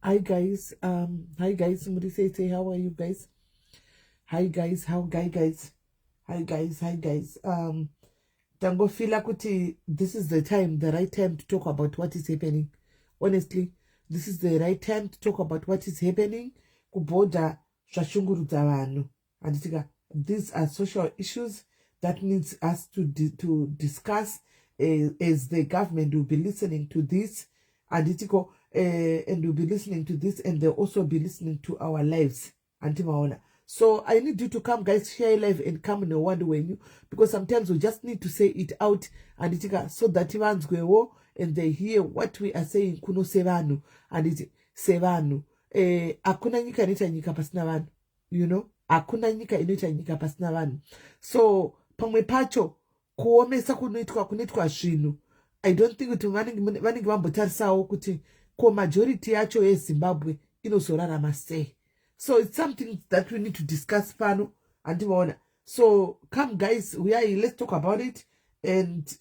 Hi guys, hi guys, muri sei sei, how are you guys? Hi guys, how guy guys? Hi guys, hi guys. Tangofila kuti this is the time, the right time to talk about what is happening. Honestly, this is the right time to talk about what is happening. Kuborder zvashungurudza vanhu. Handitika, these are social issues that needs us to discuss as the government will be listening to this. Handitiko, and will be listening to this and they'll also be listening to our lives. Antimaona. So I need you to come guys, share live and come newandi wenyu because sometimes we just need to say it out handitika so that vanzwewo and they hear what we are saying kuno sevanhu handiti sevanhu. Hakuna nyika inoita nyika pasina vanhu, you know, hakuna nyika inoita nyika pasina vanhu. So pamwe pacho kuomesa kunoitwa kunoitwa zvinhu, I don't think kuti vanenge vambotarisawo kuti ko majority yacho yeZimbabwe inozorarama sei. So it's something that we need to discuss pano, handivaona. So come guys, uyai, let's talk about it. And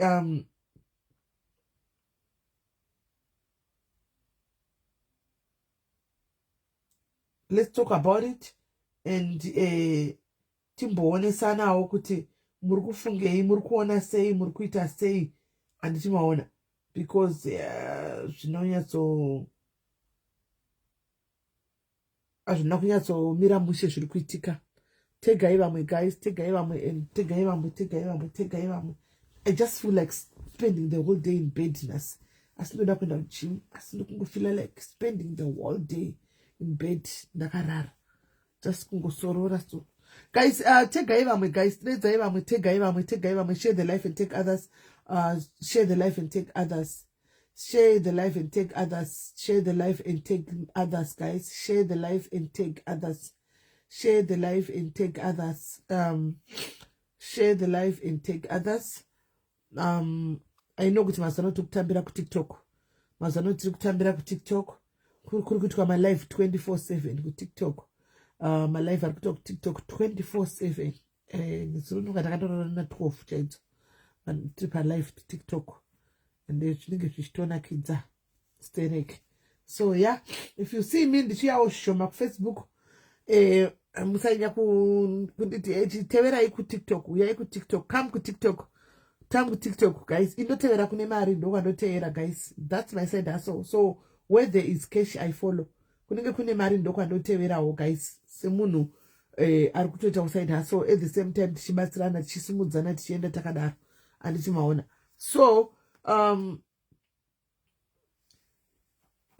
let's talk about it and timboonesanawo kuti muri kufungei, muri kuona sei, muri kuita sei, handiti maona, because zvinonyatso hazvina kunyatsomira mushe zviri kuitika. Tegai vamwe guys, tegai vamwe and tegai vamwe, tegai vamwe, tegai vamwe. I just feel like spending the whole day in bed nhasi, asi ndoda kuenda kugym, asi ndokungofeela like spending the whole day in bed ndakarara, just kungosorora. So guys, tegai vamwe guys, redzai vamwe, tegai vamwe, tegai vamwe. Share the live and tag others, share the live and tag others, share the live and tag others, share the live and tag others guys, share the live and tag others, share the live and tag others, share the live and tag others. I know kuti mazuva ano tiri kutambira kuTikTok, mazuva ano tiri kutambira kuTikTok, kuri kuitwa malive 24/7 kuTikTok. Malive ari kuitwa kuTikTok 24/7. Nezuro ndonga takatorara na12 chaidzo tiri palive kuTikTok and zvinenge zvichitonakidza sterek. So yeah, if you see me ndichiyawo zvishoma kuFacebook, musanyanya kunditi teverai kuTikTok, uyai kuTikTok, come kuTikTok, come kuTikTok guys. Indotevera kune mari, ndokwandotevera guys. That's my side hustle, so where there is cash I follow. Kunenge kune mari ndokwandoteverawo guys, semunhu ari kutoita side hustle at the same time, tichibatsirana, tichisimudzana, tichienda takadaro, handiti maona. So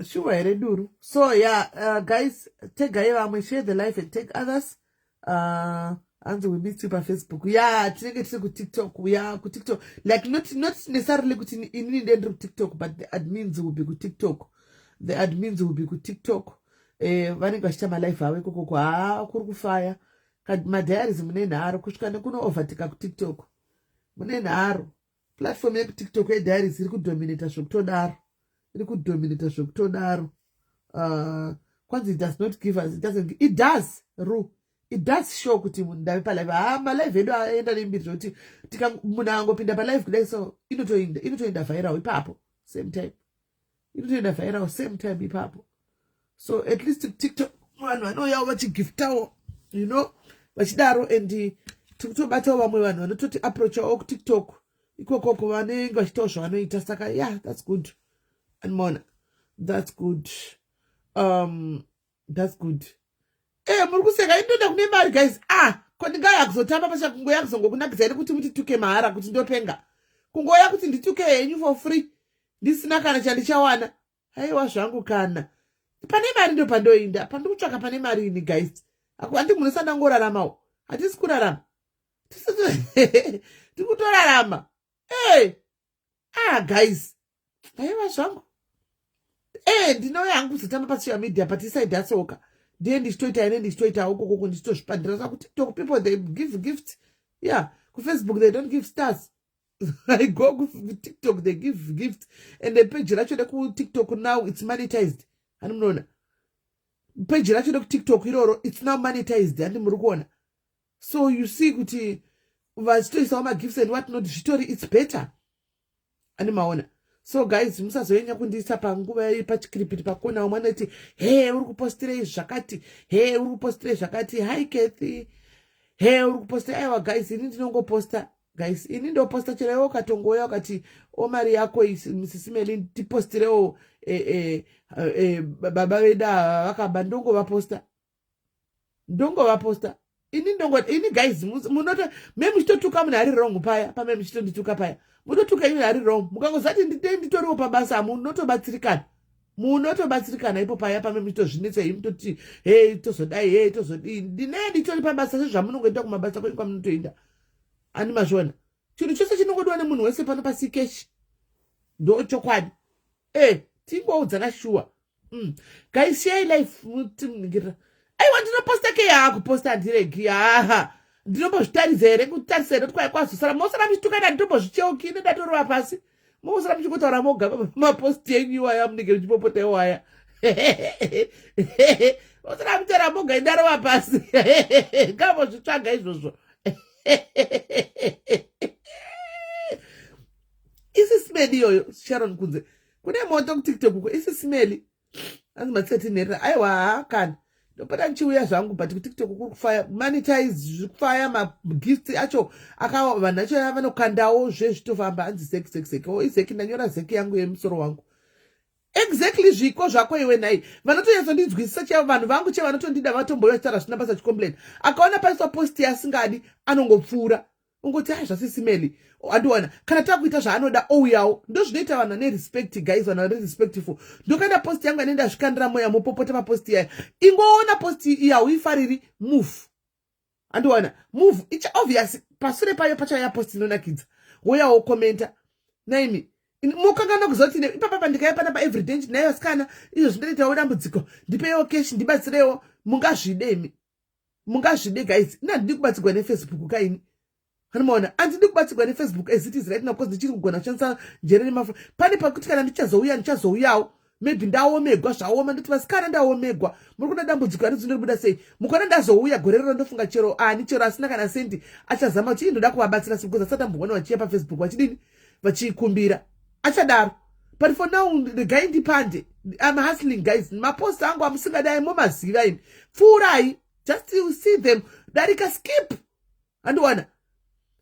shuwa here duru. So yeah, guys, tegai vamwe, share the live and tag others. Hanzi we meet you paFacebook. Yeah, tinenge tiri kuTikTok ya, kuTikTok, like not necessarily kuti inini ndiye ndiri kuTikTok, but the admins will be kuTikTok, the admins will be kuTikTok. Vanenge vachiita malive avo ikokoko. Haa, kuri kufaya madiaries, mune nharo kusvika nekuno overtaka kuTikTok, mune nharo. Platform yekuTikTok yediaries iri kudominata zvekutodaro, iri kudominata zvekutodaro. Kwanzi it does not give us, it doesn't, it does ru, it does show kuti munhu ndave palive. Ha, malive edu aenda nembiri zvokuti munhu angopinda palive kudai so inotoenda viral ipapo same time, inotoenda viral same time ipapo. So at least TikTok vanhu vanouyawo vachigiftawo, vachidaro, and tiri kutobatawo vamwe vanhu vanototi approachawo kuTikTok ikokoko, vanenge vachitawo zvavanoita. Saka yeah, that's good, andimona, that's good, that's good. Muri kuseka, indoda kune mari guys. Ah, ko ndingaya kuzotamba pasha kungoya kuzongokunakidza here kuti mutituke mahara kuti ndopenga, kungoya kuti ndituke henyu for free ndisina kana chandichawana? Haiwa zvangu, kana pane mari ndo pandoinda, pandikutsvaka pane mari ini guys. Handi munosandangoraramawo, hatisi kurarama, tikutorarama. Hey, ah guys, aiwa zvangu, ndinouya hangu kuzotamba pasocial media, but isaidatsoka ndiye ndichitoita ine ndichitoita ukokoko ndichitozvipandira. Sa kuTikTok people, they give gifts, yeah. KuFacebook they don't give stars. I go kuTikTok, they give gifts, and the page racho rekuTikTok now it's monetized, hani munoona page racho rekuTikTok iroro, it's now monetized, handi muri kuona? So you see kuti vachitoisawo magifts and what not, zvitori, it's better, ani maona. So guys, musazoenya kundiisa panguva pachikiripiti pakona. Umwe anoti, "He, uri kupostirei zvakati? He, uri kupostirei zvakati?" Hi Kathy. "He, uri kupostirei?" Aiwa guys, ini ndinongoposta guys, ini ndoposta chero iwe ukatongouya ukati, "Omari yako Mrs Melin, tipostirewo baba vedu ava vakaba," ndongovaposta, ndongovaposta ini. Ndongo ini guys, munoto me muchitotuka munhu ari wrong paya, pame muchitondituka paya, mutotuka ini ari wrong. Mukangozati nditei nditoriwo pabasa, munotobatsirikana, munotobatsirikana ipo paya pame muchitozvinetsa ii, mutoti, "Hei, tozodai, hei, tozodii." Ndinee nditori pabasa sezvamunongoenda kumabasa kwenyu kwamunotoenda. Ani mazviona, chinhu chose chinongodiwa nemunhu wese pano pasi cash, ndo chokwadi. Tingoudzana shuwa. Guys, share live mutiningirira. Aiwa, ndinoposta ke, yaakuposta handiregi. Haha, ndinombozvitaridza here? Kutarisa here kuti kwai kwazosara mosara muchitukaina? Nditombozvicheuki nendatorova pasi, mosara muchingotaura moga maposti enyu iwaya munenge muchipopota iwaya. Mosara mutaura moga, indarova pasi, ngambozvitsvaga izvozvo. Isi smeli iyoyo, Sharon, kunze kune moto kuTikTok uko. Isi smeli anzi matseti nherera. Aiwa, haa kana ndopota ndichiuya zvangu, but kuTikTok kuri kufaya monetize, zviri kufaya, magift acho aka vanhu acho vanokandawo zvezvitofamba. Anzi zek zek zek o izeki, ndanyora zeki yangu yemusoro wangu. Exactly, zviko zvako iwe nhai. Vanotonyatsondinzwisisa chaivo vanhu vangu, che vanotondida vatomboiva chitaura zvisina basa chicomplain. Akaona paiswa post yaasingadi, anongopfuura, ungoti, "Ai, zvasisimeli." Andiwana kana takuita zvaanoda, ouyawo. Ndo zvinoita vanhu vane respect guys, vanhu vane respectful. Ndokaenda post yangu anenge azvikandira moya, mopopota papost yayo. Ingoona post iyi hauifariri, move. Andiwana, move. Icha obvious pasure payo pachauya post inonakidza, woyawo komenta naimi mokangana kuziva kuti ipapa pandikaya panapa everyday nayo asikana izvo zvindoitawo dambudziko, ndipeiwo cash, ndibatsirewo. Mungazvide imi? Mungazvide guys? Ina handidi kubatsirwa neFacebook kaini. Anomaona, handidi kubatsirwa neFacebook as it is right now, because ndichiri kugona kushandisa njere nemafu. Pane pakuti kana ndichazouya, ndichazouyawo maybe ndaomegwa, zvaoma, ndoti, "Vasikana, ndaomegwa, muri kuda dambudziko arizindoribuda sei?" Mukaona ndazouya gore rero, ndofunga chero ani, chero asina kana sendi, achazama kuti, "Indoda kuvabatsira," because asati amboona vachiya paFacebook vachidini, vachikumbira, achadaro. But for now, regai ndipande. I'm hustling guys. Mapost angu amusingadai momaziva imi, pfuurai, just you see them, darika, skip. Andiwana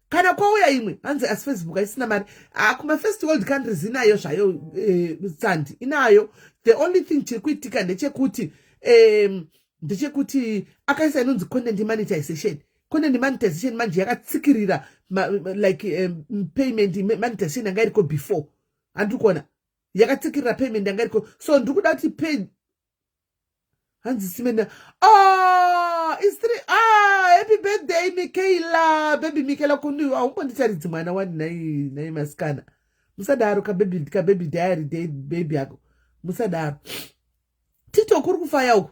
kana kwauya imwe. Hanzi, "Asi Facebook haisina mari?" Ah, kumafirst world countries inayo zvayo, sandi inayo. The only thing chiri kuitika ndechekuti akaisa inonzi content monetization. Content monetization manje yakatsikirira like payment monetization yanga iriko before. Handiri kuona yakatsikirira payment yanga iriko, so ndiri kuda kuti pay. Hanzi simena, ah, it's three. Ah, happy birthday Michaela, baby Michaela. Kundi haumbonditaridzi mwana wani nai nai? Masikana, musadaro. Kababy, kababy diary day, baby ako, musadaro. TikTok kuri kufaya uku,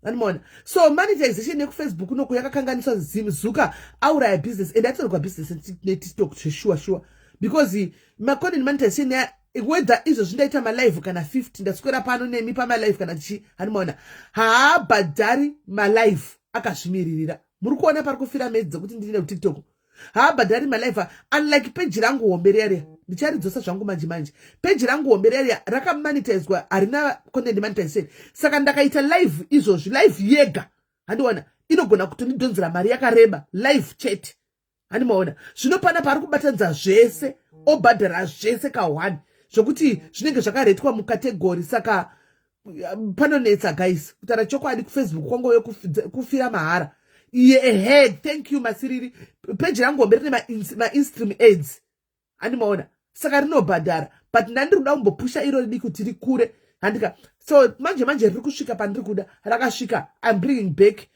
animaona. So monetization yekuFacebook unoku yakakanganiswa. Zuka auraya business and atorerwa business neTikTok zveshuwa shuwa, because macontent monetization, whether izvo zvindaita malive kana 50, ndaswera pano nemi pamalive kana tichi, hanimaona, haabhadhari malive akazvimiririra. Muri kuona pari kufira medzi dzekuti ndine kuTikTok, haabhadhari malive, unlike peji rangu hombe riya. Ndicharidzosa zvangu manje manje. Peji rangu hombe riya rakamonetizwa, harina content monetization, saka ndakaita live izvozvi, live yega, handiona, inogona kutondidhonzera mari yakareba, live chete. Handimaona, zvino pana paari kubatanidza zvese, obhadhara zvese ka1, zvokuti zvinenge zvakaretwa mucategory. Saka panonetsa guys, kutaura chokwadi, kuFacebook kwangove kufira mahara. Iye, ehe, thank you Masiriri. Peji rangu hombe rine mainstream ads, handimaona, saka rinobhadhara, but ndandiri kuda kumbopusha iro ridi kuti rikure, handika? So manje manje riri kusvika pandiri kuda, rakasvika. I'm bringing back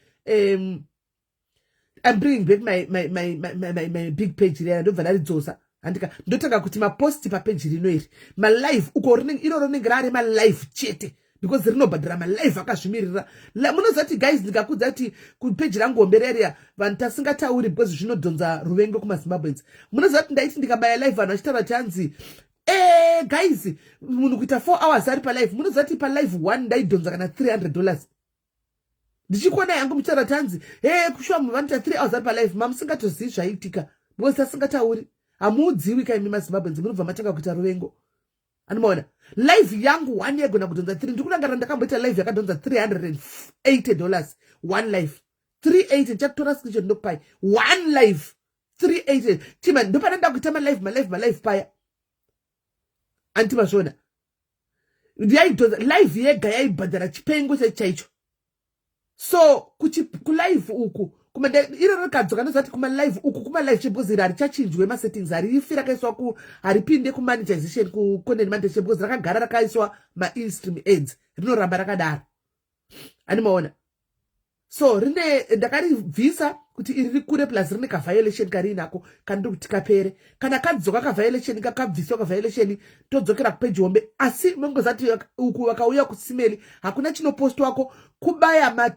my big page riya, ndobva ndaridzosa, handika? Ndotanga kuti maposti papeji rino iri malive uko, iro rinenge rari malive chete, because rinobhadhara malive akazvimirira. Munoziva kuti guys, ndingakudza kuti kupeji rangu hombe reriya, vanhu tasingatauri because zvinodhonza ruvengo kumaZimbabweans. Munoziva kuti ndaiti ndikabaya live, vanhu vachitaura kuti, hanzi, guys, munhu kuita 4 hours ari palive. Munoziva kuti palive 1 ndaidhonza kana $300? Ndichikuona yangu muchitaura kuti, hanzi, "He, kushuwa munhu vanoita 3 hours ari palive." Mamusingatozivi zvaiitika because tasingatauri. Hamuudziwi kaimi maZimbabweans, munobva matanga kuita ruvengo. Andimaona live yangu one yagona kudhonza 3. Ndiri kurangarira ndakamboita live yakadhonza $380, one live 380. Ndichakutora screenshot ndokupai. One live 380. Tima ndopana ndakuita malive, malive, malive paya. Anti mazviona, yaidhonza live yega yaibhadhara chipengo chaicho. So kulive uku iro rikadzoka, ndozati kumalive uku, kumalive, because iri harichachinjwe masettings, harifi rakaiswa ku, haripinde kumonetization, kucontent monetization, because rakagara rakaiswa mainstream ads, rinoramba rakadaro. Handimaona. So rine ndakaribvisa kuti iri rikure, plus rine kaviolation kariinako kandiri kuti kapere. Kana kadzoka kaviolation, kakabviswa kaviolation, todzokera kupeji hombe. Asi mongozati uku vakauya kusimeli, hakuna chinopostwako, kubaya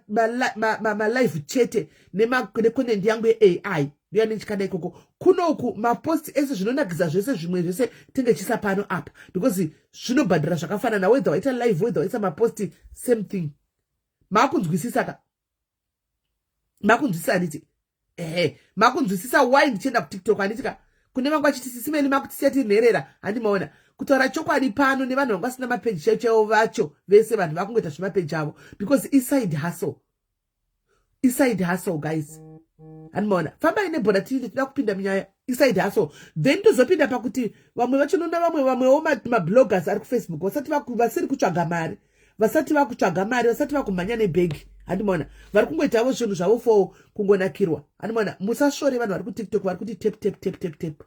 malive chete necontent yangu yeAI ndoyandichikanda ikoko. Kunoku mapost ese, zvinonakidza zvese, zvimwe zvese tinge chisa pano apa, because zvinobhadhara zvakafanana, whether waita live, whether waisa mapost, same thing. Maakunzwisisa ka? Makunzwisisa, handiti? Ehe, makunzwisisa why ndichienda kuTikTok, handiti ka? Kune vangu vachiti, "Sisimeni, makutisiya tiri nherera." Handimaona, kutaura chokwadi, pano nevanhu vanga vasina mapeji chaivo chaivo vacho vese, vanhu vakungoita zvemapeji avo because iside hustle, iside hustle, guys. Handimaona, fambai nebhora tiinde, tinoda kupinda munyaya. Iside hustle. Then tozopinda pakuti vamwe vachinoona vamwe, vamwewo mabloggers ari kuFacebook vasati vasiri kutsvaga mari, vasati vakutsvaga mari, vasati vakumhanya nebhegi. Handimaona, vari kungoitavo zvinhu zvavo for kungonakirwa. Handimaona, musasvore vanhu vari kuTikTok vari kuti tap, tap, tap, tap, tap.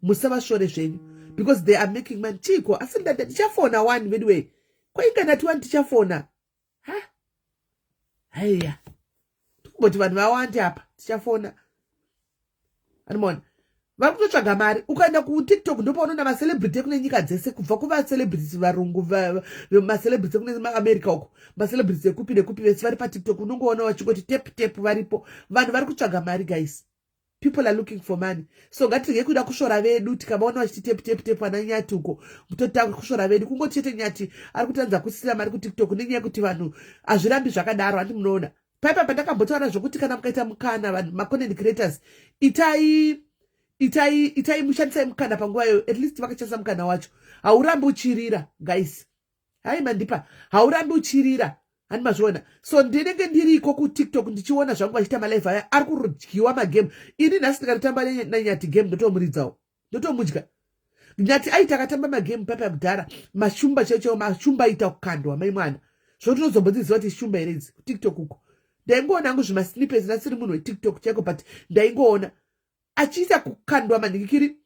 Musavasvore zvenyu because they are making money. Chiko asi ndichafona one anyway, kwainga ndati one tichafona. Ha, haiya, tikumboti vanhu vawande apa, tichafona. Handimaona, vari kutotsvaga mari. Ukaenda kuTikTok ndopaunoona macelebrity ekune nyika dzese, kubva kuvacelebrity varungu, macelebrity ekune maAmerica uko, macelebrity ekupi nekupi, vese vari paTikTok. Unongoona vachingoti tap, tap, varipo. Vanhu vari kutsvaga mari, guys. People are looking for money, so ngatirege kuda kusvora vedu. Tikavaona vachiti tap, tap, tap, ana Nyati uko, totanga kusvora vedu. Kungoti chete Nyati ari kutanza kusisira mari kuTikTok nenyaya yekuti vanhu hazvirambi zvakadaro. Handi munoona paipa pandakambotaura zvokuti kana mukaita mukana, vanhu macontent creators, itai, itai, itai, mushandisai mukana panguva iyoyo. At least vakashandisa mukana wacho. Haurambi uchirira, guys. Hai, mandipa, haurambi uchirira. Handi mazviona? So ndinenge ndiriko kuTikTok ndichiona zvangu vachiita malive aya, ari kudyiwa magame. Ini nhasi ndikatotamba naNyati game, ndotomuridzawo, ndotomudya. Nyati aiti akatamba magame papa kudhara, mashumba chaiwo chaiwo, mashumba aita kukandwa mai mwana, zvokuti unozombodziziva kuti shumba here idzi. KuTikTok uko ndaingoona hangu zvimasnippets, ndasiri munhu weTikTok chaiko, but ndaingoona achiita kukandwa manhikikiri,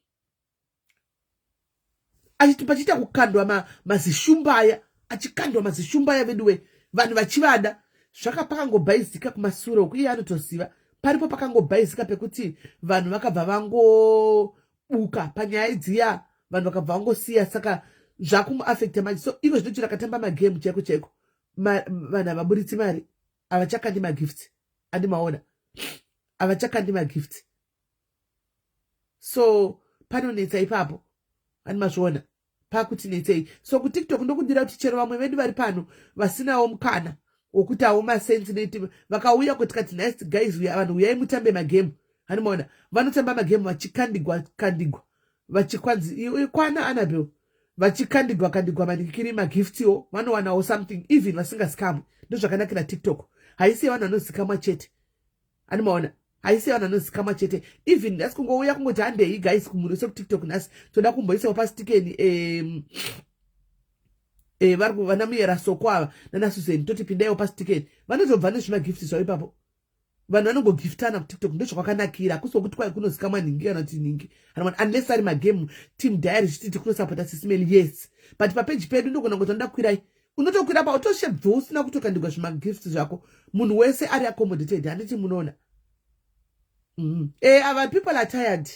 pachiita kukandwa mazishumba aya, achikandwa mazishumba aya veduwe, vanhu vachivada. Zvakapakangobhaizika kumasure uku, iye anotoziva paripo pakangobhaizika pekuti vanhu vakabva vangobuka panyaya dziya, vanhu vakabva vangosiya. Saka zvakumuafecta manje. So iko zvino chiro akatamba magame chaiko chaiko, vanhu havaburitsi mari, havachakandi magifts. Andimaona, havachakandi magifts, so panonetsa ipapo. Andimazviona pakuti netsei. So kuTikTok ndokudira kuti chero vamwe vedu vari pano vasinawo mukana wokuti awo masensi neti, vakauya kuti kati, "Nice guys, vanhu uyai mutambe magame." Handimaona, vanotamba magame vachikandigwa kandigwa, vachikwanzi kwana Anabel, vachikandigwa kandigwa manikiri magiftiwo, vanowanawo something even vasingazikamwi. Ndozvakanakira TikTok, haisi yevanhu vanozikamwa chete. Handimaona, haisi yevanhu vanozikamwa chete. Even nhasi kungouya kungoti, "Handei guys, kumunhu wese kuTikTok, nhasi toda kumboisawo pasitikeni." Vari vana Muyera Soko ava nana Susan, toti pindaiwo pasitikeni, vanotobva nezvimagifti zvavo ipapo. Vanhu vanongogiftana kuTikTok, ndozvakwakanakira. Hakusi wokuti kwai kunozikamwa nhingi kana kuti nhingi, unless ari magame team diary, chititi kunosapota Sisimeli, yes. But papeji pedu ndogona kuti anoda kwirai, unotokwira pa utoshebva usina kutokandigwa zvimagifts zvako. Munhu wese ari accommodated, handiti munoona? Ava people are tired,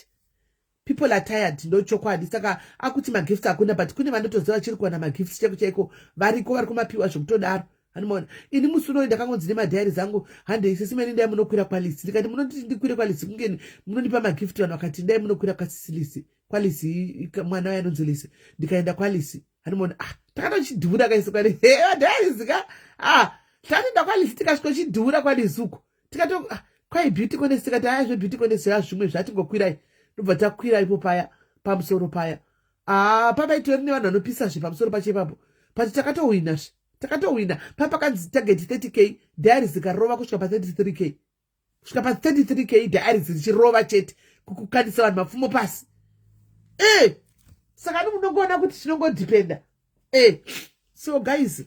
people are tired, ndochokwadi. Saka akuti magifts hakuna, but kune vanotoziva vachiri kuwana magifts chaiko chaiko, variko, vari kumapiwa zvekutodaro. Handimaona, ini musi unoyi ndakangonzi nemadiaries angu, "Handei Sisimeni, ndai munokwira kwalisi." Ndikati, "Munonditi ndikwire kwalisi kunge munondipa magift?" Vanhu vakati, "Ndai munokwira kwasisilisi, kwalisi, mwana waye anonzi Lisi." Ndikaenda kwalisi. Handimaona, ah, takatochidhura kaisi kwali madiaries ka. Ah, tatoenda kwalisi, tikasvikochidhura kwalisi uko, tikato, ah, kwai beauty contest. Tikati, "Aya, zvebeauty contest ya zvimwe zvatingokwirai." Ndobva takwira ipo paya pamusoro paya. Haa, pamaitori nevanhu vanopisazve pamusoro pacho ipapo, but takatowinazve, takatowina. Papakanzi target 30K, diaries ikarova kusvika pa33K, kusvika pa33K, diaries richirova chete, kukukandisa vanhu mapfumo pasi. Saka munongoona kuti chinongodhipenda. So guys,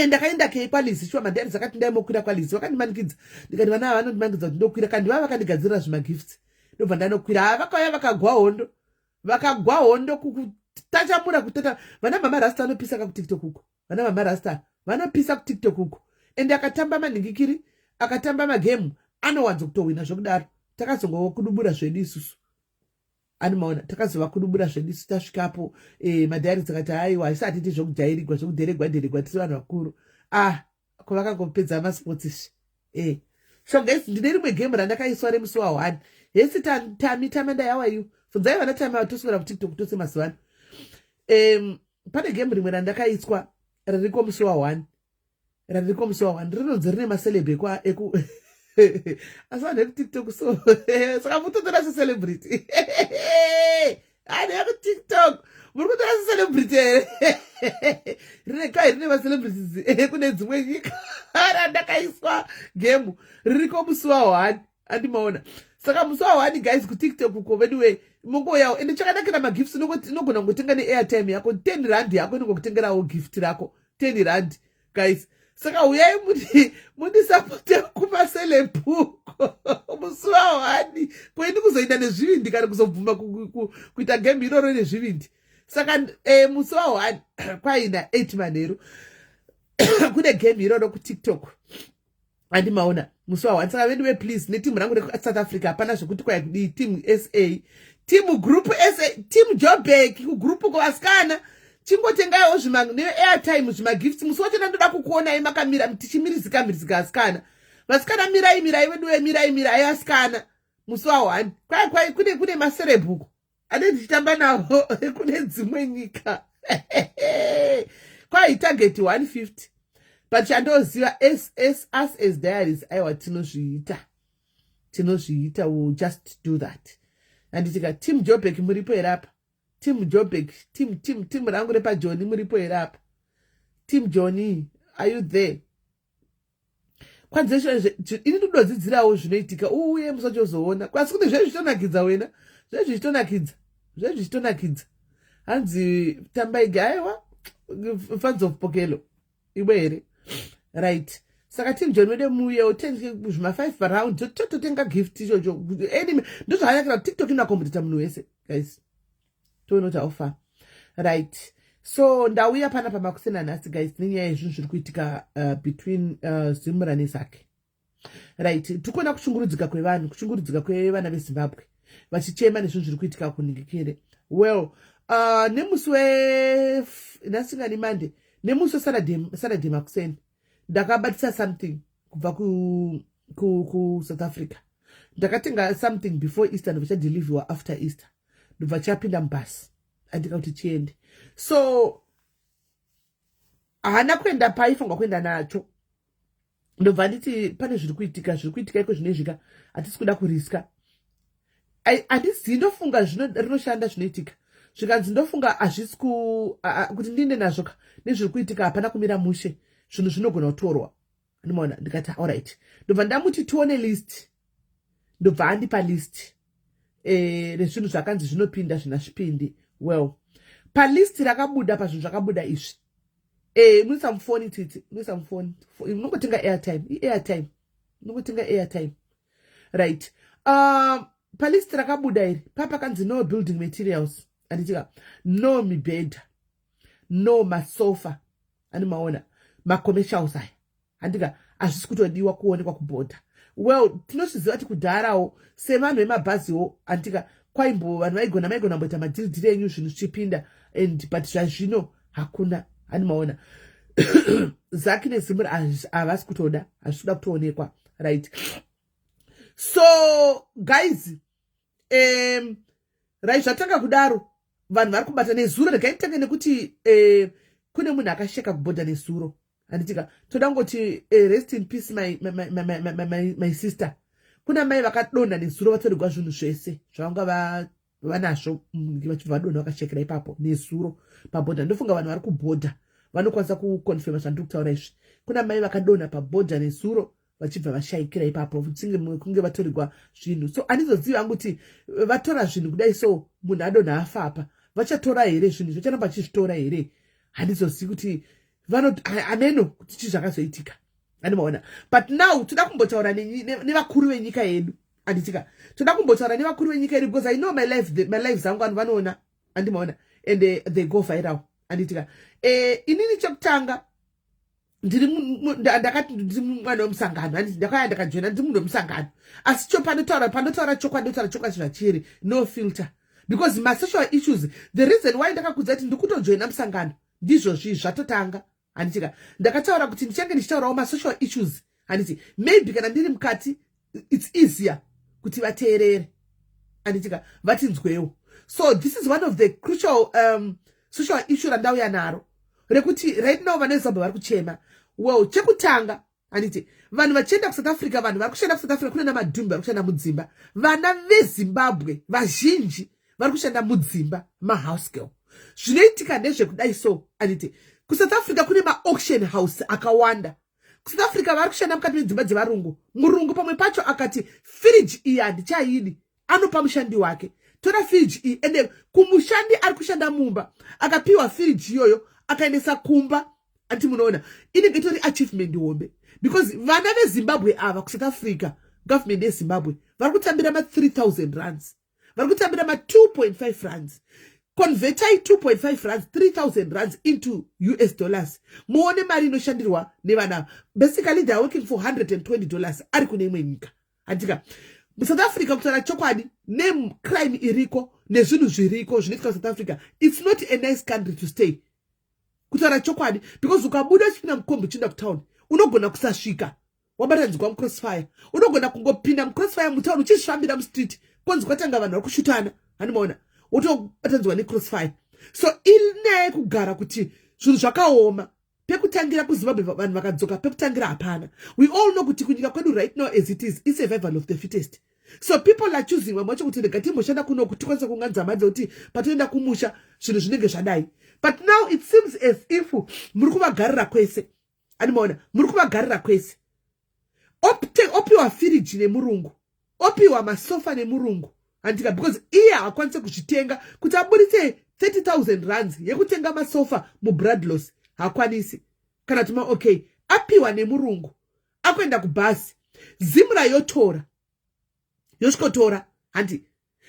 ndakaenda kei kwaLizi shuwa. Madiaries akati ndaimokwira kwaLizi, vakandimanikidza. Ndikati vana ava vanondimanikidza kuti ndokwira, kandi vava vakandigadzirira zvimagifts. Ndobva ndanokwira. Ha, vakauya vakagwa hondo, vakagwa hondo, kutachamura, kutata. Vana Mama Rasta vanopisa kakuTikTok uko, vana Mama Rasta vanopisa kuTikTok uko. Ende akatamba manhingikiri, akatamba magemu, anowanza kutowina zvokudaro. Takazongokudubura zvedu isusu, animaona, takazova kudubura zvedu isu tasvikapo. Madiaries akati, "Aiwa, haisati ti zvokujairigwa, zvokudheregwa dheregwa, tiri vanhu vakuru." Ah, kwavakangopedza masports izvi. So guys, ndine rimwe game randakaiswa remusi wa1. Hesi Tami, Tamandai, how are you? Bvunzai vana Tami, vatoswera kuTikTok tose mazuva ano. Pane game rimwe randakaiswa ririko musi wa1, ririko musi wa1, rinonzi rine maceleb eku asi vanhu vekuTikTok. So saka mutotora secelebrity, vanhu vekuTikTok muri kutora secelebrity here? Rine kai, rine macelebrities kune dzimwe nyika randakaiswa game, ririko musi wa1, andimaona. Saka musi wa1, guys, kuTikTok uko veduwe, mungoyawo. Ende chakanakira magifts, inogona kungotenga neairtime yako, R10 yako inongokutengerawo gift rako, R10, guys. Saka uyai mundisapote kumaselepuko musi wa1. Kwendi kuzoenda nezvivindi kana kuzobvuma kuita game iroro nezvivindi. Saka musi wa1 kwaina 8 manheru kune game iroro kuTikTok, andimaona, musi wa1. Saka veduwe, please, netimu rangu reSouth Africa, hapana zvokuti kwai kudii. Team SA, team group SA, team Jobek, kugroup kuvasikana, chingotengaiwo neairtime zvimagifts. Musi wacho ndandoda kukuonai makamira tichimirizika mirizika. Asikana, vasikana, mirai, mirai veduwe, mirai, mirai asikana. Musi wa1 kwai kwai kune maserebhuku ane ndichitamba navo kune dzimwe nyika. Kwai target 150, but chandoziva ss us as diaries, aiwa, tinozviita, tinozviita, will just do that. Handitika team Jobek muripo here apa? Team Jobek, team, team, team rangu repaJoni muripo here apa? Team Johnny, are you there? Kwanze ini ndinodzidzirawo zvinoitika, uuye musachozoona. Asi kune zvezvi zvichitonakidza wena, zvezvi zvichitonakidza, zvezvi zvichitonakidza. Hanzi tambai, aiwa, fans of Pokelo iwe here? Right, saka team John wede muuyewo zvima5 paround, tototenga gift ichocho. Anyway, ndozvakanakira kuti TikTok inoaccommodata munhu wese, guys. Toona kuti haufa. Right, so ndauya pana pamakusena nhasi, guys, nenyaya yezvinhu zviri kuitika between Zimra neZACC. Right, tikuona kushungurudzika kwevanhu, kushungurudzika kwevana veZimbabwe vachichema nezvinhu zviri kuitika kunhingikire. Well, nemusi wenhasingani Monday, nemusi weSaturday makuseni, ndakabatisa something kubva kuSouth ku Africa. Ndakatenga something before Easter, ndobva chadeliverwa after Easter, ndobva chapinda mubhasi, andika kuti chiende. So haana kuenda paaifanirwa kuenda nacho. Ndobva nditi pane zviri kuitika, zviri kuitika iko zvinoizvika, hatisi kuda kuriska. Handizivi, ndofunga rinoshanda zvinoitika. Zvikanzi ndofunga hazvisi kuti ndiinde nazvo ka, nezviri kuitika hapana kumira mushe, zvinhu zvinogona kutorwa, ndimaona. Ndikati alright, ndobva ndamuti tione list, ndobva andipa list rezvinhu zvakanzi zvinopinda, zvina zvipindi. Well, palist rakabuda, pazvinhu zvakabuda izvi, munoisa mufoni, Tsitsi, munoisa mufoni, munongotenga airtime, iairtime, munongotenga airtime. Right, palist rakabuda iri, papakanzi no building materials, anditika, no mibhedha, no masofa, animaona, macommercials aya, handika, hazvisi kutodiwa kuonekwa kubhodha. Well, tinozviziva kuti kudharawo sevanhu vemabhaziwo, handika, kwaimbo vanhu vaigona, maigona mboita madhiridhiri enyu, zvinhu zvichipinda and but zvazvino hakuna, handimaona. ZACC neZimra havasi kutoda, hazvisi kuda kutoonekwa. Right, so guys, right, zvatanga kudaro, vanhu vari kubata nezuro. Regai nditange nekuti kune munhu akasheka kubhodha nezuro, handitika. Toda kungoti rest in peace, my sister. Kuna mai vakadonha nezuro, vatorerwa zvinhu zvese zvavanga. Vanazvo vachibva vadonha, vakashekera ipapo nezuro pabhodha. Ndofunga vanhu vari kubhodha vanokwanisa kuconfirma zvandiri kutaura izvi. Kuna mai vakadonha pabhodha nezuro, vachibva vashayikira ipapo, kunge vatorerwa zvinhu. So handizozivi hangu kuti vatora zvinhu kudai, so munhu adonha afa apa, vachatora here zvinhu? Zvacharamba vachizvitora here? Handizozivi kuti ameno kuti chii zvakazoitika, andimaona. But now toda kumbotaura nevakuru venyika yedu, handitika? Toda kumbotaura nevakuru venyika yedu because I know my life, my life zangu vanhu vanoona, andimaona, and they go viral, handitika? Inini chekutanga ndiri, ndakati ndiri mwana wemusangano, handiti? Ndakauya, ndakajoina, ndiri munhu wemusangano. Asi cho panotaura chokwadi, ndotaura chokwadi zvachiri, no filter, because masocial issues, the reason why ndakakudza kuti ndikutojoina musangano ndizvozvi zvatotanga, handitika? Ndakataura kuti ndichange ndichitaurawo masocial issues, handiti? Maybe kana ndiri mukati, it's easier kuti vateerere, handitika? Vatinzwewo. So this is one of the crucial social issue randauya naro, rekuti right now vana veZimbabwe vari kuchema. Well, chekutanga, handiti, vanhu vachienda kuSouth Africa, vanhu vari kushanda kuSouth Africa, kune namadhumbi vari kushanda mudzimba. Vana veZimbabwe vazhinji vari kushanda mudzimba, mahouse girl. Zvinoitika ndezvekudai so, handiti, kuSouth Africa kune maauction house akawanda. KuSouth Africa vari kushanda mukati medzimba dzevarungu. Murungu pamwe pacho akati, "Firiji iyi handichaidi," anopa mushandi wake, "Tora firiji iyi." Ende kumushandi ari kushanda mumba, akapiwa firiji iyoyo, akaendesa kumba, andi munoona, inenge itori achievement hombe, because vana veZimbabwe ava kuSouth Africa, government yeZimbabwe, vari kutambira ma3000 rands, vari kutambira ma2.5 rands. Convertai 2.5 rands, 3000 rands into US dollars, muone mari inoshandirwa nevana. Basically they are working for $120 ari kune imwe nyika, handika? South Africa, kutaura chokwadi, necrime iriko nezvinhu zviriko zvinoitika South Africa, it's not a nice country to stay, kutaura chokwadi, because ukabuda uchipinda mukombi uchienda kutown, unogona kusasvika wabatanidzwa mucrossfire. Unogona kungopinda mucrossfire mutown uchizvifambira mustreet, konzi kwatanga vanhu vari kushutana, handimaona, wotobatanidzwa necrossfire. So inyaya yekugara kuti zvinhu zvakaoma. Pekutangira kuZimbabwe, vanhu vakadzoka, pekutangira hapana. We all know kuti kunyika kwedu right now, as it is, isurvival of the fittest. So people are choosing, vamwe vacho, kuti rega timboshanda kuno kuti tikwanise kuunganidza mari dzekuti patoenda kumusha zvinhu zvinenge zvadai. But now it seems as if muri kuvagarira kwese, andimaona, muri kuvagarira kwese. Opiwa firiji nemurungu, opiwa masofa nemurungu, handika? Because iye haakwanisi kuzvitenga. Kuti aburitse 30 000 rands yekutenga masofa muBradlos, haakwanisi. Kana kuti maOK apiwa nemurungu, akuenda kubhasi, ZIMRA yotora, yosvikotora, handi?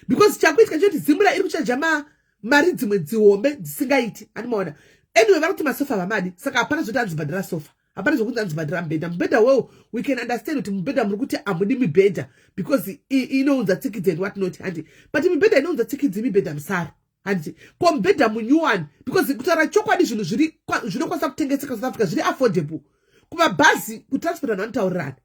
Because chakuitika choti ZIMRA iri kuchaja mari dzimwe dzihombe dzisingaiti, handimaona? Anyway, vari kuti masofa vamadi, saka hapana zvoti anzibhadhara sofa, hapana zvokunzi anzibhadhara mubhedha. Mubhedha wewo, we can understand kuti mubhedha muri kuti hamudi mibhedha because inounza tsikidzi and what not, handi? But mibhedha inounza tsikidzi, mibhedha musaro, handiti? Ko mubhedha munew one? Because kutaura chokwadi, zvinhu zvinokwanisa kutengeseka South Africa zviri affordable. Kumabhazi, kutransport, vanhu vanotaurirana,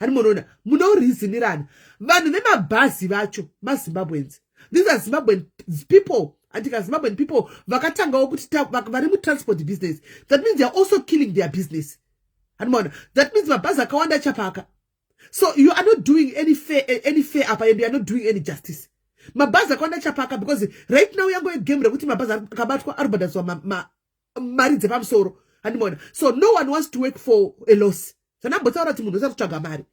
hani munoona, munoreasonirana. Vanhu vemabhazi vacho maZimbabweans. These are Zimbabwean people, andika? Zimbabwean people vakatangawo kuti vari mutransport business. That means they are also killing their business, handimaona? That means mabhazi akawanda achapaka. So you are not doing any fair apa, and you are not doing any justice. Mabhazi akawanda achapaka because right now yango yegame rekuti mabhazi akabatwa ari kubhadhariswa mari dzepamusoro, handimaona? So no one wants to work for a loss. Zvandambotaura kuti munhu usati kutsvaga mari,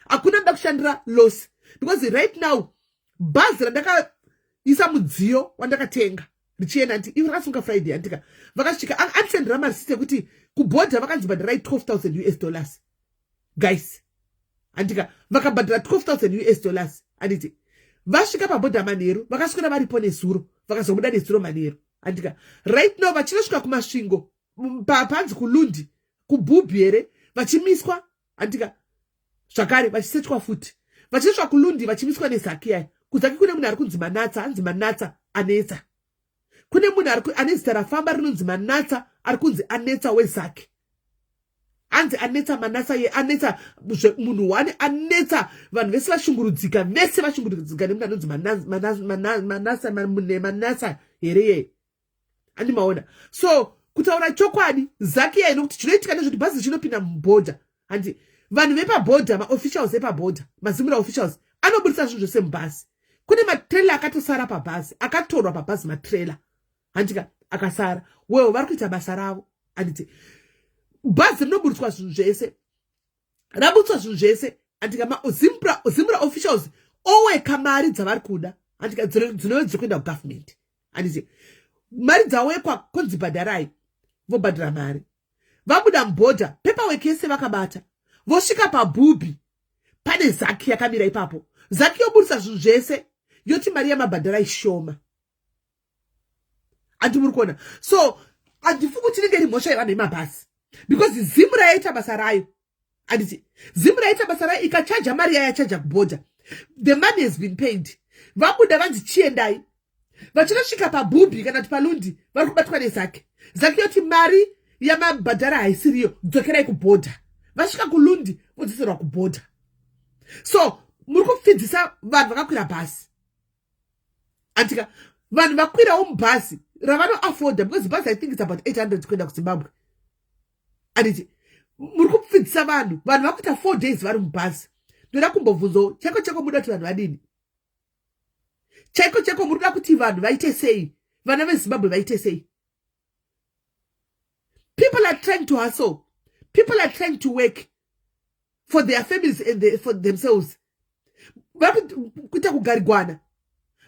hakuna nda kushandira loss, because right now bhazi randakaisa mudziyo wandakatenga richienda, nti ivo rakasunga Friday, andika? Vakasvika andisendera marisiti ekuti kubhodha vakanzi bhadharai 12 000 US dollars, guys, handika? Vakabhadhara 12 000 US dollars, handiti? Vasvika pabhodha manheru, vakaswera varipo nezuro, vakazobuda nezuro manheru, handika? Right now vachinosvika kuMasvingo, panzi kuLundi, kuBhubhi here, vachimiswa, handika? Zvakare vachisechwa futi. Vachinosvika kuLundi, vachimiswa neZACC yaya. KuZACC kune munhu ari kunzi Manatsa, hanzi Manatsa anetsa. Kune munhu ane zita rafamba rinonzi Manatsa, ari kunzi anetsa weZACC, hanzi anetsa. Manatsa ye anetsa, munhu one anetsa, vanhu vese vashungurudzika, vese vashungurudzika nemunhu anonzi Manasa, Manasa here ye, handimaona? So kutaura chokwadi, ZACC yai, nokuti chinoitika nezvekuti bhazi chinopinda mubhodha, handi? Vanhu vepabhodha, maofficials epabhodha, maZIMRA officials, anobudisa zvinhu zvose mubhazi. Kune matrailer akatosara pabhazi, akatorwa pabhazi matrailer, handika, akasara. Well, vari kuita basa ravo, handiti? Bhazi rinoburitswa zvinhu zvese, rabutswa zvinhu zvese, handika? ZIMRA officials oweka mari dzavari kuda, handika, dzinove dziri kuenda kugovernment, handiti? Mari dzawekwa, konzi bhadharai, vobhadhara mari. Vabuda mubhodha, paperwork yese vakabata, vosvika paBubi, pane ZACC yakamira ipapo. ZACC yoburisa zvinhu zvese, yoti mari yamabhadhara ishoma. Handi muri kuona? So handifungi kuti inenge iri mhosva yevanhu vemabhasi, because ZIMRA yaita basa rayo, handiti? ZIMRA yaita basa rayo, ikachaja mari yayachaja kubhodha. The money has been paid. Vabuda, vanzi chiendai. Vachinosvika paBubi kana kuti paLundi, vari kubatwa neZACC. ZACC yoti mari yamabhadhara haisiriyo, dzokerai kubhodha. Vasvika kuLundi, vodzoserwa kubhodha. So muri kupfidzisa vanhu vakakwira bhasi, andika? Vanhu vakwirawo mubhazi ravanoafforda, because bhazi, I think it's about 800 kuenda kuZimbabwe, anditi? Muri kupfidzisa vanhu. Vanhu vakuita 4 days vari mubhazi. Ndoda kumbobvunzawo, chaiko chaiko muda kuti vanhu vadini? Chaiko chaiko muri kuda kuti vanhu vaite sei? Vana veZimbabwe vaite sei? People are trying to hustle, people are trying to work for their families and for themselves. Kuita kugarigwana.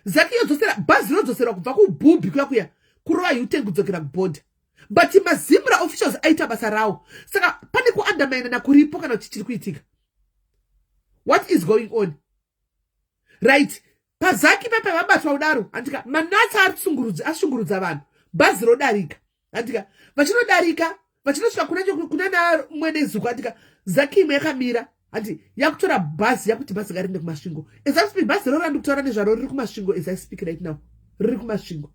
ZACC yodzosera bhazi, rodzoserwa kubva kuBubi kuya kuya, kurova U-turn kudzokera kubhodha. But maZIMRA officials aita basa rawo. Saka pane kuandamainana kuripo kana kuti chiri kuitika? What is going on, right? PaZACC pepe vabatwa kudaro, handika? Manatsa ari ashungurudza vanhu. Bhazi rodarika, handika? Vachinodarika, vachinosvika kuna Mwenezuko, handika? ZACC imwe yakamira, handi, yakutora bhazi, yakuti bhazi ngariende kuMasvingo. As I speak, bhazi roro randi kutaura nezvaro riri kuMasvingo. As I speak right now, riri kuMasvingo.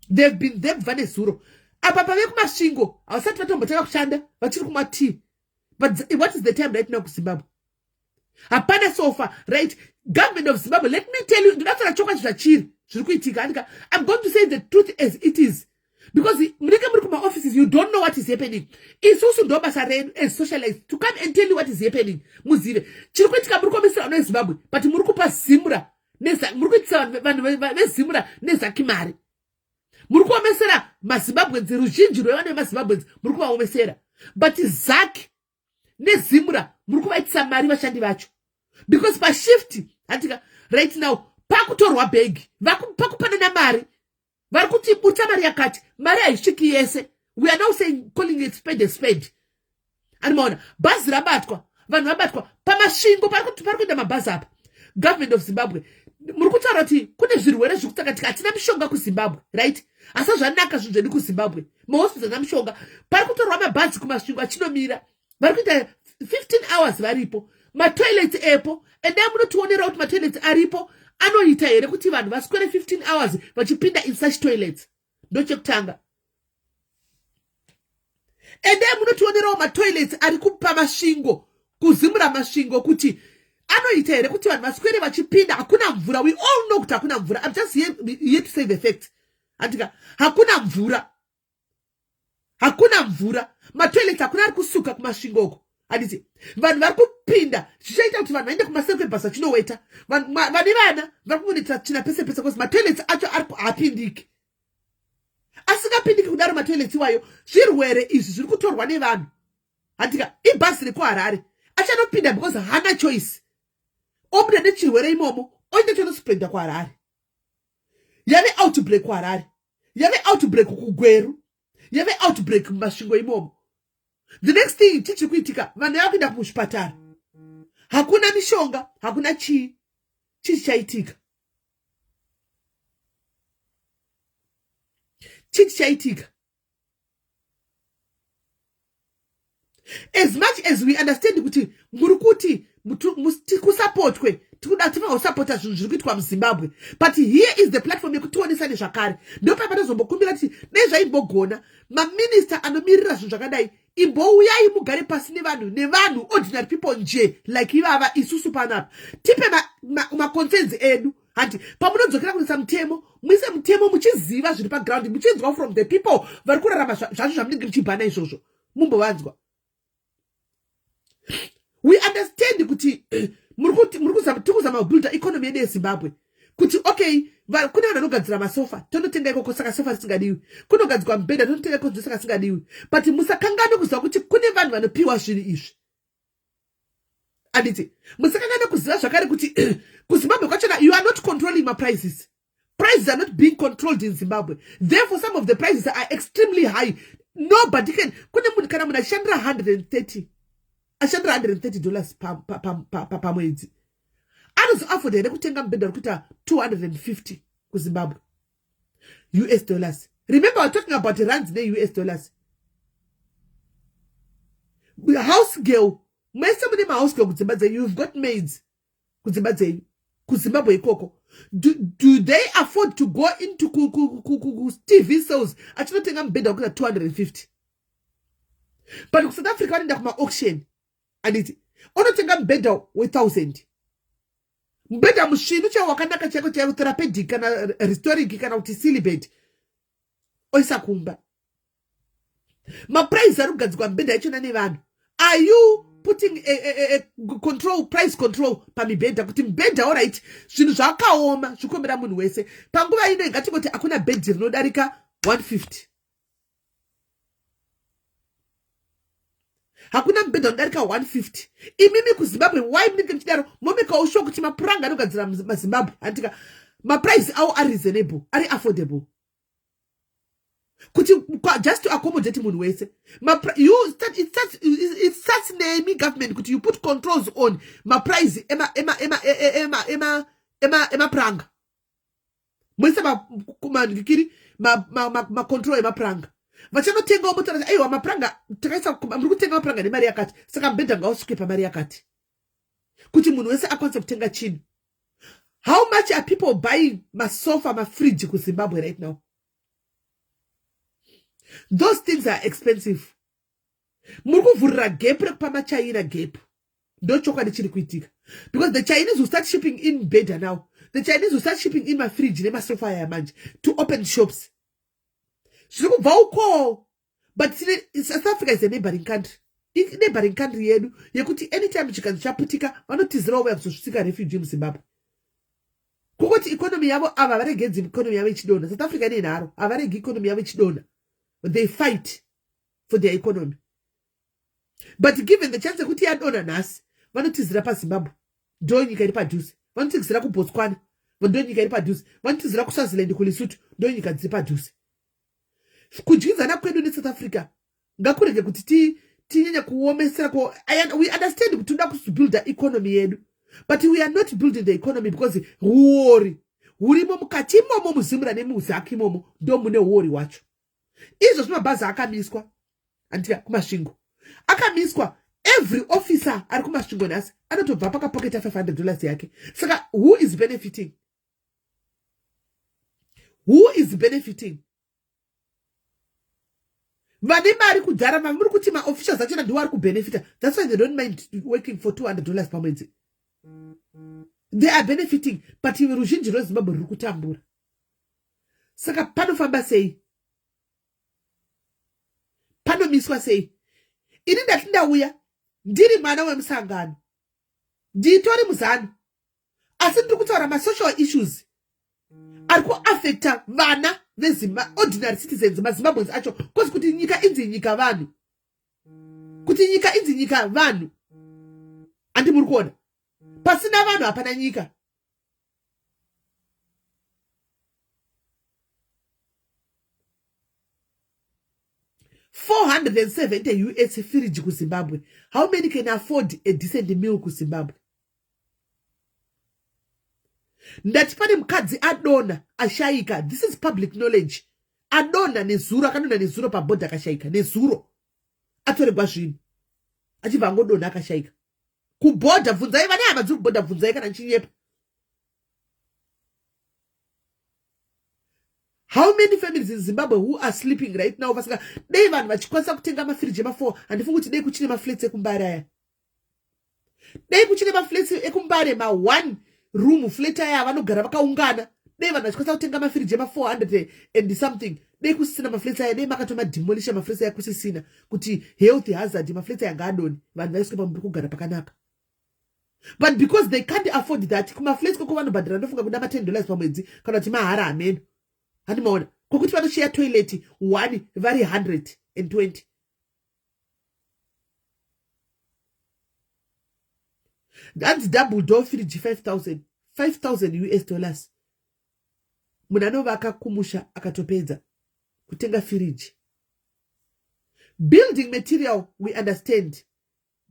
They've been there kubva nezuro. Apa pave kuMasvingo, havasati vatombotanga kushanda, vachiri kumwa tea. But what is the time right now kuZimbabwe? Hapana sofa, right? Government of Zimbabwe, let me tell you, ndinotaura chokwadi zvachiri zviri kuitika, andika? I'm going to say the truth as it is, because munenge muri kumaoffices, you don't know what is happening. Isusu ndo basa redu as socialites to come and tell you what is happening, muzive chiri kuitika. Muri kuomesera vana veZimbabwe, but muri kupa ZIMRA, muri kuitisa vanhu veZIMRA neZACC mari. Muri kuomesera maZimbabweans, ruzhinji rwevana vemaZimbabweans muri kuvaomesera, but ZACC neZIMRA muri kuvaitisa mari vashandi vacho, because pashift, handika, right now pakutorwa bhegi, pakupanana mari. Vari kuti butsa mari yakati, mari haisviki yese. We are now saying, calling it spade a spade. Ani maona bhazi rabatwa, vanhu vabatwa paMasvingo, pari kuenda mabhazi apa. Government of Zimbabwe, muri kutaura kuti kune zvirwere zviri kutsakatika, hatina mishonga kuZimbabwe, right? Asi zvanaka zvinhu zvedu kuZimbabwe, mahospital ana mishonga. Pari kutorwa mabhazi kuMasvingo achinomira, vari kuita 15 hours varipo. Matoilets epo, endai munotionerawo kuti matoilets aripo anoita here kuti vanhu vaswere 15 hours vachipinda in such toilets. Ndochekutanga. Endai munotionerawo matoilets ari kupa Masvingo, kuZIMRA Masvingo, kuti anoita here kuti vanhu vaswere vachipinda. Hakuna mvura. We all know kuti hakuna mvura. I'm just here to say the fact, andika? Hakuna mvura, hakuna mvura. Matoilets hakuna ari kusuka kuMasvingo uko, handiti? Vanhu vari kupinda, zvichaita kuti vanhu vaende kumasero kwebhasi vachinoweta. Vane vana vari kungonoita tsvina pese pese, because matoilets acho haapindiki. Asingapindiki kudaro matoilets iwayo, zvirwere izvi zviri kutorwa nevanhu, handika? Ibhazi rekuHarare achanopinda because haana choice. Obuda nechirwere imomo, oenda chonospreda kuHarare. Yave outbreak kuHarare, yave outbreak kuGweru, yave outbreak muMasvingo imomo. The next thing chichiri kuitika, vanhu vava kuenda kuzvipatara, hakuna mishonga, hakuna chii. Chii chichaitika? Chii chichaitika? As much as we understand kuti muri kuti kusapotwe, tikuda tifanira kusapota zvinhu zviri kuitwa muZimbabwe, but here is the platform yekutionesa nezvakare. Ndopa patozombokumbira kuti dai zvaimbogona, maminista anomirira zvinhu zvakadai, imbouyai mugare pasi nevanhu, nevanhu, ordinary people nje like ivava isusu panapa, tipe maconcerns edu, handi? Pamunodzokera kunoisa mutemo, muise mutemo muchiziva zviri paground, muchinzwa from the people vari kurarama zvacho zvamunenge muchibhana izvozvo, mumbovanzwa. We understand kuti muri kuzama kubuilda economy yedu yeZimbabwe. Kuti okay, kune vanhu vanogadzira masofa, tonotenga ikoko, saka sofa risingadiwi. Kunogadzirwa mubhedha, tonotenga ikoko, saka singadiwi. But musakanganwe kuziva kuti kune vanhu vanopiwa zvinhu izvi, anditi? Musakanganwe kuziva zvakare kuti kuZimbabwe kwachona you are not controlling maprices. Prices are not being controlled in Zimbabwe. Therefore, some of the prices are extremely high. Nobody can, kune munhu, kana munhu achishandira 130, ashandira $130 pamwedzi, anozoafforda here kutenga mubhedha uri kuita 250 kuZimbabwe, US dollars? Remember, we're talking about rands ne-US dollars. House girl, mese mune mahouse girl kudzimba dzenyu. You've got maids kudzimba dzenyu kuZimbabwe ikoko. Do they afford to go into TV sales achinotenga mubhedha wekuita 250? But kuSouth Africa vanoenda kumaauction, anditi? Unotenga mubhedha we1000, mubhedha musvinu chaiwo, wakanaka chaiko chaiko, Therapedic kana Restoring kana kuti Silibed, oisa kumba. Maprice ari kugadzirwa mibhedha yachona nevanhu, are you putting a control, price control pamibhedha, kuti mibhedha, alright, zvinhu zvakaoma, zvikuomera munhu wese panguva ino, ngatingoti hakuna bhedhi rinodarika 150, hakuna mubhedha unodarika 150. Imimi kuZimbabwe, why munenge muchidaro? Momekawo sure kuti mapuranga anogadzira maZimbabwe, handika, maprice awo ari reasonable, ari affordable, kuti just to accommodate munhu wese. It starts nemi government, kuti you put controls on maprice emapranga, moisa mandikiri macontrol emapranga. Vachanotengawo motaura, aiwa, mapranga takaisa, muri kutenga mapranga nemari yakati, saka mubhedha ngausvike pamari yakati, kuti munhu wese akwanise kutenga chinhu. How much are people buying masofa, mafriji kuZimbabwe right now? Those things are expensive. Muri kuvhurira gap rekupa maChina gap. Ndo chokwadi chiri kuitika, because the Chinese will start shipping in better now. The Chinese will start shipping in mafriji nemasofa aya manje to open shops. Zviri kubva uko, but South Africa is a neighboring country, neighboring country yedu, yekuti anytime chikanzi chaputika, vanotizirawo vaya kuzosvika refugee muZimbabwe. Kungoti economy yavo, ava varegedzi economy yavo ichidonha. South Africa ine nharo, havaregi economy yavo ichidonha. They fight for their economy, but given the chance yekuti yadonha nhasi, vanotizira paZimbabwe, ndo nyika iri padhuze. Vanotizira kuBotswana, ndo nyika iri padhuze. Vanotizira kuSwaziland, kuLesotho, ndo nyika dziri padhuze. Kudyidzana kwedu neSouth Africa ngakurege kuti tinyanya kuomesera. We understand kuti toda kubuilda economy yedu, but we are not building the economy because huori hurimo mukati imomo, muZimura nemuZACC imomo, ndo mune huori hwacho. Izvo zvimabhazi akamiswa, andika, kuMasvingo akamiswa. Every officer ari kuMasvingo nhasi anotobva pakapoketa $500 yake. Saka who is benefiting? Who is benefiting? Vane mari kudhara. Muri kuti maofficials achona ndiwo ari kubenefita. That's why they don't mind working for $200 pamwedzi. They are benefiting, but ruzhinji rweZimbabwe ruri kutambura. Saka panofamba sei? Panomiswa sei? Ini ndati ndauya ndiri mwana wemusangano, nditori muZANU, asi ndiri kutaura masocial issues ari kuafecta vana vezimba, ordinary citizens, maZimbabweans acho, cause kuti nyika inzi nyika vanhu, kuti nyika inzi nyika vanhu, handi muri kuona? Pasina vanhu hapana nyika. 470 US firiji kuZimbabwe. How many can afford a decent meal kuZimbabwe? Ndati pane mukadzi adonha, ashayika. This is public knowledge. Adonha nezuro, akadonha nezuro pabhodha, akashayika nezuro, atoregwa zvinhu, achibva angodonha, akashayika kubhodha. Bvunzai vane hama dziri kubhodha, bvunzai kana nchinyepa. How many families in Zimbabwe who are sleeping right now vasinga? Dei vanhu vachikwanisa kutenga mafiriji ema4, handifungi kuti dei kuchine maflats ekuMbare aya. Dei kuchine maflats ekuMbare, ma1 room flat aya vanogara vakaungana. Dei vanhu vachikwanisa kutenga mafiriji ema400 and something, dei kusisina maflats aya. Dei makatomademolisha maflats aya, kusisina kuti health hazard. Maflats aya ngaadoni, vanhu vaiswe pamuri kugara pakanaka. But because they can't afford that, kumaflats koko vanobhadhara ndofunga kuda ma10 dollars pamwedzi kana kuti mahara, hameno. Handimaona kwokuti vanosheya toilet one vari 120. Hanzi double door fridge 5000, 5000 US dollars. Munhu anovaka kumusha akatopedza kutenga firiji. Building material, we understand.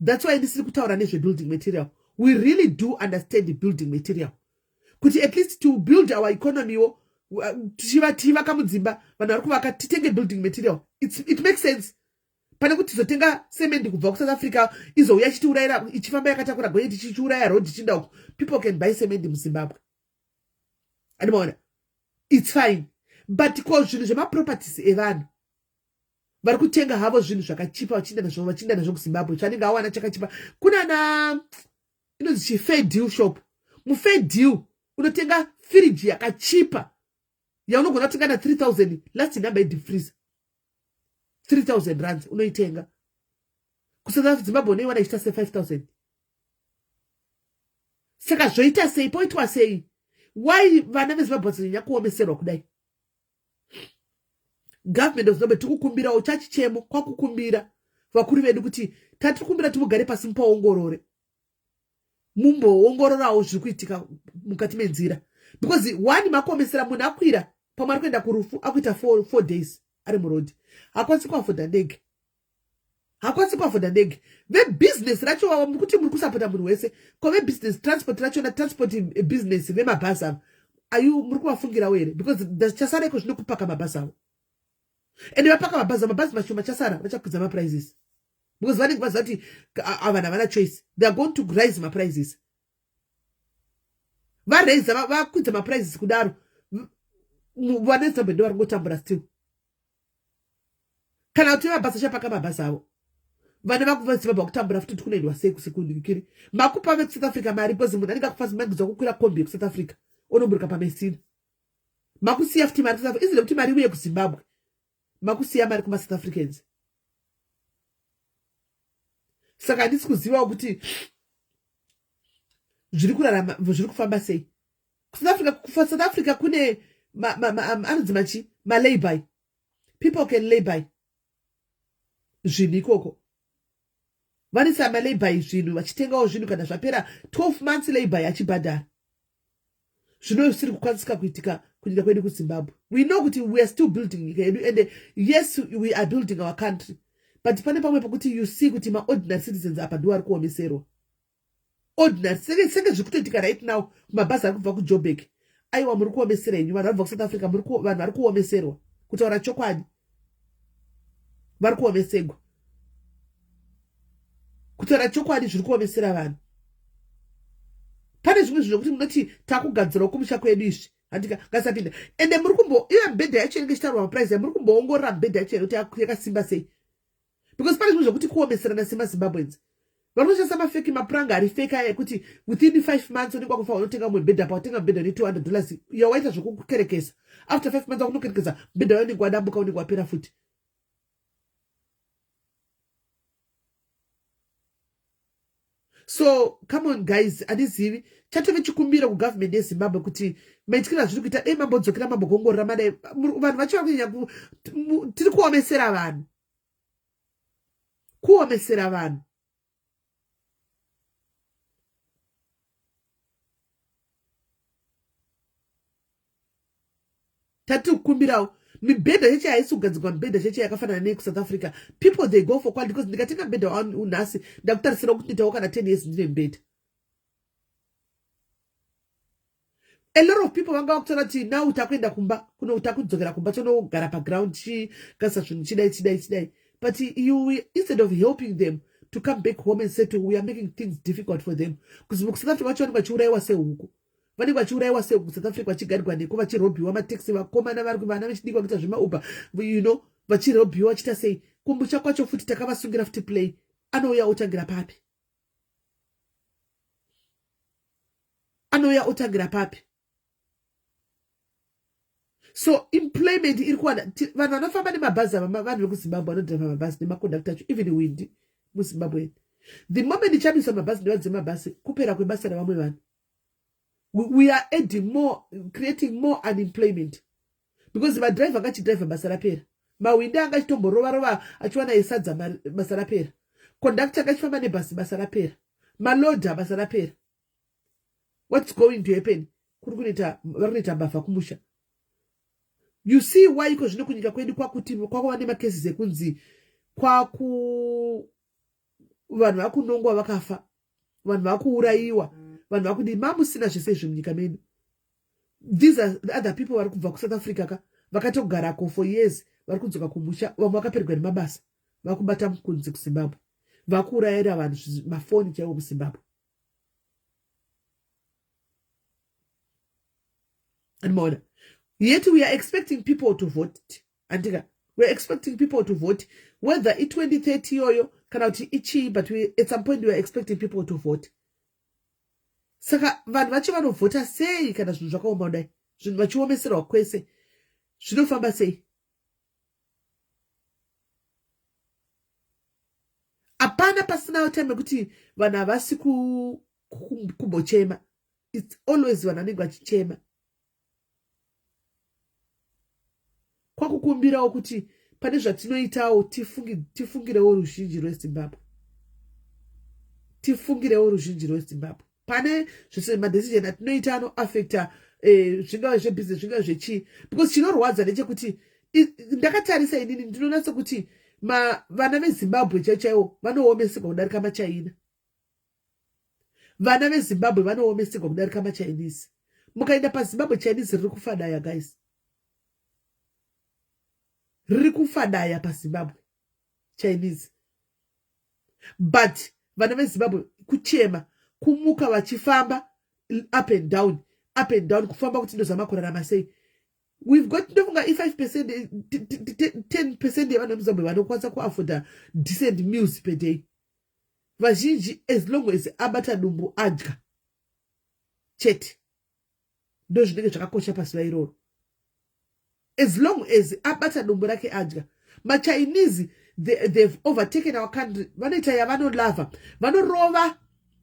That's why ndisiri kutaura nezvebuilding material. We really do understand the building material, kuti at least to build our economy wo, tichivaka mudzimba, vanhu vari kuvaka, titenge building material. It makes sense pane kuti tizotenga semendi kubva kuSouth Africa, izouya ichitiurayira, ichifamba yakatakura gonyeti, ichichiuraya road ichinda uko. People can buy cement muZimbabwe, andimaona? It's fine. But ko zvinhu zvemaproperties evanhu vari kutenga havo zvinhu zvakachipa, vachiinda nazvo, vachiinda nazvo kuZimbabwe, zvanenge awana chakachipa kunana inonzi chifair deal shop. Mufair deal unotenga firiji yakachipa yaunogona kutenga na3000. Last number yedeep freezer, 3000 rands unoitenga. KuSouth Zimbabwe unoiwana ichiita se5000. Saka zvoita sei? Poitwa sei? Why vana veZimbabwe vazonyanya kuomeserwa kudai? Government of Zimbabwe, tikukumbirawo chachichemo kwakukumbira vakuru vedu kuti tatiri kumbira timugare pasi, mupaongorore, mumboongororawo zviri kuitika mukati menzira, because one, makuomesera munhu akwira, pamwe ari kuenda kurufu, akuita 4 days ari murodhi, hakwanisi kuafodha ndege, hakwanisi kuafodha ndege. Vebhizinesi racho vava mukuti muri kusapota munhu wese. Ko vebhizinesi transport rachona, transport business, vemabhazi ava, ayu muri kuvafungirawo here? Because chasara iko zvino kupaka mabhazi avo, ende vapaka mabhazi, mabhazi mashoma chasara, vachakwidza maprices, because vanenge vaziva kuti vanhu havana choice. They are going to raise maprices. Varaisa, vakwidza maprices kudaro, vane Zimbabwe ndo vari kungotambura still. Kana kuti vemabhazi achapaka mabhazi avo, vane vakuvaZimbabwe vakutambura futi. Kuti kunoendwa sei kusekundikiri? Makupa vekuSouth Africa mari, because munhu anenge akufazimangidzwa kukwira kombi yekuSouth Africa, onoburuka paMesina. Makusiya futi mari izile kuti mari iuye kuZimbabwe, makusiya mari kumaSouth Africans. Saka handisi kuzivawo kuti zviri kurarama, zviri kufamba sei kuSouth Africa. KuSouth Africa kune anonzi machi malayby. People can layby zvinhu ikoko, vanoisa malayby zvinhu, vachitengawo zvinhu, kana zvapera 12 months layby achibhadhara. Zvino zvisiri kukwanisika kuitika kunyika kwedu kuZimbabwe. We know kuti we are still building nyika yedu, and yes, we are building our country, but pane pamwe pekuti you see kuti maordinary citizens apa ndiwo ari kuomeserwa. Ordinary, senge zviri kutoitika right now kumabhazi ari kubva kuJobek. Aiwa, muri kuomesera henyu vanhu vari kubva kuSouth Africa. Vanhu vari kuomeserwa, kutaura chokwadi, vari kuomesegwa. Kutaura chokwadi, zviri kuomesera vanhu. Pane zvimwe zvinhu zvokuti munoti takugadzirawo kumusha kwedu izvi, handika? Ngasapinda. Ende muri kumbo iyo mibhedha yacho inenge ichitaurwa maprice, muri kumboongorora mibhedha yacho here kuti yakasimba sei? Because pane zvimwe zvokuti kuomeserana semaZimbabweans. Vari kushandisa mafake mapuranga ari fake aya ekuti within 5 months unenge wakufa unotenga mumwe mubhedha. Pawatenga mubhedha ne$200 yawaita zvokukerekesa, after 5 months wakunokerekesa mubhedha wayo unenge wadambuka, unenge wapera futi. So come on guys, handizivi. Chatove chikumbiro kugovernment yeZimbabwe kuti maitikiro azviri kuita, dei mambodzokera, mambogongorora madai vanhu vacho vari kunyanya. Tiri kuomesera vanhu, kuomesera vanhu. Tatiri kukumbirawo mibhedha cheche haisi kugadzirwa, mibhedha cheche yakafanana neyekuSouth Africa. People, they go for quality, because ndikatenga mubhedha nhasi, ndakutarisira kuti nditawo kana 10 years ndine mubhedha. A lot of people vanga vakutaura kuti now takuenda kumba kuno, takudzokera kumba, tonogara paground, chigasa zvinhu chidai chidai chidai. But you, instead of helping them to come back home and settle, we are making things difficult for them. Because mukuSouth Africa vacho vanenge vachiurayiwa sehuku, vanenge vachiurayiwa sehuku kuSouth Africa, vachigarirwa neko, vachirobhiwa mataxi, vakomana vari vana vechidiki vakuita zvemauber, vachirobhiwa, vachiita sei. Kumusha kwacho futi takavasungira futi play, anouya otangira papi? Anouya otangira papi? So employment iri kuwana vanhu vanofamba nemabhazi ava, vanhu vekuZimbabwe vanodhiraivha mabhazi nemakondakta acho, even windi muZimbabwe. The moment ichamiswa mabhazi nevadzi vemabhasi, kupera kwebasa revamwe vanhu. We are adding more, creating more unemployment, because madhiraivha anga achidhiraivha, basa rapera. Mahwindi anga achitomborova rova achiwana esadza, basa rapera. Kondakta anga achifamba nebhasi, basa rapera. Malodha, basa rapera. What's going to happen? Kuri kunoita vari kunoita mbavha kumusha. You see why iko zvino kunyika kwedu kwakuti kwakava nemacases ekunzi kwaku vanhu vakunongwa vakafa, vanhu vakuurayiwa, vanhu vakudi mamusina zvese izvi munyika medu. These are the other people vari kubva kuSouth Africa ka, vakatogarako for years, vari kudzoka kumusha. Vamwe vakapererwa nemabasa, vakubata mukunzi kuZimbabwe, vakuurayira vanhu mafoni chaiwo muZimbabwe. Andimaona? Yet we are expecting people to vote, andika? We are expecting people to vote, whether i2030 iyoyo kana kuti ichii, but at some point we are expecting people to vote. Saka vanhu vacho vanovhota sei kana zvinhu zvakaoma kudai, zvinhu vachiomeserwa kwese? Zvinofamba sei? Hapana pasina time yekuti vanhu havasi kumbochema. It's always vanhu vanenge vachichema. Kwakukumbirawo kuti pane zvatinoitawo, tifungirewo ruzhinji rweZimbabwe, tifungirewo ruzhinji rweZimbabwe pane zvese madecision atinoita anoafecta, zvingave zvebusiness, zvingave zvechii. Because chinorwadza ndechekuti ndakatarisa inini, ndinoona sekuti vana veZimbabwe chaivo chaivo vanoomeserwa kudarika maChina. Vana veZimbabwe vanoomeserwa kudarika maChinese. Mukaenda paZimbabwe Chinese, riri kufadaya, guys, riri kufadaya paZimbabwe Chinese. But vana veZimbabwe kuchema, kumuka vachifamba up and down, up and down, kufamba kuti ndozama kurarama sei. We've got, ndofunga i5 percent, 10% yevanhu vemuZimbabwe vanokwanisa kuafforda decent meals per day. Vazhinji, as long as abata dumbu, adya chete, ndo zvinenge zvakakosha pazuva iroro. As long as abata dumbu rake, adya. MaChinese, they've overtaken our country. Vanoita yavanolavha, vanorova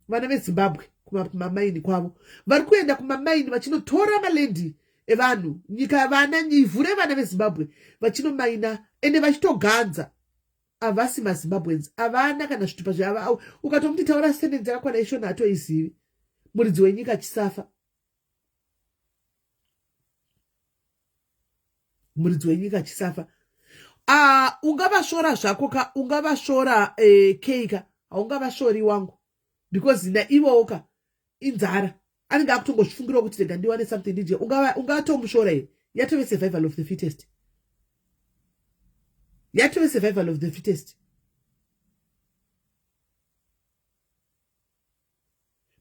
vana veZimbabwe kumamaini kwavo. Vari kuenda kumamaini vachinotora malendi evanhu, nyika, vana, ivhu revana veZimbabwe, vachinomaina ende vachitoganza. Havasi maZimbabweans, havana kana zvitupa zveava. Ukatomuti taura sentence yakakwana ishona, hatoizivi. Muridzi wenyika achisafa, muridzi wenyika achisafa. Ungavasvora zvako ka, ungavasvora keika, haungavasvori wangu, because naivowo ka inzara, anenge akutongozvifungirawo kuti rega ndiwane something ndidye. Ungatomusvora here? Yatove survival of the fittest, yatove survival of the fittest.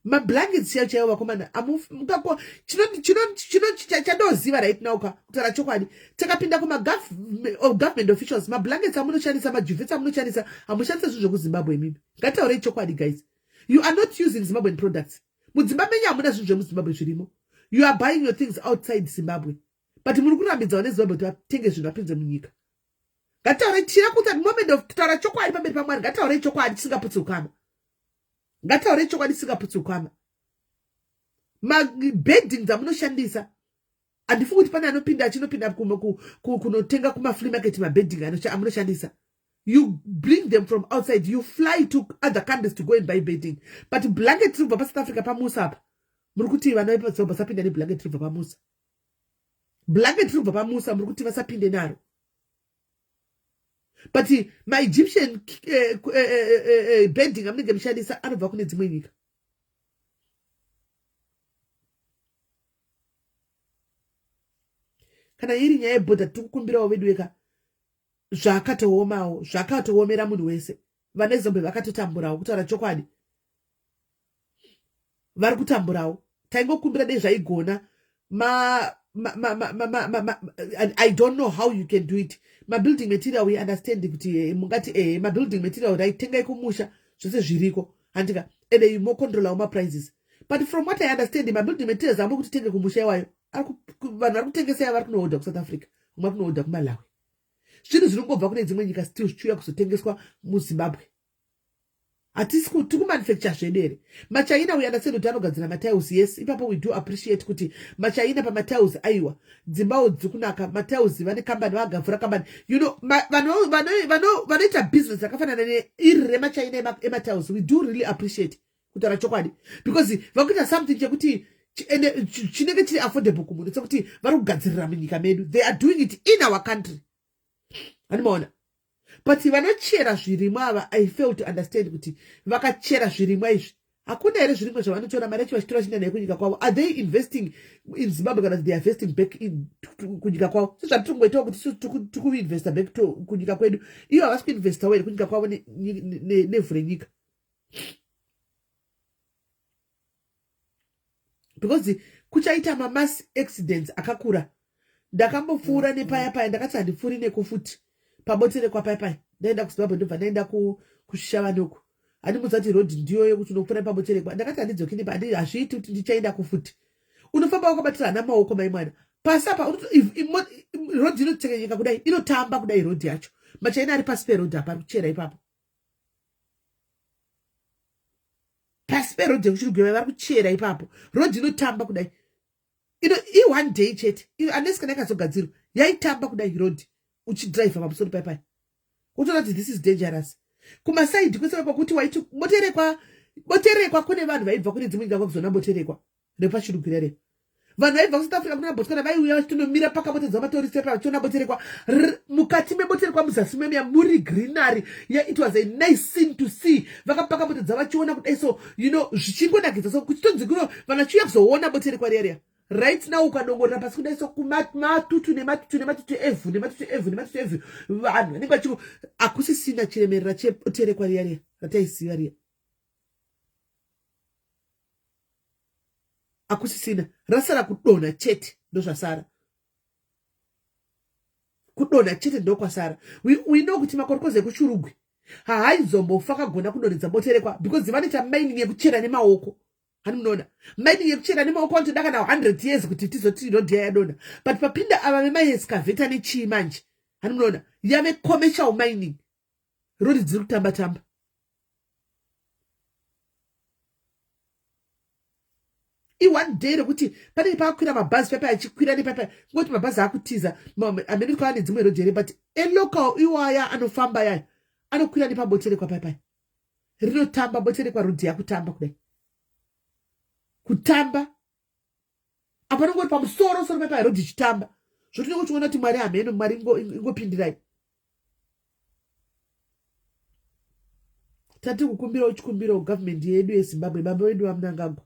Mablankets chaivo chaivo, vakomana, chandoziva right now ka, kutaura chokwadi, takapinda kumagovernment officials, mablankets amunoshandisa, maduvets amunoshandisa, hamushandisa zvinhu zvekuZimbabwe imimi. Ngataurei chokwadi, guys. You are not using Zimbabwean products. Mudzimba menyu hamuna zvinhu zvemuZimbabwe zvirimo. You are buying your things outside Zimbabwe, but muri kurambidzawo neZimbabwe kuti vatenge zvinhu vapinze munyika. Ngataurei tira kuti at moment of kutaura chokwadi pamberi paMwari, ngataurei chokwadi chisingaputsi ukama, ngataurei chokwadi chisingaputsi ukama. Mabedding dzamunoshandisa, handifungi kuti pane anopinda achinopinda kunotenga kumaflea market mabedding amunoshandisa. You bring them from outside. You fly to other countries to go and buy bedding, but blanket riri kubva paSouth Africa pamusa apa, muri kuti vana vepaZimbabwe vasapinda neblanket riri kubva pamusa. Blanket riri kubva pamusa, muri kuti vasapinde naro, but maEgyptian bedding amunenge mushandisa anobva kune dzimwe nyika. Kana iri nyaya yebhodha, tiri kukumbirawo vedu weka, zvakatoomawo, zvakatoomera munhu wese. Vane Zimbabwe vakatotamburawo, kutaura chokwadi, vari kutamburawo. Taingokumbira dei zvaigona ma, ma, ma, ma, ma, ma, ma, I don't know how you can do it. Mabuilding material, we understand kuti mungati mabuilding material, right, tengai kumusha, zvose zviriko, handika? Ende mocontrolawo maprices. But from what I understand, mabuilding materials amuri kuti tenge kumusha iwayo, vanhu vari kutengesa, vari kunoodha kuSouth Africa, vamwe vari kunoodha kuMalawi. Zvinhu zviri kungobva kune dzimwe nyika, still zvichiuya kuzotengeswa muZimbabwe. Hatisi tiri kumanufacture zvedu here? Machaina, we understand kuti anogadzira matiles. Yes, ipapo we do appreciate kuti machaina pamatiles, aiwa, dzimbawo dziri kunaka. Matiles, vane kambani, vagavhura kambani. Vanoita business rakafanana neiri remachaina ematiles. We do really appreciate, kutaura chokwadi, because vakuita something chekuti ende chinenge chiri affordable kumunhu, sekuti vari kugadzirira munyika medu. They are doing it in our country, handimaona? But vanochera zvirimwa ava, I fail to understand kuti vakachera zvirimwa izvi, hakuna here zvirimwa zvavanotora mari yacho vachitora chinda naye kunyika kwavo? Are they investing in Zimbabwe, kana they are investing back in kunyika kwavo, sezvatiri kungoitawo kuti isu tiri kuinvesta back to kunyika kwedu? Ivo havasi kuinvestawo here kunyika kwavo nevhu renyika? Because kuchaita mamass accidents akakura. Ndakambopfuura nepaya paya, ndakati handipfuuri neko futi, paBoterekwa paya paya. Ndaenda kuZimbabwe, ndobva ndaenda kuShishavanoku. Handimudza kuti rodhi ndiyo yekuti unopfuura nepaBoterekwa. Ndakati handidzoki nepa, hazviiti kuti ndichaenda kufuti. Unofamba wakabatira hana maoko, mai mwana, pasi apa rodhi inotsekenyeka kudai, inotamba kudai rodhi yacho. Machaina ari pasi perodhi apa, ari kuchera ipapo pasi perodhi yekuChirugweva, vari kuchera ipapo. Rodhi inotamba kudai ino i-one day chete, unless kana ikazogadzirwa. Yaitamba kudai rodhi uchidhiraivha pamusoro paipai, utoona kuti this is dangerous. Kumasaidhi kwese kwakuti waiti Boterekwa, Boterekwa kune vanhu vaibva kune dzimwe nyika kwakuzona Boterekwa repaChirugwira re. Vanhu vaibva kuSouth Africa, kuna Botswana, vaiuya vachitonomira pakapotedzwa matorisi pa, vachiona Boterekwa. Mukati meBoterekwa muzasi memuya muri greenery. Yeah, it was a nice scene to see. Vakapaka motedza vachiona kudai so, zvichingonakidza so, kuchitonzi kuno vanhu vachiuya kuzoona Boterekwa riya riya. Right now ukadongorera pasi kudai so, kumatutu nematutu nematutu evhu nematutu evhu nematutu evhu, vanhu vanenge vachiko. Hakusisina chiremerera cheBoterekwa riya riya rataiziva riya, hakusisina. Rasara kudonha chete, ndozvasara, kudonha chete ndokwasara. We know kuti makorokoza ekuChurugwi haaizombofa kagona kudonhedza Boterekwa, because vanoita mining yekuchera nemaoko. Hani munoona mining yekuchera nemaoko, vanotoda kana 100 years kuti tizoti rodhi yadonha. But papinda ava vemaexcavator nechii manje, hani munoona yave commercial mining, rori dziri kutamba tamba. I-one day rekuti panenge paakwira mabhazi paipai, achikwira nepaipai, ngoti mabhazi akutiza amene kwava nedzimwe rodhi here? But elocal iwaya anofamba yaya anokwira nepaBoterekwa paipai, rinotamba Boterekwa, rodhi yakutamba kudai, kutamba apa nongori pamusoro soro paipai, rodhi ichitamba. Zvotinenge uchiona kuti Mwari hameno, Mwari ingopindirai. Tati kukumbirawo chikumbiro gavhumendi yedu yeZimbabwe, baba vedu vaMnangagwa,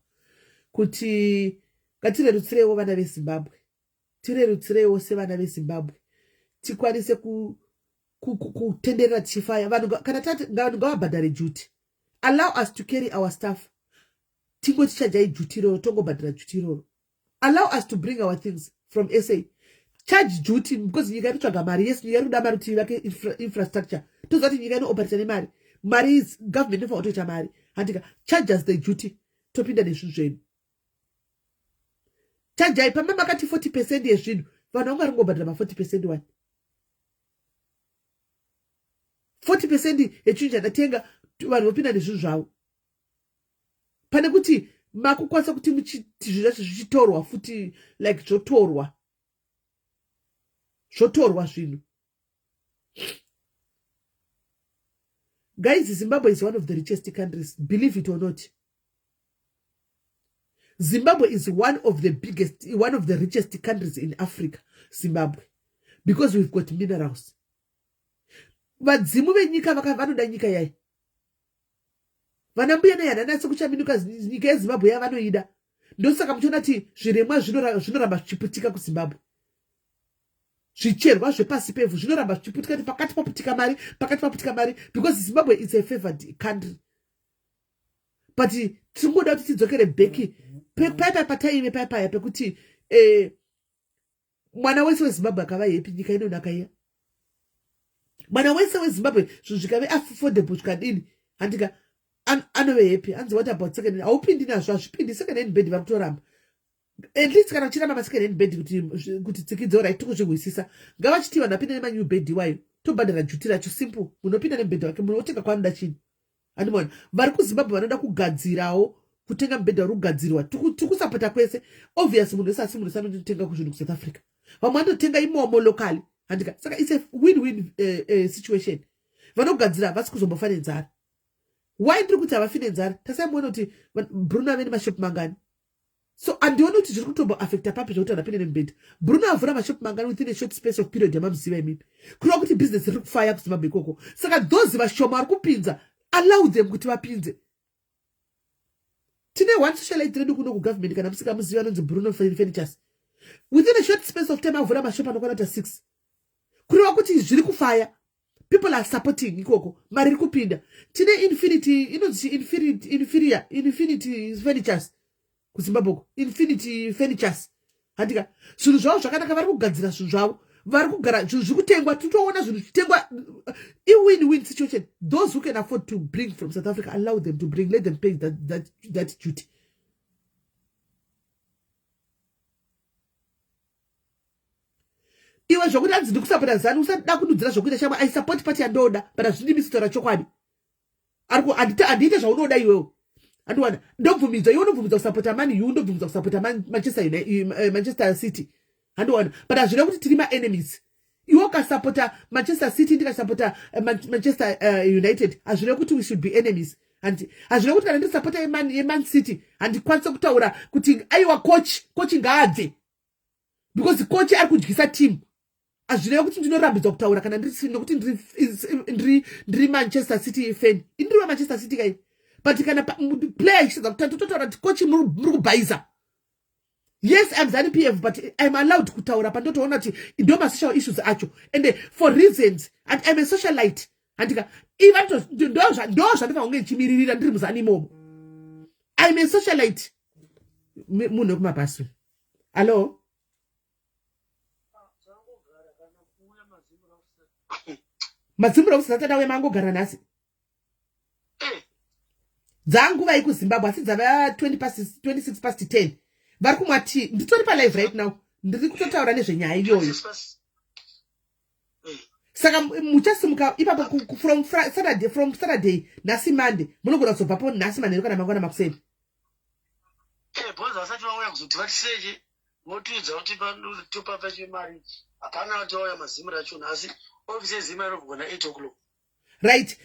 kuti ngatirerutsireiwo vana veZimbabwe, tirerutsireiwo sevana veZimbabwe, tikwanise kutenderera tichifaya. Vanhu kana tati vanhu ngavabhadhare duty, allow us to carry our stuff. Tingoti chajai duty iroro, tongobhadhara duty iroro. Allow us to bring our things from SA, charge duty, because nyika iri mari. Yes, nyika iri kuda mari kuti ivake infrastructure. Toziva kuti nyika inooperata nemari. Mari is government inofanira kutoita mari, handika? Charge us the duty, topinda nezvinhu zvedu. Chajai pamba makati 40% yezvinhu, vanhu vangu vari kungobhadhara ma40% one 40% yechinhu chandatenga, vanhu vopinda nezvinhu zvavo, pane kuti makukwanisa kuti zvinhu zvacho zvichitorwa futi, like zvotorwa, zvotorwa zvinhu. Guys, Zimbabwe is one of the richest countries, believe it or not. Zimbabwe is one of the biggest, one of the richest countries in Africa, Zimbabwe, because we've got minerals. Vadzimu venyika vanoda nyika yai. Vana mbuya nehananasi kuchaminuka, nyika yeZimbabwe yavanoida. Ndosaka muchiona kuti zviremwa zvinoramba zvichiputika kuZimbabwe, zvicherwa zvepasi pevhu zvinoramba zvichiputika, kuti pakati paputika mari, pakati paputika mari, because Zimbabwe is a favored country. But tingoda kuti tidzokere back paipai pataive paipaya, pekuti mwana wese weZimbabwe akava happy, nyika inonaka iya. Mwana wese weZimbabwe, zvinhu zvikave affordable zvikadini, handika anove happy. Hanzi, what about second? Haupindi nazvo, hazvipindi. Second hand bed vari kutoramba. At least kana uchiramba masecond hand bed kuti tsikidzo, right, tikuzvihwisisa. Ngavachiti vanhu vapinde nemanew bed iwayo, tobhadhara duty racho, simple. Munopinda nemubhedha wake, munhu otenga kwaanoda chinhu. Andimona vari kuZimbabwe vanoda kugadzirawo, kutenga mibhedha uri kugadzirwa, tiri kusapota kwese. Obvious, munhu wese, asi munhu wese anototenga kuzvinhu kuSouth Africa, vamwe vanototenga imomo locally, handika? Saka it's a win win situation. Vanogadzira vasi kuzombofa nenzara. Why ndiri kuti havafi nenzara? Tasaimuona kuti Bruno ave nemashopu mangani. So handioni kuti zviri kutomboaffecta papi zvekuti vanhu vapinde nemubhedha. Bruno avhura mashopu mangani within a short space of period yamamuziva imimi? Kureva kuti business riri kufaya kuZimbabwe ikoko. Saka those vashoma vari kupinza, allow them kuti vapinze. Tine one socialite redu kuno kugovernment, kana musingamuzivi, anonzi Bruno Furnitures. Within a short space of time avhura mashopu anokwana kuita six. Kureva kuti zviri kufaya, people are supporting ikoko, mari iri kupinda. Tine Infinity, inonzi Infinity, Inferior, Infinity Furnitures kuZimbabwe uko, Infinity Furnitures, handika? Zvinhu zvavo zvakanaka, vari kugadzira zvinhu zvavo, vari kugara, zvinhu zviri kutengwa, titoona zvinhu zvichitengwa. Iwin win situation. Those who can afford to bring from South Africa, allow them to bring, let them pay that duty. Iwe zvokuti hanzi ndikusapota ZANU, usada kududzira zvokuita shamwa. I support party yandoda, but hazvindimisi kutaura chokwadi. Handiite zvaunoda iwewe, andiwana. Ndobvumidzwa, iwe unobvumidzwa kusapota Man U, ndobvumidzwa kusapota Manchester City, handiwana? But hazvina kuti tiri maenemies. Iwe ukasapota Manchester City, ndikasapota Manchester United, hazvina kuti we should be enemies. Handi hazvina kuti kana ndiri yeMan City handikwanise kutaura kuti aiwa, coach ngaabve because coach ari kudyisa team. Hazvireva kuti ndinorambidzwa kutaura kana nokuti ndiri Manchester City fan. Indiri weManchester City kai, but kana player ichitadza kutata, totaura kuti coach, muri kubhaisa. Yes, I'm ZANU PF, but I'm allowed kutaura pandotoona kuti ndo masocial issues acho, and for reasons, and I'm a socialite, handika? Iva ndo zvandifanira kunge ndichimiririra ndiri muZANU imomo. I'm a socialite. Munhu wekumabhasi, hallo. Madzimbura usati auya, mangogara nhasi dzanguva ikuZimbabwe, asi dzava 20 past 26 past 10. Vari kumwa tea. Nditori palive right now, ndiri kutotaura nezvenyaya iyoyo. Saka muchasimuka ipapo from Saturday, nhasi Monday, munogona kuzobvapo nhasi manheru kana mangwana makuseni. Bhozi vasati vauya kuzoti vatiseche, votiudza kuti topapa chemari. Hapana vati vauya maZIMRA acho nhasi. Ofisi yeZIMRA inovhurwa na8 o'clock. Right,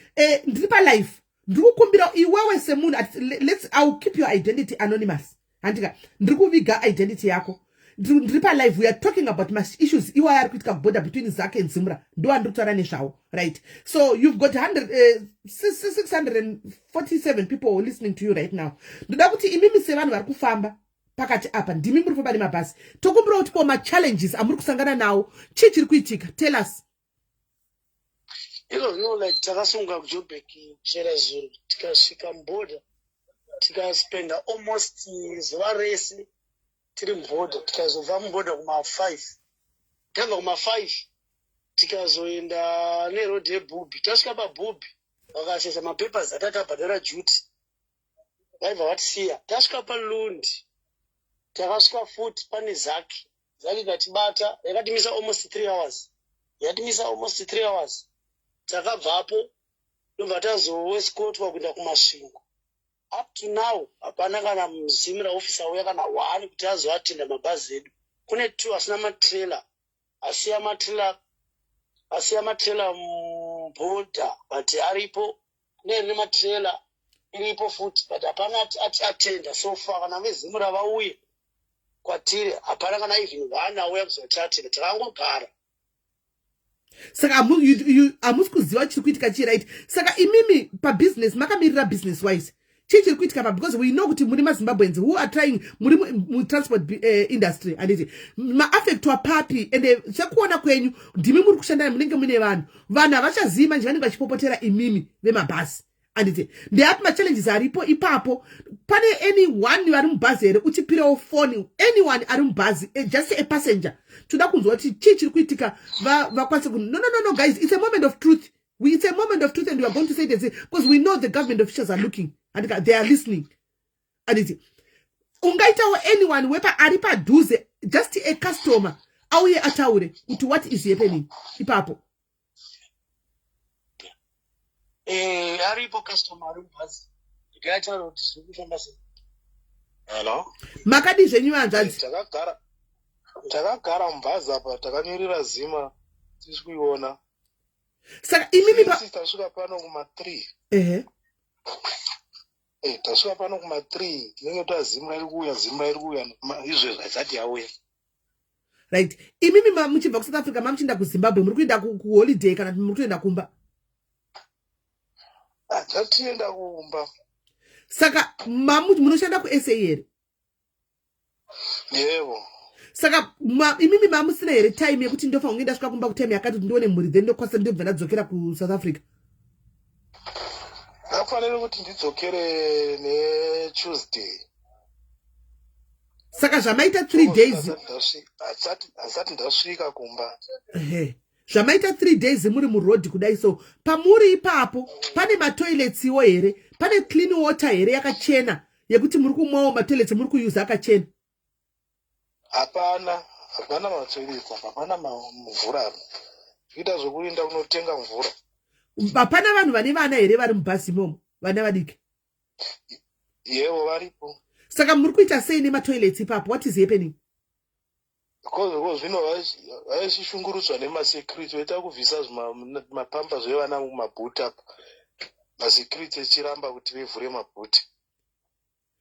ndiri palive. Ndiri kukumbira iwewe semunhu, let's I will keep your identity anonymous, handika? Ndiri kuviga identity yako. Ndiri palive, we are talking about maissues iwaya ari kuitika kuborder between ZACC and ZIMRA. Ndo andiri kutaura nezvawo, right? So you've got 100, 647 people listening to you right now. Ndoda kuti imimi sevanhu vari kufamba pakati apa, ndimi muri kufamba nemabhasi, tokumbira kuti po machallenges amuri kusangana nawo, chii chiri kuitika? Tell us. Iko zvino, like, takasunga kuJoburg kuchera zuro, tikasvika muborder, tikaspenda almost zuva rese tiri muborder. Tikazobva muborder kuma5, tabva kuma5 tikazoenda neroad yeBubi. Tasvika paBubi, vakasesa mapapers atatabhadhara duty, vaibva vatisiya. Tasvika paLundi, takasvika futi pane ZACC. ZACC ikatibata, yakatimisa almost 3 hours, yatimisa almost 3 hours. Takabvapo, ndobva tazoescortwa kuenda kuMasvingo. Up to now hapana kana muZIMRA officer auya kana one kuti azoatenda mabhazi edu. Kune two asina matrailer, asiya matrailer, asiya matrailer muborder, but aripo. Kune rine matrailer iripo futi, but hapana ati atenda so far. Kana veZIMRA vauye kwatiri, hapana kana even one auya kuzoti atenda. Takangogara. Saka hamusi kuziva chiri kuitika chii, right? Saka imimi pabusiness makamirira business wise, chii chiri kuitika pa? Because we know kuti muri maZimbabweans who are trying, muri mutransport industry, handiti? Maaffectwa papi? Ende sekuona kwenyu, ndimi muri kushanda, munenge mune vanhu, vanhu havachazivi manje, vanenge vachipopotera imimi vemabhasi, handiti? Ndeapi machallenges aripo ipapo? Pane anyone vari mubhazi here? Uchipirewo foni anyone ari mubhazi, just a passenger. Toda kunzwa kuti chii chiri kuitika, vakwanise ku no, no, no, no, guys, it's a moment of truth. It's a moment of truth and we are going to say it because we know the government officials are looking and they are listening, anditi? Ungaitawo anyone wepa ari padhuze, just a customer, auye ataure kuti what is happening ipapo. Aripo customer ari mubhazi, ndikataura kuti zviri kufamba sei. Hello. Makadi zvenyu, hanzvadzi? Takagara mubhazi apa, takamirira ZIMRA, tisi kuiona. Saka imimi pa Tasvika pano kuma-3. Tasvika pano kuma-3, tinenge taZIMRA iri kuuya, ZIMRA iri kuuya. Izvezvi haisati yauya. Right, imimi muchibva kuSouth Africa, mamuchienda kuZimbabwe, muri kuenda kuholiday kana kuti muri kutoenda kumba? Tatienda kumba. Saka munoshanda kuSA here? Yebo. Saka imimi mamusina here time yekuti ndofanira kunge ndasvika kumba kutime yakati kuti ndione mhuri, then ndokwanisa ndobva ndadzokera kuSouth Africa? Ndafanire kuti ndidzokere neTuesday. Saka zvamaita 3 days Hasati ndasvika kumba. Ehe, zvamaita 3 days muri murodhi kudai, so pamuri ipapo pane matoiletsiwo here? Pane clean water here yakachena yekuti muri kumwawo? Matoilets muri kuyuza akachena? Hapana, hapana matoilets apa, hapana mvura apa. Kuita zvokuenda kunotenga mvura. Hapana vanhu vane vana here vari mubhazi imomo, vana vadiki? Yebo, varipo. Saka muri kuita sei nematoilets ipapo? What is happening? Because zvino vaishishungurudzwa nemasecurity, vaita kubvisa mapamba zvevana mumabhuti apa, masecurity echiramba kuti vevhure mabhuti.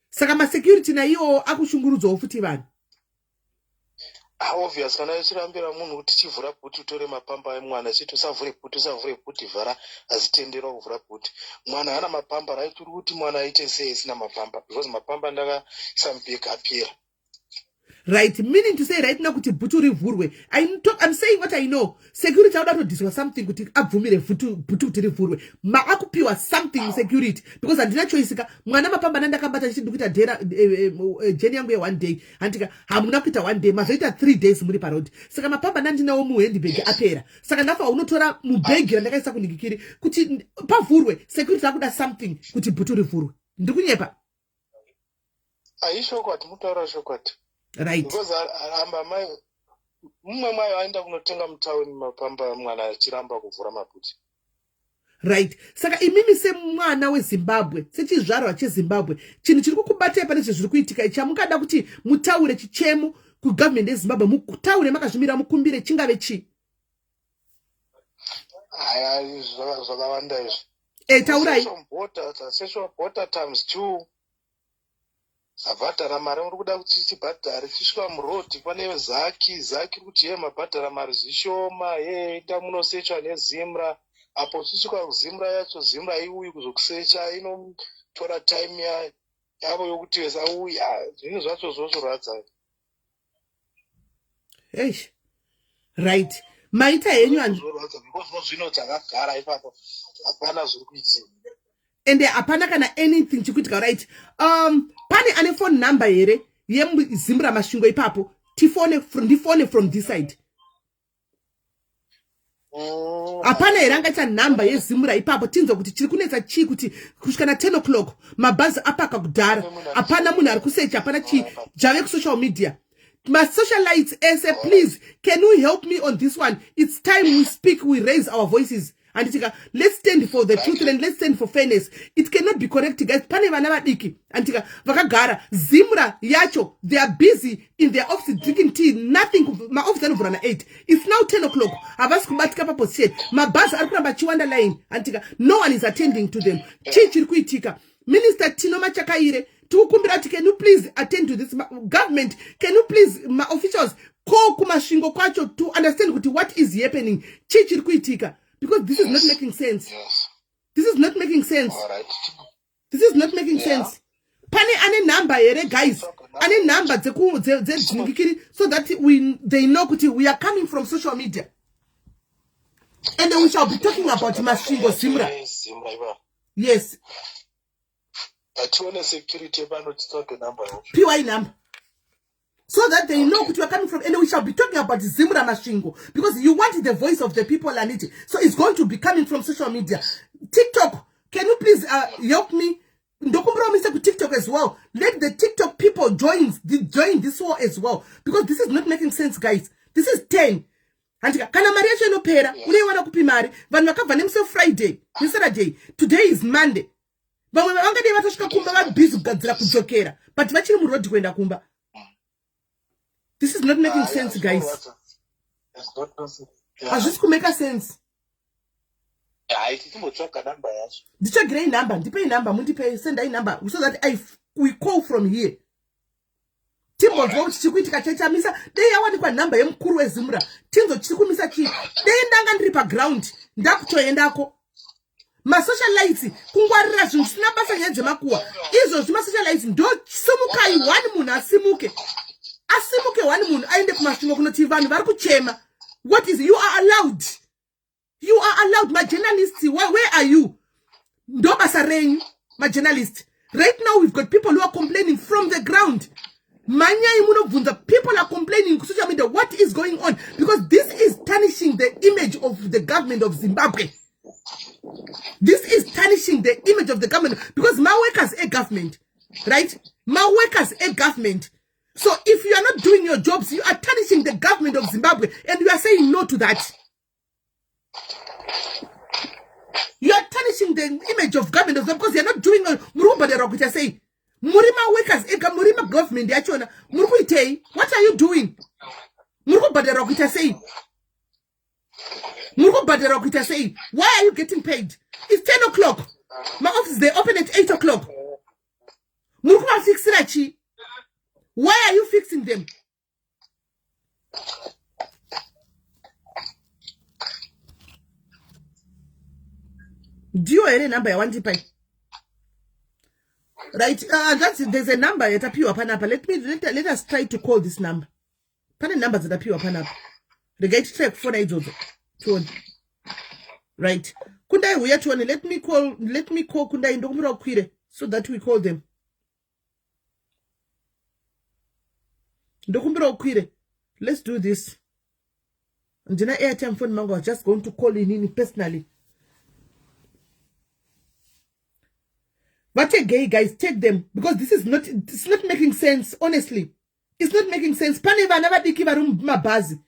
Saka masecurity naiwo akushungurudzwawo futi vanhu? Obvious, kana echirambira munhu kuti chivhura bhuti utore mapamba emwana, chiti usavhure bhuti, usavhure bhuti, vhara, azitenderwa kuvhura bhuti. Mwana haana mapamba, right? Uri kuti mwana aite sei isina mapamba? Because mapamba ndakaisa mubhegi, apera. Right, meaning to say right now kuti bhutu rivhurwe, I'm saying what I know, security auda kutodhiswa something kuti abvumire bhutu kuti rivhurwe. Maakupiwa something security, because handina choice ka. Mwana mapamba ndakabata chiti ndikuita dhera journey yangu ye1 day, handika? Hamuna kuita one day, mazoita 3 days muri paroad. Saka mapamba ndandinawo muhandbag apera. Saka ndafa unotora mubhegi randakaisa kunhingikiri kuti pavhurwe. Security akuda something kuti bhutu rivhurwe. Ndiri kunyepa? Aishokwati, mutaura chokwadi. Right. Because aramba mai, mumwe mai aenda kunotenga mutauni mapamba, mwana achiramba kuvhura mabhuti. Right, saka imimi semwana weZimbabwe, sechizvarwa cheZimbabwe, chinhu chiri kukubatai pane zvezviri kuitika ichi, chamungada kuti mutaure chichemo kugavhumendi yeZimbabwe, mutaure makazvimira, mukumbire, chingave chii? Haya, zvakawanda izvi. Taurai. Sexual border times two, sabhadhara mari, muri kuda kuti tibhadhare. Tisvika murodhi pane ZACC, ZACC iri kuti ye mabhadhara mari zvishoma, ye enda munosechwa neZIMRA apo. Tisvika kuZIMRA yacho, ZIMRA iuyi kuzokusecha, inotora time yavo yokuti vesauya. Zvinhu zvacho zvozvorwadza. Eish, right, maita henyu. Zvorwadza because zvino takagara ipapo, hapana zviri kuitika. Ende hapana kana anything chikuitika. Right, pane ane phone number here yeZIMRA Masvingo ipapo? Tifone, ndifone from this side. Hapana here angaita nhamba yeZIMRA ipapo, tinzwe kuti chiri kunetsa chii, kuti kusvika na10 o'clock mabhazi apaka kudhara, hapana munhu ari kusecha, hapana chii jave kusocial media? Masocialites ese, please, can you help me on this one? It's time we speak, we raise our voices, handitika? Let's stand for the truth and let's stand for fairness. It cannot be correct, guys. Pane vana vadiki, handitika, vakagara. ZIMRA yacho, they are busy in their office drinking tea, nothing. Maofisi anovhura na8, it's now 10 o'clock, havasi kubatika paposition. Mabhazi ari kuramba achiwanda line, handitika? No one is attending to them. Chii chiri kuitika? Minister Tino Machakaire, tikukumbira kuti can you please attend to this? Government, can you please, maofficials, call kuMasvingo kwacho to understand kuti what is happening, chii chiri kuitika, because this is not making sense. This is not making sense. This is not making sense. Pane ane nhamba here, guys, ane nhamba dzedzingikiri so that they know kuti we are coming from social media and we shall be talking about Masvingo ZIMRA? Yes. Atione security pano, titsvage namba yacho. Py number so that they know kuti we are coming from, and we shall be talking about ZIMRA Masvingo, because you want the voice of the people and it, so it's going to be coming from social media, TikTok. Can you please help me? Ndokumbira umise kuTikTok as well. Let the TikTok people join this war as well, because this is not making sense, guys. This is 10. Handika kana mari yacho inopera, unoiwana kupi mari? Vanhu vakabva nemusi weFriday neSaturday, today is Monday. Vamwe vangadei vatosvika kumba, vabhizi kugadzira kudzokera, but vachiri murodhi kuenda kumba. This is not making sense, guys. Hazvisi kumeka sense. Nditsvagirei number, ndipei number, mundipei, sendai number so that we call from here, timbonzwa kuti chiri kuitika. Chachamisa dei yawanikwa nhamba yemukuru weZimura, tinzo chiri kumisa chii. Dei ndanga ndiri paground, ndakutoendako. Masocialites kungwarira zvinhu zvisina basa, nyaya dzemakuwa izvozvi. Masocialites ndosumukai, one munhu asimuke, asimuke one munhu aende kuMasvingo kunoti vanhu vari kuchema. What is, you are allowed, you are allowed. Majournalists, where are you? Ndo basa renyu, majournalist. Right now we've got people who are complaining from the ground. Manyai munobvunza. People are complaining social media, what is going on? Because this is tarnishing the image of the government of Zimbabwe. This is tarnishing the image of the government, because maworkers egovernment, right? Maworkers egovernment. So if you are not doing your jobs, you are tarnishing the government of Zimbabwe, and you are saying no to that. You are tarnishing the image of government of Zimbabwe because you are not doing. Muri kubhadharwa kuita sei? Muri maworkers ega, muri magovernment yachona, muri kuitei? What are you doing? Muri kubhadharwa kuita sei? Muri kubhadharwa kuita sei? Why are you getting paid? It's 10 o'clock. Maoffice, they open at 8 o'clock. Muri kuvafixira chii? Why are you fixing them? Ndiyo here nhamba yawandipai? Right, there's a number yatapiwa panapa. Let us try to call this number. Pane nhamba dzatapiwa panapa, regai titry kufona idzodzo tione. Right, Kundai, huya tione. Let me call Kundai. Ndokumbira kukwire so that we call them. Ndokumbira ukwire. Let's do this. Ndina airtime phone mangu. I was just going to call inini personally. Vategei, guys, take them, because this is not, it's not making sense. Honestly, it's not making sense. Pane vana vadiki vari mumabhazi,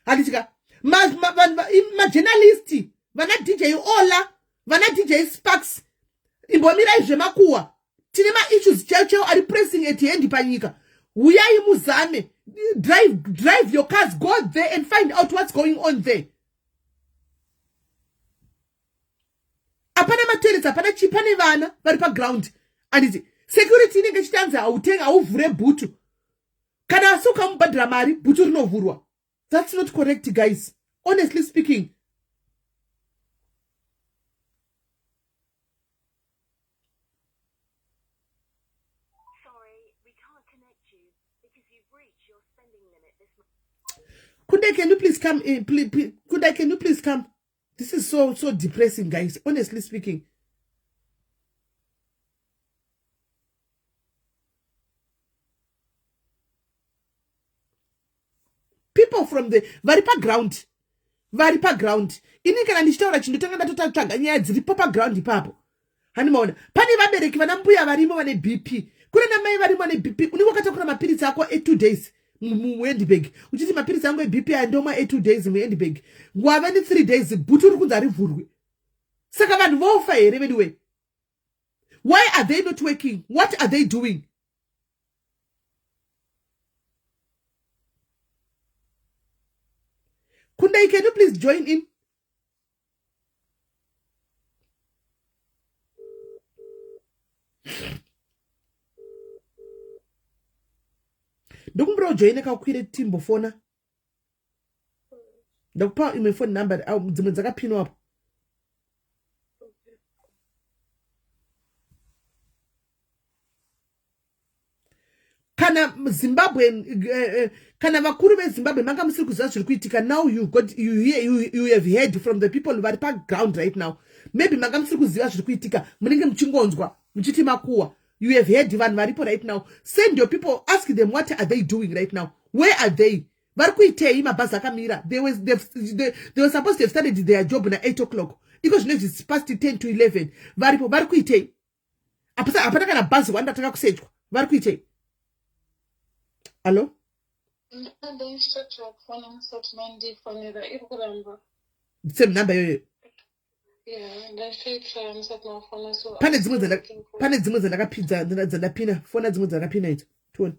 handitika? Majournalist, vana DJ Ola, vana DJ Sparks, imbomirai zvemakuwa. Tine maissues chaiwo chaiwo ari pressing at hand panyika. Uyai muzame. Drive, drive your cars, go there and find out what's going on there. Hapana matoilets, hapana chii. Pane vana vari paground, anditi? Security inenge ichitanzi hautenga, hauvhure bhutu. Kana asi ukamubhadhira mari, bhutu rinovhurwa. That's not correct, guys, honestly speaking. Sorry, we can't connect you because you've reached your spending limit this month. Kundai, can you please come in? Please, please. Kundai, can you please come? This is so, so depressing, guys, honestly speaking. People from the vari paground, vari paground. Ini kana ndichitaura chindotanga ndatotatsvaga nyaya dziripo paground ipapo. Hanimaona pane vabereki, vana mbuya varimo vane BP, kune namai varimo vane BP. Unenge wakatakura mapiritsi ako e2 days muhandbag, uchiti mapiritsi angu eBP andomwa e2 days muhandbag. Wava ne3 days, bhutu uri kunzi harivhurwe. Saka vanhu vofa here anyway? Why are they not working? What are they doing? Kundai, can you please join in? Ndokumbira ujoine kakwire, timbofona. Ndakupa imwe phone number, dzimwe dzakapinwa apo. Kana Zimbabwe, kana vakuru veZimbabwe manga musiri kuziva zviri kuitika, now you got, you, hear, you have heard from the people vari paground right now. Maybe manga musiri kuziva zviri kuitika, munenge muchingonzwa muchiti makuwa. You have heard vanhu varipo right now. Send your people, ask them what are they doing right now. Where are they? Vari kuitei? Mabhazi akamira. They were supposed to have started their job na8 o'clock. Iko zvino it's past 10 to 11. Varipo, vari kuitei? Hapana kana bhazi one ratanga kusechwa. Vari kuitei? Hallo? Ndaichitsvaga kufona musati mandifonera iri kuramba. Same number iyoyo. Pane dzimwe pane dzimwe dzandakapidza dzandapina fona dzimwe dzandakapina idzo tione.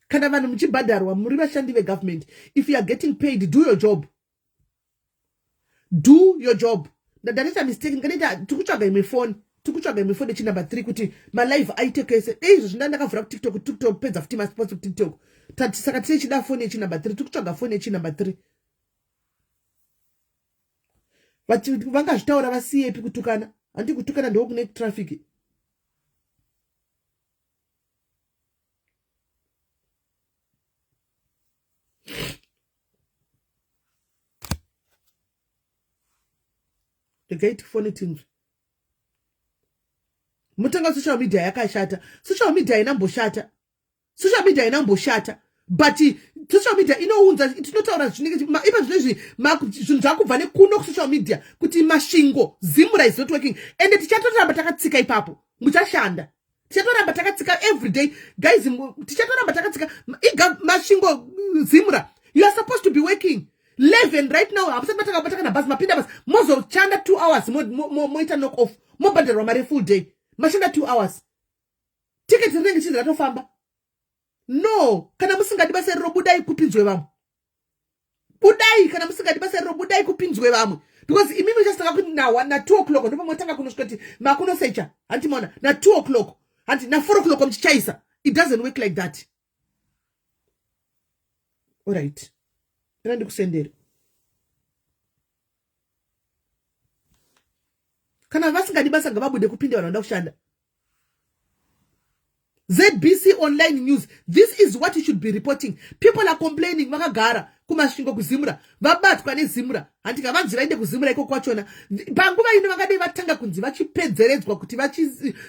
Kana vanhu muchibhadharwa muri vashandi vegovernment, if you are getting paid, do your job. Do your job. Ndanoita mistake ndikanoita tiri kutsvaga imwe foni, tiri kutsvaga imwe foni yechinumber 3 kuti malive aite kese. Dei izvo zvinda ndakavhura kutiktok, tikutopedza futi masports kutiktok. Saka tichida foni yechinumber 3, tiri kutsvaga foni yechinumber 3. Vangazvitaura vasiyepi kutukana? Handi kutukana ndiko kune traffic. Regai tifone tinzwe. Mutanga social media yakashata. Social media haina mboshata. Social media haina mboshata, but social media inounza tinotaura zvinenge ipa zvinezvi zvinhu zvakubva nekuno kusocial media kuti Masvingo Zimura is not working, ende tichatoramba takatsika ipapo. Muchashanda, tichatoramba takatsika everyday guys, tichatoramba takatsika iga Masvingo Zimura. You are supposed to be working 11 right now. Hamusati matakabata kana bhazi, mapinda basi, mozoshanda 2 hours, moita knock off, mobhadharwa mari full day. Mashanda 2 hours, tiketi rinenge chinzi ratofamba. No, kana musingadi basa iroro, budai kupinzwe vamwe. Budai kana musingadi basa iroro, budai kupinzwe vamwe, because imimi muchasitanga kuti na 2 o'clock ndopamotanga kunosvika kuti makunosecha. Hanti maona na 2 o'clock, hanti na 4 o'clock muchichaisa. It doesn't work like that. Alright, ina ndikusendere. Kana vasingadi basa ngavabude, kupinde vanhu vanoda kushanda. ZBC online news, this is what you should be reporting. People are complaining vakagara kuMasvingo kuZimura, vabatwa neZimura. Handika vanzi vaende kuZimura iko kwachona. Panguva ino vangadei vatanga kunzi vachipedzeredzwa kuti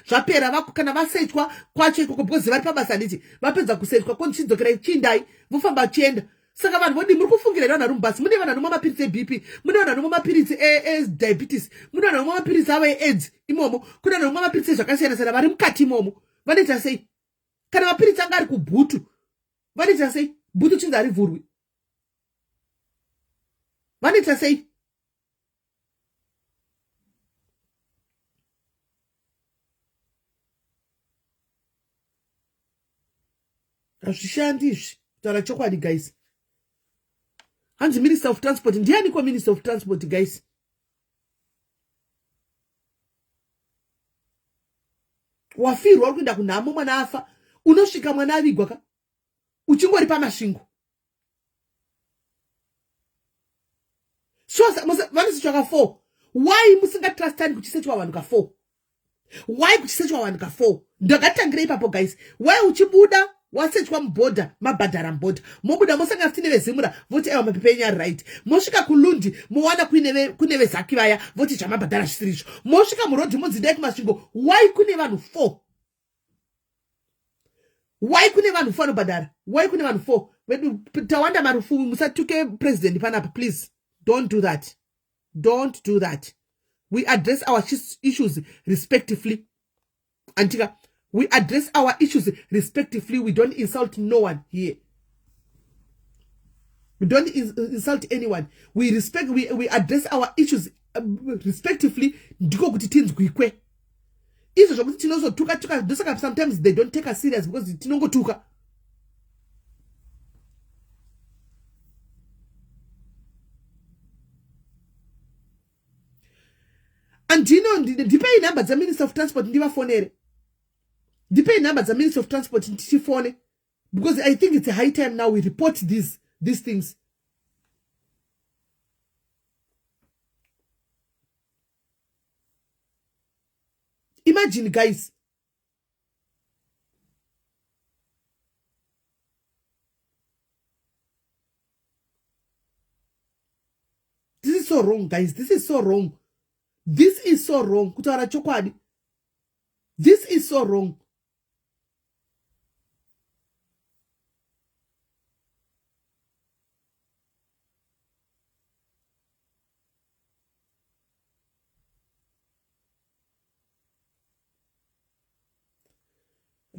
zvapera kana vasechwa kwacho ikoko, because vari pabasa. Handiti vapedza kusechwa konzi chidzokerai, chiindai, vofamba vachienda. Saka vanhu vodi muri kufungira here? Vanhu vari mubhasi, mune vanhu vanomwa mapiritsi eBP, mune vanhu vanomwa mapiritsi ediabetes, mune vanhu vanomwa mapiritsi avo eAIDS imomo, kune vanhu vanomwa mapiritsi ezvakasiyana siyana vari mukati imomo. Vanoita sei kana mapiritsi anga ari kubhutu? Vanoita sei? Bhutu chinzi harivhurwi. Vanoita sei? Hazvishandi izvi, kutaura chokwadi guys. Hanzi Minister of Transport ndianiko? Minister of Transport, guys, wafirwa, uri kuenda kunhamo, mwana afa, unosvika mwana avigwa ka, uchingori paMasvingo. So vanosechwa ka 4. Why musingatrustani kuchisechwa vanhu ka 4? Why kuchisechwa vanhu ka 4? Ndakatangira ipapo guys. Why uchibuda wasechwa mubhodha, mabhadhara mubhodha, mobuda mosangana futi neveZimura, voti aiwa, mapepa enyu ari right. Mosvika kuLundi, mowana kune vezaki vaya, voti zvamabhadhara zvisiri izvo. Mosvika murodhi, monzi dai kuMasvingo. Why kune vanhu 4? Why kune vanhu 4 vanobhadhara? Why kune vanhu 4? Vedu tawanda marufu. Musatuke president panapa, please. Don't do that, don't do that. We address our issues respectively, antika. We address our issues respectively. We don't insult no one here. We don't insult anyone. We respect, we address our issues respectively. Ndiko kuti tinzwikwe. Izvo zvokuti tinozotuka tuka, ndosaka sometimes they don't take us serious, because tinongotuka. Andino ndipei nhamba dzaMinister of Transport ndivafonere. Ndipei nhamba dzaMinister of Transport tichifone, because I think it's a high time now we report these things. Imagine guys, this is so wrong guys. This is so wrong, this is so wrong. Kutaura chokwadi, this is so wrong.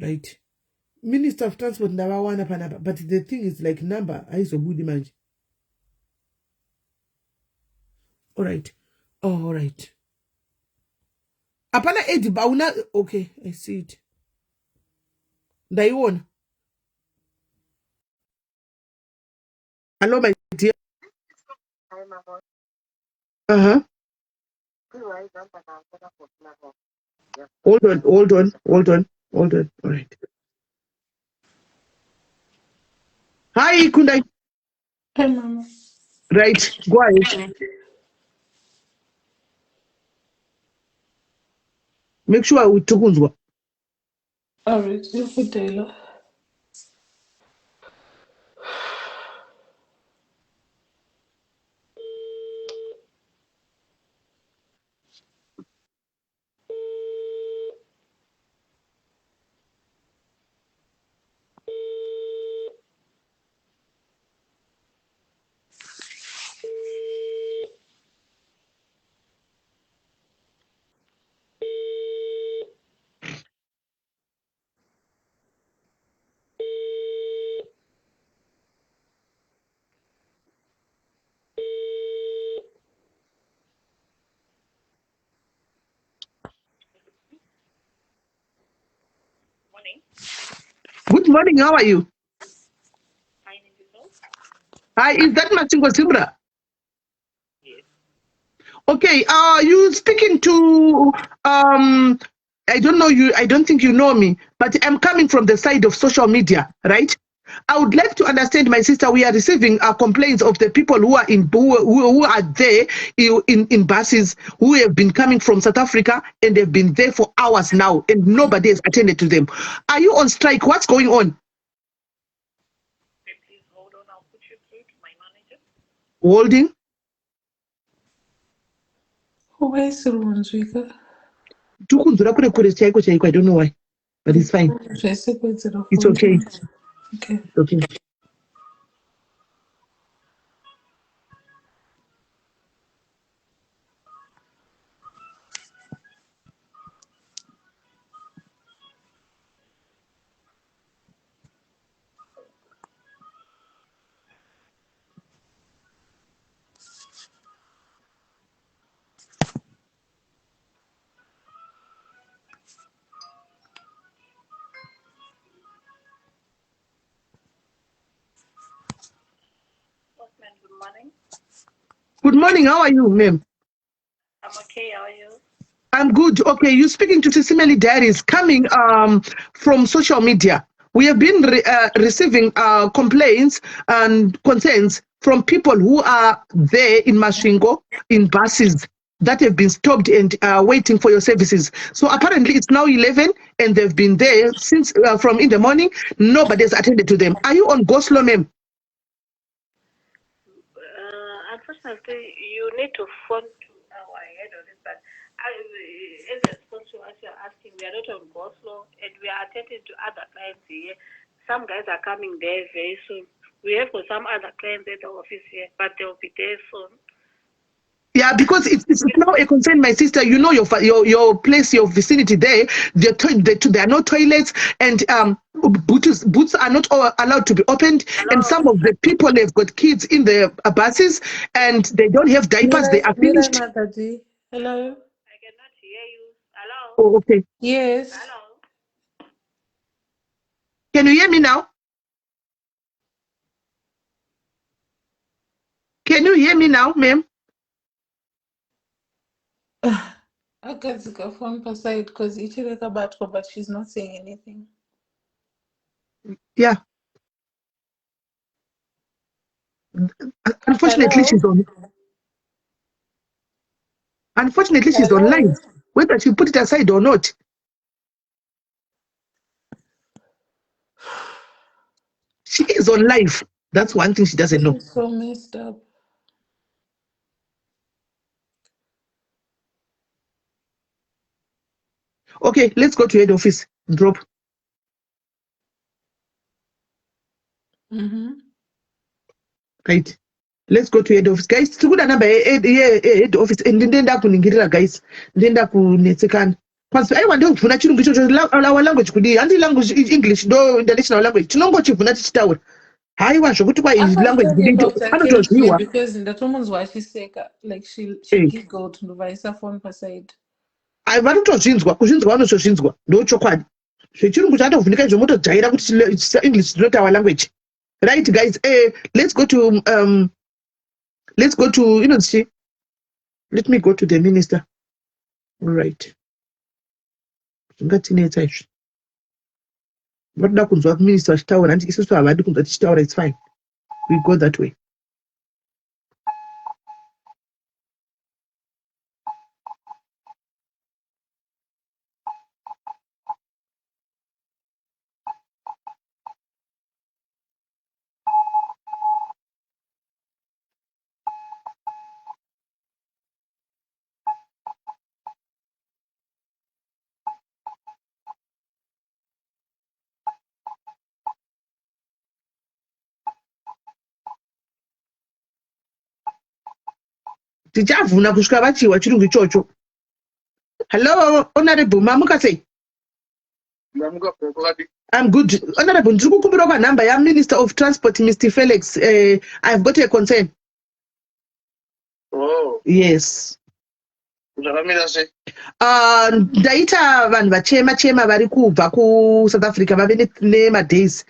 Right, Minister of Transport ndavawana panapa, but the thing is like number haizobudi manje. Alright, alright, hapana ed bauna. Okay, I see it, ndaiona. Hello, my dear. Uh-huh. Hold on, hold on, hold on, hold on. All right. Hi, Kundai. Hi, Mama. Right, go ahead. Make sure utikunzwa. All right, ndikudela. Good morning, how are you? Hi, is that Masvingo Zimra? Okay, you speaking to I don't know you, I don't think you know me, but I'm coming from the side of social media, right? I would like to understand, my sister, we are receiving complaints of the people who are in who are there in buses who have been coming from South Africa and they've been there for hours now and nobody has attended to them. Are you on strike? What's going on? Okay, please hold on. I'll put you through to my manager. Holding? Waisiri kunzwika. Tikunzwira kure kure chaiko chaiko. I don't know why, but it's fine. Zvese kuwedzera It's okay. Okay. It's okay. Postman, good morning. Good morning. How are you, ma'am? I'm okay. How are you? I'm good. Okay, you're speaking to Sis Melly Diaries coming from social media. We have been receiving complaints and concerns from people who are there in Masvingo in buses that have been stopped and waiting for your services. So apparently it's now 11 and they've been there since from in the morning. Nobody has attended to them. Are you on go slow, ma'am? Unfortunately, you need to phone to our head office, but as a response to what you're asking, we are not on go slow and we are attending to other clients here. Some guys are coming there very soon. We have got some other clients at the office here, but they'll be there soon. Yeah, because it's now a concern, my sister. You know your place, your vicinity there. There are no toilets, and boots are not all allowed to be opened. Hello? And some of the people have got kids in the buses, and they don't have diapers. They are finished. Mira, Hello. I cannot hear you. Hello. Oh, okay. Yes. Hello. Can you hear me now? Can you hear me now, ma'am? Akadzika phone paside because ichiri yakabatwa, but she's not saying anything. Yeah. Unfortunately, Hello? she's on. Unfortunately, she's on Hello? live. Whether she put it aside or not. She is on live. That's one thing she doesn't know. This is so messed up. Okay, let's go to head office. Drop. Right. Let's go to head office. Guys, tikuda number head office. And ndenda kuningirira, guys. Ndenda kunetsekana. Kwanzi aiwa, ndovhuna chirungu ichocho. Our language kudii? Handi language English ndo international language, tinongochivhuna tichitaura. Haiwa, zvokuti kwa language kudii, anotozviwa. Because ndatomunzwa achiseka, like she giggled, ndobva phone paside. Vanotozvinzwa, kuzvinzwa vanotozvinzwa, ndochokwadi. Zvechirungu chatovhunika izvo, motojaira kuti English is not our language. Right guys, let's go to inonzi, let me go to the minister. Right, zvingatinetsa izvi. Vatoda kunzwa minister vachitaura, handiti? Isusu havadi kunzwa tichitaura. It's fine, we go that way. Tichavhuna kusvika vachiwa chirungu ichocho. Hello honorable, mamuka sei? I'm good, honorable. Ndiri kukumbirawo panhamba yaMinister of Transport, Mr Felix. I've got a concern. Oh. Yes. Zvakamira sei? Ndaita vanhu vachema chema vari kubva kuSouth Africa, vave nemadays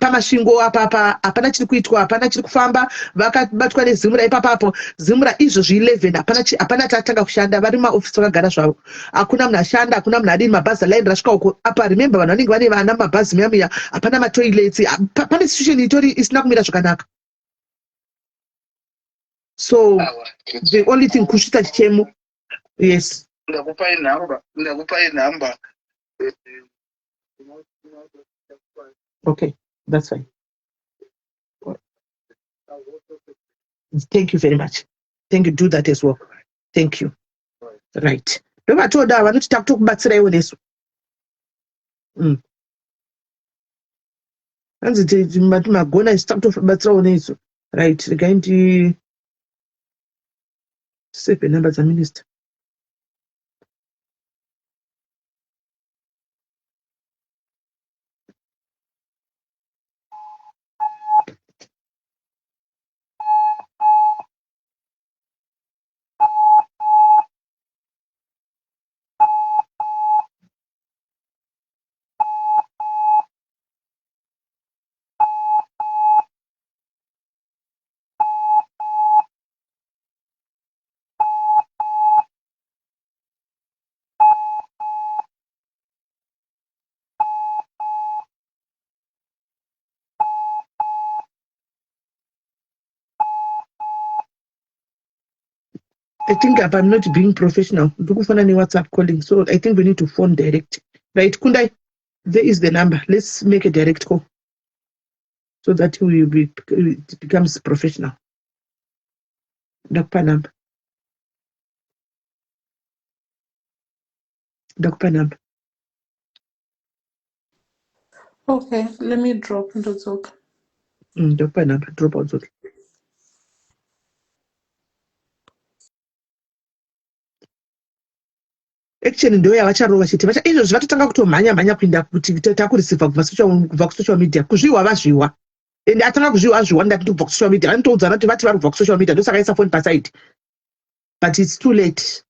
paMasvingo apapa, hapana chiri kuitwa, hapana chiri kufamba. Vakabatwa neZIMRA ipapapo. ZIMRA izvozvi 11, hapana tatanga kushanda. Vari mumaofisi vakagara zvavo, hakuna munhu ashanda, hakuna munhu adini. Mabhazi, line rasvika uko apa. Remember, vanhu vanenge vane vana mumabhazi muya muya, hapana matoilets. Pane situation itori isina kumira zvakanaka. So the only thing kusvitsa chichemo, yes. Ndakupai nhamba, ndakupai nhamba. Okay, that's fine. Thank you very much. Thank you. Do that as well. Thank you. Right, ndovatoda vanoti takutokubatsiraiwo nesu. Hanzi mati magona, isu takutobatsirawo nesu. Right, regai ndi save number dzaminister. I think if I'm not being professional, ndikufana ne-WhatsApp calling, so I think we need to phone direct. Right, Kundai, there is the number. Let's make a direct call so that we will be, it becomes professional. Ndakupa number. Ndakupa number. Okay, let me drop, ndodzoka. Ndakupa number, drop out. Okay. Action ndo yavacharova chete. Izvozvi vatotanga kutomhanya mhanya kuinda kuti takureceiva kubva kusocial media. Kuzviwa vazviwa, ende atanga kuzviwa azviwa. Ndati kubva kusocial media, vanotoudzana kuti vati vari kubva kusocial media, ndosaka isa phone paside, but it's too late.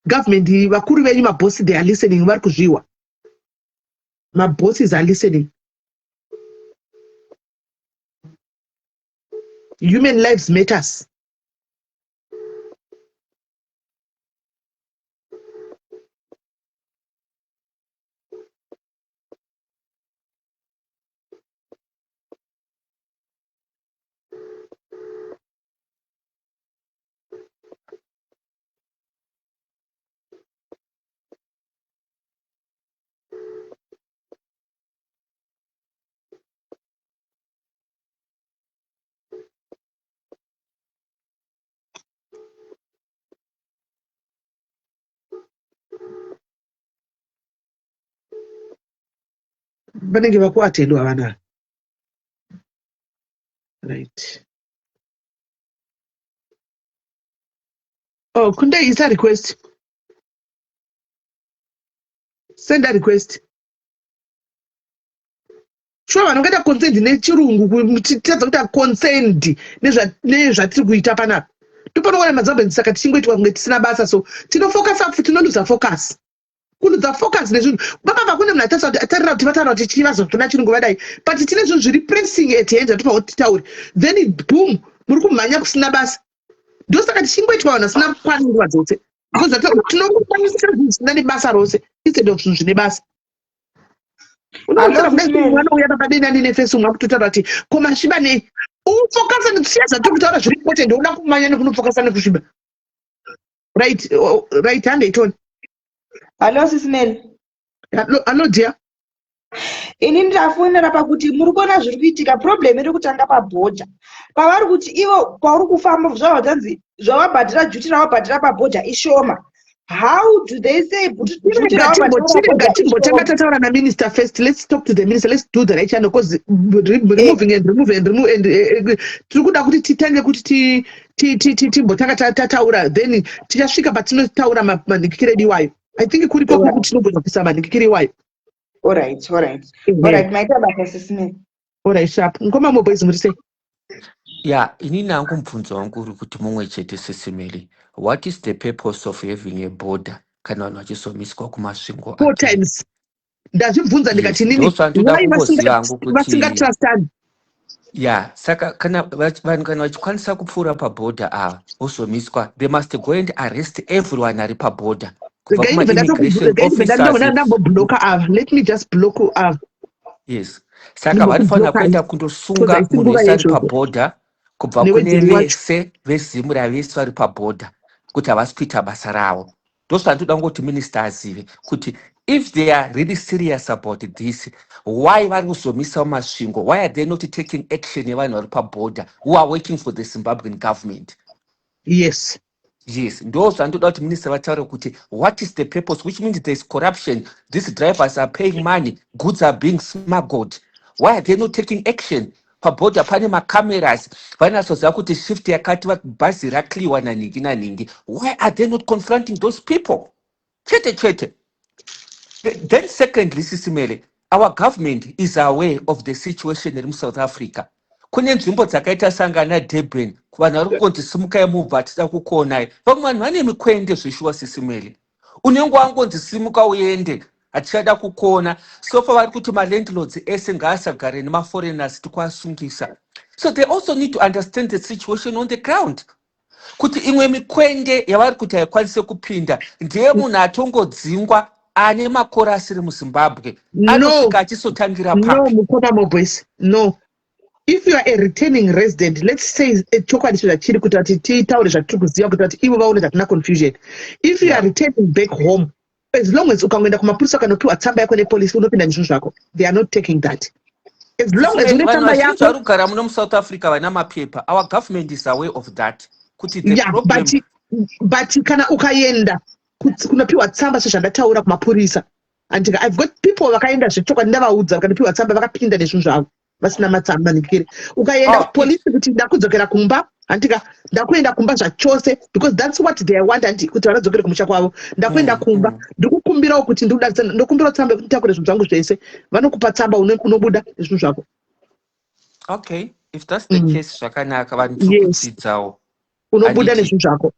Government, vakuru venyu, mabhosi, they are listening. Vari kuzviwa, mabosses are listening. Human lives matters. Vanenge vakuatendwa vana. Right, oh, Kundai, isa request. Send a request. Shuwa vanhu vangaita consent nechirungu titadza kuita consent nezvatiri kuita panapa. Topanoona maZambians saka tichingoitwa kunge tisina basa so tinofocus tinoluza focus. Kuluza focus nezvinhu. Baba vakune munhu atarisa kuti atarira kuti vataura kuti chii vazotona chirungu vadai. But tine zvinhu zviri pressing at hand zvatofanira kuti titaure. Then boom muri kumhanya kusina basa. Ndosaka tichingoitwa vanhu vasina kukwana nguva dzose. Because tinokwanisa zvinhu zvisina nebasa rose instead of zvinhu zvine basa. Unotaura kudai kuti mwana uya baba deni ane face umwe akutotaura kuti ko masviba nei? Ufokasa nekusiya zvatiri kutaura zviri important woda kumanya nekunofokasa nekusviba. Right, right handei Tony. Hello Sis Mel. Hello, hello dear. Ini ndafonera pakuti muri kuona zviri kuitika problem iri kutanga pabhodha pavari kuti ivo pauri kufamba zvavatanzi zvavabhadhira duty ravabhadhira pabhodha ishoma. How do they say duty ravabhadhira timbotanga tataura naminister first. Let's talk to the minister. Let's do the right channel because removing and remove and remove and tiri kuda kuti titange kuti timbotanga tataura then tichasvika patinotaura manhikikiro edu iwayo. I think kuripo kuri kuti tinogona kuisa manhikikiro iwayo. Alright, alright. Alright, maita basa Sis Mel. Alright, sharp. Ngoma mo boys muri sei? Ya, inini hangu mubvunzo wangu uri kuti mumwe chete Sis Mel. What is the purpose of having a border kana vanhu vachizomiswa kuMasvingo Four times. Ndazvibvunza ndikati nini ndozvandoda why kungoziva hangu kuti vasingatrustani? Ya, saka kana vanhu kana vachikwanisa kupfuura pabhodha ava vozomiswa, they must go and arrest everyone ari pabhodha kubva Regai ndibve kuma-immigration regai ndibve officers. ndambobloka ava. Let me just block ava. Yes. Saka vanofanira Ndimbokublockai kuenda because kundosunga haisi munhu nguva wese ari yeizvozvo. pabhodha kubva kune Newedzeri wacho. vese veZimra vese vari pabhodha kuti havasi kuita basa ravo. Ndozvandoda kungoti minister azive kuti if they are really serious about this, why vari kuzomisa muMasvingo? Why are they not taking action yevanhu vari pabhodha who are working for the Zimbabwean government? Yes. Yes, ndo zvandoda kuti minister vataure kuti what is the purpose, which means there is corruption. These drivers are paying money, goods are being smuggled. Why are they not taking action? Pabhodha pane macameras, vanatsoziva kuti shift yakati bhazi rakliwa naningi naningi. Why are they not confronting those people? Chete chete. Then secondly, Sis Mel, our government is aware of the situation in South Africa. Kune nzvimbo dzakaita sangana Durban, vanhu vari kungonzi simukai mubva hatida kukuonai. Vamwe vanhu vane mikwende zveshuwa Sis Mel. Unenge wangonzi simuka uende, hatichada kukuona. So far vari kuti malandlords ese ngaasagare nemaforeigners tikuasungisa. So they also need to understand the situation on the ground. Kuti imwe mikwende yavari kuti haikwanise kupinda ndeye munhu atongodzingwa ane makore asiri muZimbabwe No. anosvika achisotangira No, papi. mukoma Moboys. No. If you are a returning resident, let's say chokwadi zvachiri kuita kuti titaure zvatiri kuziva kuita kuti ivo vaone hatina confusion. If you are returning back home, as long as ukangoenda kumapurisa ukanopiwa tsamba yako nepolisi unopinda nezvinhu zvako. They are not taking that. As long as une Vanhu tsamba vazhinji yako vari kugara muno muSouth Africa vana mapepa. Our government is aware of that. Kuti the yeah, problem but kana ukaenda kunopiwa tsamba sezvandataura kumapurisa. And I've got people vakaenda zvechokwadi ndavaudza vakanopiwa tsamba vakapinda nezvinhu zvavo vasina matsamba nekere. Ukaenda kupolisi kuti ndakudzokera kumba, handika ndakuenda kumba zvachose because that's what they want, handi kuti vanadzokere kumusha kwavo. Ndakuenda kumba, ndikukumbirawo kuti ndokumbirawo tsamba yekuti nditakure zvinhu zvangu zvese. Vanokupa tsamba unobuda nezvinhu zvako. Okay, if that's the case zvakanaka vanhu tiri kudzidzawo. Unobuda nezvinhu zvako.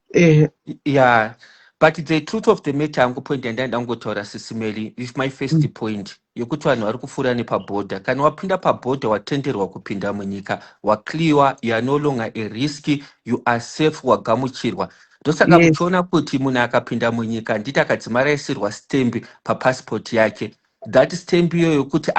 Yeah. But the truth of the matter, hangu point yandaida kungotaura Sis Mel, is my first point yekuti vanhu vari kupfuura nepabhodha. Kana wapinda pabhodha watenderwa kupinda munyika, wakliwa, you are no longer a risk, you are safe, wagamuchirwa. Ndosaka muchiona kuti munhu akapinda munyika nditi akadzimara aisirwa stamp papassport yake. That stamp iyoyo yokuti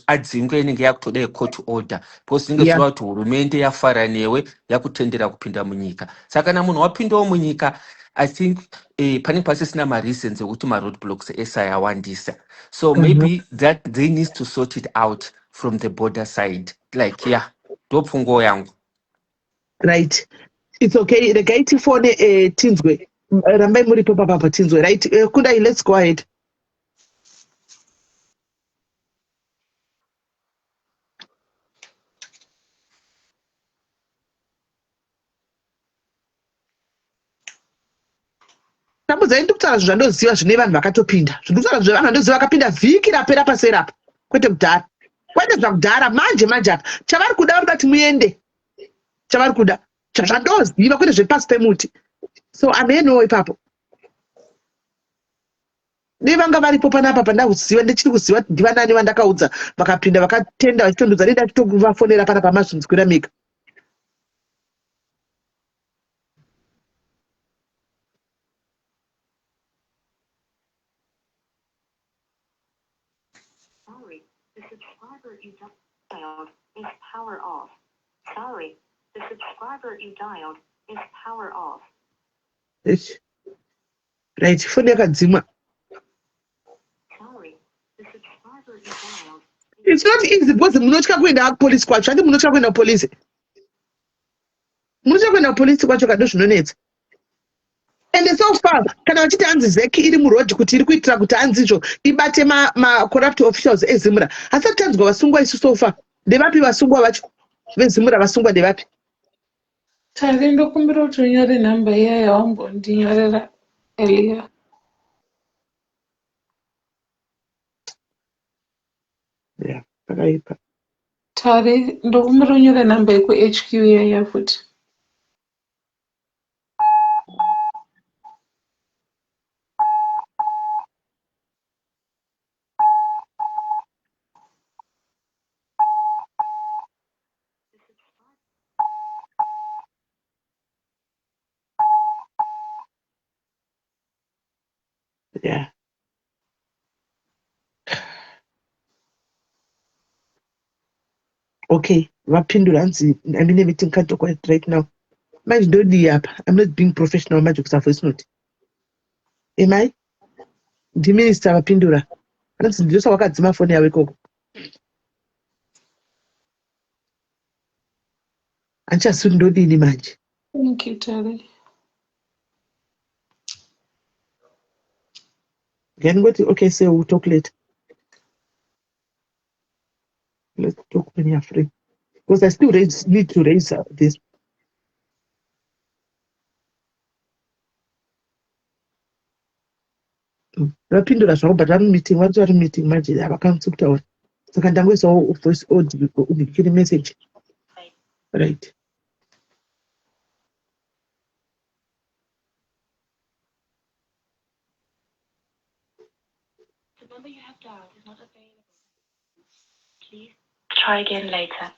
adzingwe inenge yakutoda court order because inenge zvichireva kuti hurumende yafara newe yakutendera kupinda munyika. Saka kana munhu wapindawo munyika, I think panenge pasisina mareasons ekuti maroadblocks ese ayawandisa. So maybe that they need to sort it out from the border side. Like, yeah, ndopfungo yangu. Right. It's okay. Regai tifone tinzwe. Rambai muripo papapa tinzwe. Right. Kundai, let's go ahead. Tambudzai, ndiri kutaura zvinhu zvandoziva zvine vanhu vakatopinda. Zviri kutaura zvevanhu vandoziva vakapinda vhiki rapera paseri apa, kwete kudhara. Kwete zvakudhara, manje manje apa. Chavari kuda vari kuda kuti muende. Chavari kuda. Zvandoziva kwete zvepasi pemuti. So amenowo ipapo. Dei vanga varipo panapa pandakuziva ndichiri kuziva kuti ndivanani vandakaudza vakapinda vakatenda vachitondudza dei ndachitovafonera panapa mazvinzwira mega. Sorry, the subscriber you dialed is power off. Sorry, the subscriber you dialed is power off. Eish. Right, foni yakadzimwa. Sorry, the subscriber you dialed It's not easy because munotya kuenda kupolice kwacho. Handi munotya kuenda kupolice. Munotya kuenda kupolice kwacho kando zvinonetsa. And so far, kana vachiti hanzi ZEC iri muroad kuti iri kuitira kuti hanzi izvo ibate ma corrupt officials eZimra. Hasati tanzwa vasungwa isu so far. Ndevapi vasungwa vacho? VeZimra vasungwa ndevapi? Tari, ndokumbira kuti unyore nhamba iya yawambondinyorera earlier. Yeah, pakaipa. Tari, ndokumbira unyore nhamba yekuHQ iya iya futi. Yeah. Okay, vapindura hanzi I'm in a meeting, can't talk right now. Manje ndodii apa? I'm not being professional manje kusa voice note. Am I? Ndiminister vapindura. Hanzi ndinosa wakadzima foni yavo ikoko. Handichazivi ndodini manje. Thank you, Tari. Ngandingoti okay, so we'll talk later. Let's talk when you're free. Because I still need to raise this. Vapindura zvavo but vari meeting, vari vari meeting manje havakwanisi kutaura. Saka ndangoisawo voice audio ubikire message. Right. The number you have dialed is not available. Please try again later.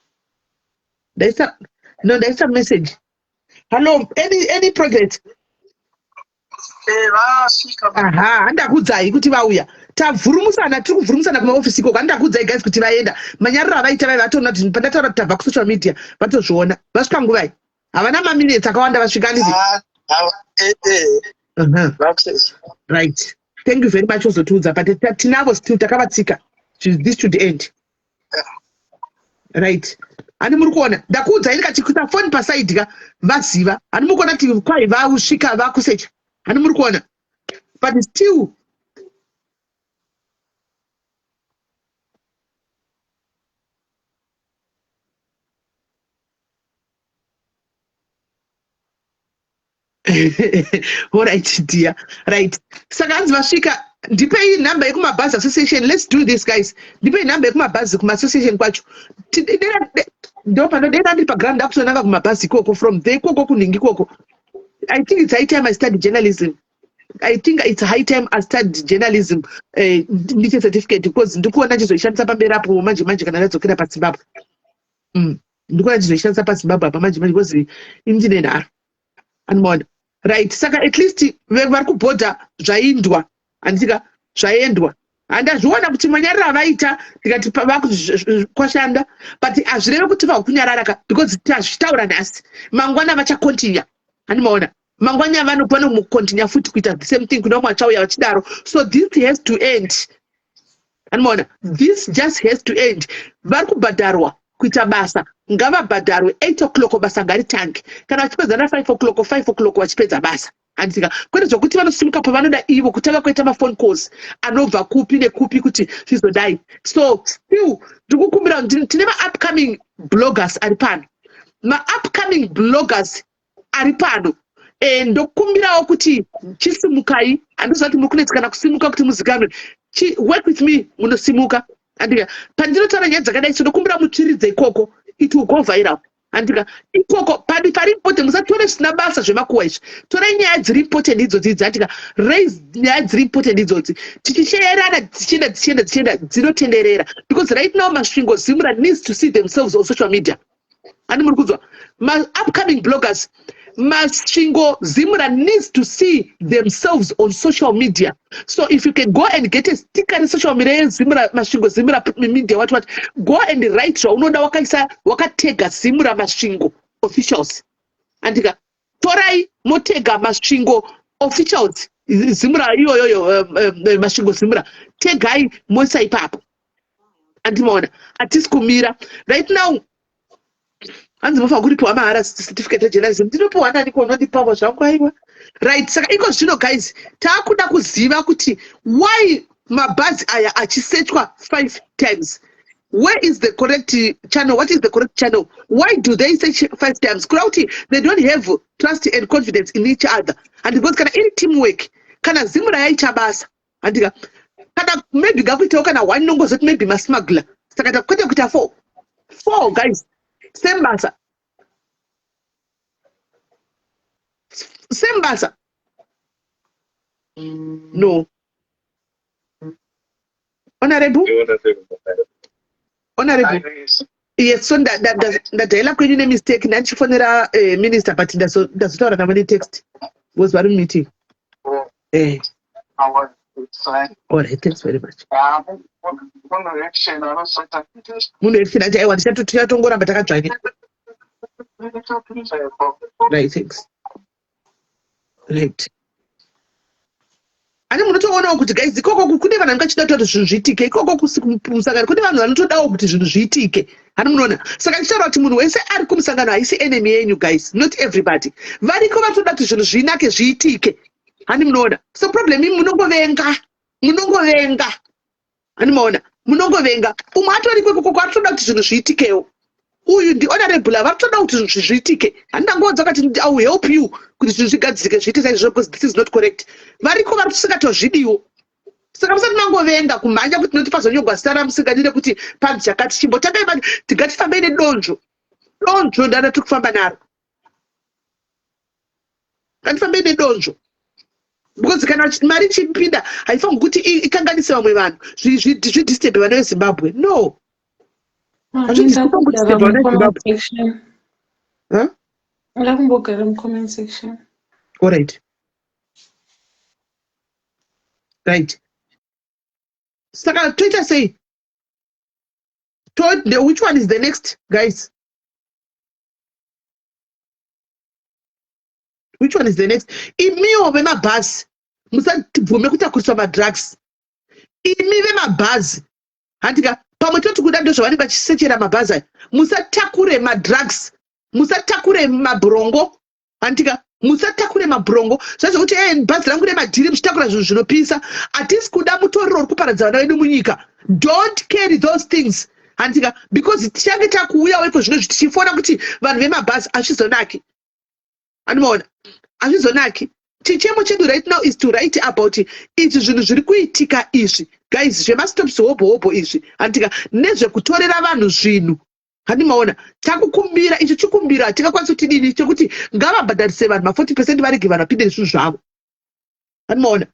Ndaisa no ndaisa message. Hello, any progress? Vasvika. Aha, handakudzai kuti vauya. Tavhurumusana, tiri kuvhurumusana kumaofisi ikoko. Handakudzai guys kuti vaenda. Manyariro avaita vaiva vatoona kuti pandataura kuti tabva kusocial media vatozviona. Vasvika nguvai? Havana maminutes akawanda vasvika handiti? Ah, Uh-huh. Right. Thank you very much ozotiudza but tinavo still takavatsika. This should end. Right. Hani muri kuona ndakuudzai ndikati kuita foni pasaidi ka vaziva. Hani muri kuona kuti kwai vausvika vakusecha. Hani muri kuona. But still Alright dear. Right. Saka hanzi vasvika ndipei nhamba yekumabhazi association. Let's do this guys. Ndipei nhamba yekumabhazi kuma-association kwacho. Ndo panodera ndiri paground ndakutonanga kumabhazi ikoko from there ikoko kunhingi ikoko. I think it's high time I study journalism. I think it's high time I study journalism. Ndiite certificate because ndikuona ndichizoishandisa pamberi apo manje manje kana ndadzokera paZimbabwe. Ndikuona ndichizoishandisa paZimbabwe apa manje manje because ini ndine nharo. Anomaona. Right. Saka at least vari kubhodha zvaindwa. Handika zvaendwa. Handazviona kuti manyariro avaita ndikati kwashanda but hazvireve kuti vakunyarara ka because tazvitaura nhasi mangwana vachakontinya. Handimaona. Mangwana vanomukontinya futi kuita the same thing kune vamwe vachauya vachidaro. So this has to end. Handimaona. This just has to end. Vari kubhadharwa kuita basa ngavabhadharwe 8 o'clock basa ngaritange. Kana vachipedza na 5 o'clock 5 o'clock vachipedza basa. Handika kwete zvokuti vanosimuka pavanoda ivo kutanga kuita maphone calls anobva kupi nekupi kuti zvizodai. So still ndikukumbira tine ma-upcoming bloggers ari pano. Ma-upcoming bloggers ari pano. E, ndokumbirawo kuti chisimukai, handiziva kuti muri kunetsekana kusimuka kuti muzikanwe. Work with me, munosimuka. Andika pandinotaura nyaya dzakadai so ndokumbira mutsviridze ikoko, it will go viral. Andika ikoko pari pari important, musatore zvisina basa zvemakuwa izvi, torai nyaya dziri important idzodzi idzi. Andika raise nyaya dziri important idzodzi, tichisheerana, dzichienda dzichienda dzichienda, dzinotenderera, because right now Masvingo Zimura needs to see themselves on social media. Ani muri kunzwa ma-upcoming bloggers? Masvingo Zimura needs to see themselves on social media. So if you can go and get a sticker resocial media yeZimura, Masvingo Zimura media, what what, go and write zvaunoda wakaisa wakatega Zimura Masvingo officials. Andika torai motega Masvingo officials Zimura iyoyoyo, Masvingo Zimura, tegai moisa ipapo. Andimaona hatisi kumira right now. Hanzi mofanira kuripiwa mahara certificate rejournalism. Ndinopiwa nani ko? Unondipawo zvangu? Aiwa. Right, saka iko zvino guys, taakuda kuziva kuti why mabhazi aya achisechwa five times. Where is the correct channel? What is the correct channel? Why do they search five times? Kureva kuti they don't have trust and confidence in each other. And because kana iri teamwork, kana Zimura yaita basa, handika kana maybe ngakuitawo kana one, nongozoti maybe masmuggler, saka kwete kuita four four. Guys, same basa, same basa, no. Honorable, honorable. Yes, so ndadhaila kwenyu nemistake. Ndandichifonera minister, but ndazotaura navo netext because vari mumeeting. All right, thanks very much. Munhu action ati aiwa, tichatongoramba takadzvanya. Right, thanks. Right, ani munotoonawo kuti guys, ikoko kune vanhu vanenge vachida kuti zvinhu zviitike ikoko kumusangano. Kune vanhu vanotodawo kuti zvinhu zviitike, hani munoona? Saka ndichitaura kuti munhu wese ari kumusangano haisi enemy yenyu, guys. Not everybody. Variko vatoda kuti zvinhu zvinake, zviitike, hani munoona? So problem imi munongovenga, munongovenga, hani maona? Munongovenga. Umwe atoriko ikoko aritoda kuti zvinhu zviitikewo. Uyu ndihonorable, ava varitoda kuti zvinhu zviitike. Handindangoudza kati I will help you kuti zvinhu zvigadzirike, zviite saizvozvo, because this is not correct. Variko vari tisingatozvidiwo. Saka musati mangovenga kumhanya kuti noti pazonyogwa zita ramusingadire kuti panzi chakati. Chimbotangai, ngatifambei nedonzvo. Donzvo ndana tiri kufamba naro, ngatifambei nedonzvo, because kana mari ichipinda haifaniri kuti ikanganise vamwe vanhu, zvidisturbe vana veZimbabwe, no. Hazvidisturbe vana veZimbabwe. Ndakumbogara mucomment section. Alright, right, saka toita sei? Which one is the next, guys? Which one is the next? Imiwo vemabhazi, musabvume kutakuriswa madrugs. Imi vemabhazi, handika pamwe toti kuda ndo zvavanenge vachisechera mabhazi aya. Musatakure madrugs, musatakure mabhurongo, handika musatakure mabhurongo. Zvazvekuti e bhazi rangu remadhiri, muchitakura zvinhu zvinopisa. Hatisi kuda mutoriro uri kuparadza vana vedu munyika. Don't carry those things, handika, because tichange takuuyawo iko zvino tichifona kuti vanhu vemabhazi, hazvizonaki. Andimaona, hazvizonaki. Chichemo chedu right now is to write about izvi zvinhu zviri kuitika izvi, guys, zvemastops hobho hobho izvi, handika, nezvekutorera vanhu zvinhu. Handimaona, takukumbira icho chikumbiro, hatingakwanisi kuti dini, chekuti ngavabhadharise vanhu ma40 percent, varege vanhu vapinde nezvinhu zvavo. Handimaona,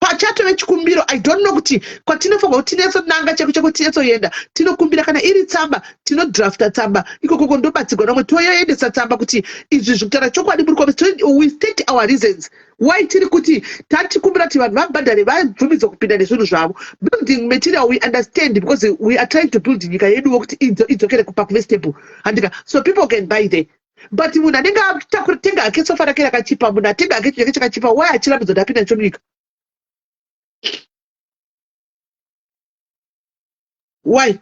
pachatove chikumbiro. I don't know kuti kwatinofanirwa kuti tinyatsonanga cheko cheko, tinyatsoenda tinokumbira. Kana iri tsamba, tinodrafta tsamba ikokoko, ndobatsirwa namwe, toyoendesa tsamba kuti izvi zvikutaura chokwadi muri kuoffice. We state our reasons why tiri kuti tatikumbira kuti vanhu vabhadhare, vabvumidzwa kupinda nezvinhu zvavo. Building material, we understand, because we are trying to build nyika yeduwo kuti idzokere pakuve stable, handika, so people can buy there. But munhu anenge atenga hake sofa rake rakachipa, munhu atenga hake chinhu chake chakachipa, why achirambidzwa kuti apinda nacho munyika? Why?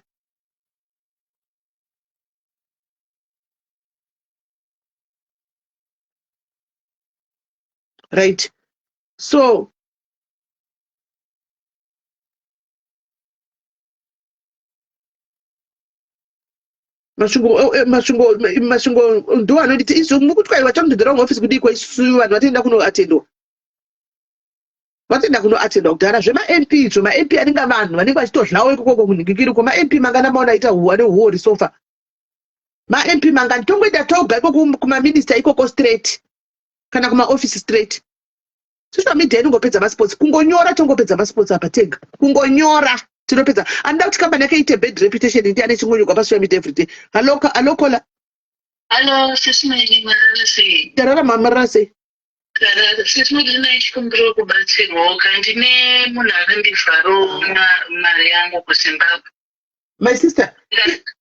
Right, so Masvingo eh, eh, Masvingo Masvingo ndo anonditi izvo mukutwaiwa chanondidira kuoffice kudii isusu vanhu vatoenda kunoatendwa vatoenda kunoatendwa kudhara zvemaMP izvo maMP anenge vanhu vanenge vachitodlawo ikokoko kunhingikiri ko maMP mangana maona aita ane huori sofa maMP mangani tongoenda toga ikoko kumaminista ikoko straight kana kumaoffice straight social media inongopedza masports kungonyora tongopedza masports apa tega kungonyora tinopedza anoda kuti kambani yake iite bad reputation ndi ane chingonyorwa pasocial media everyday hallo hallo kola hallo sisi Meli marara sei tarara marara sei sisi Meli ndine kubatsirwawo ka ndine munhu akandivharawo mari yangu kuZimbabwe my sister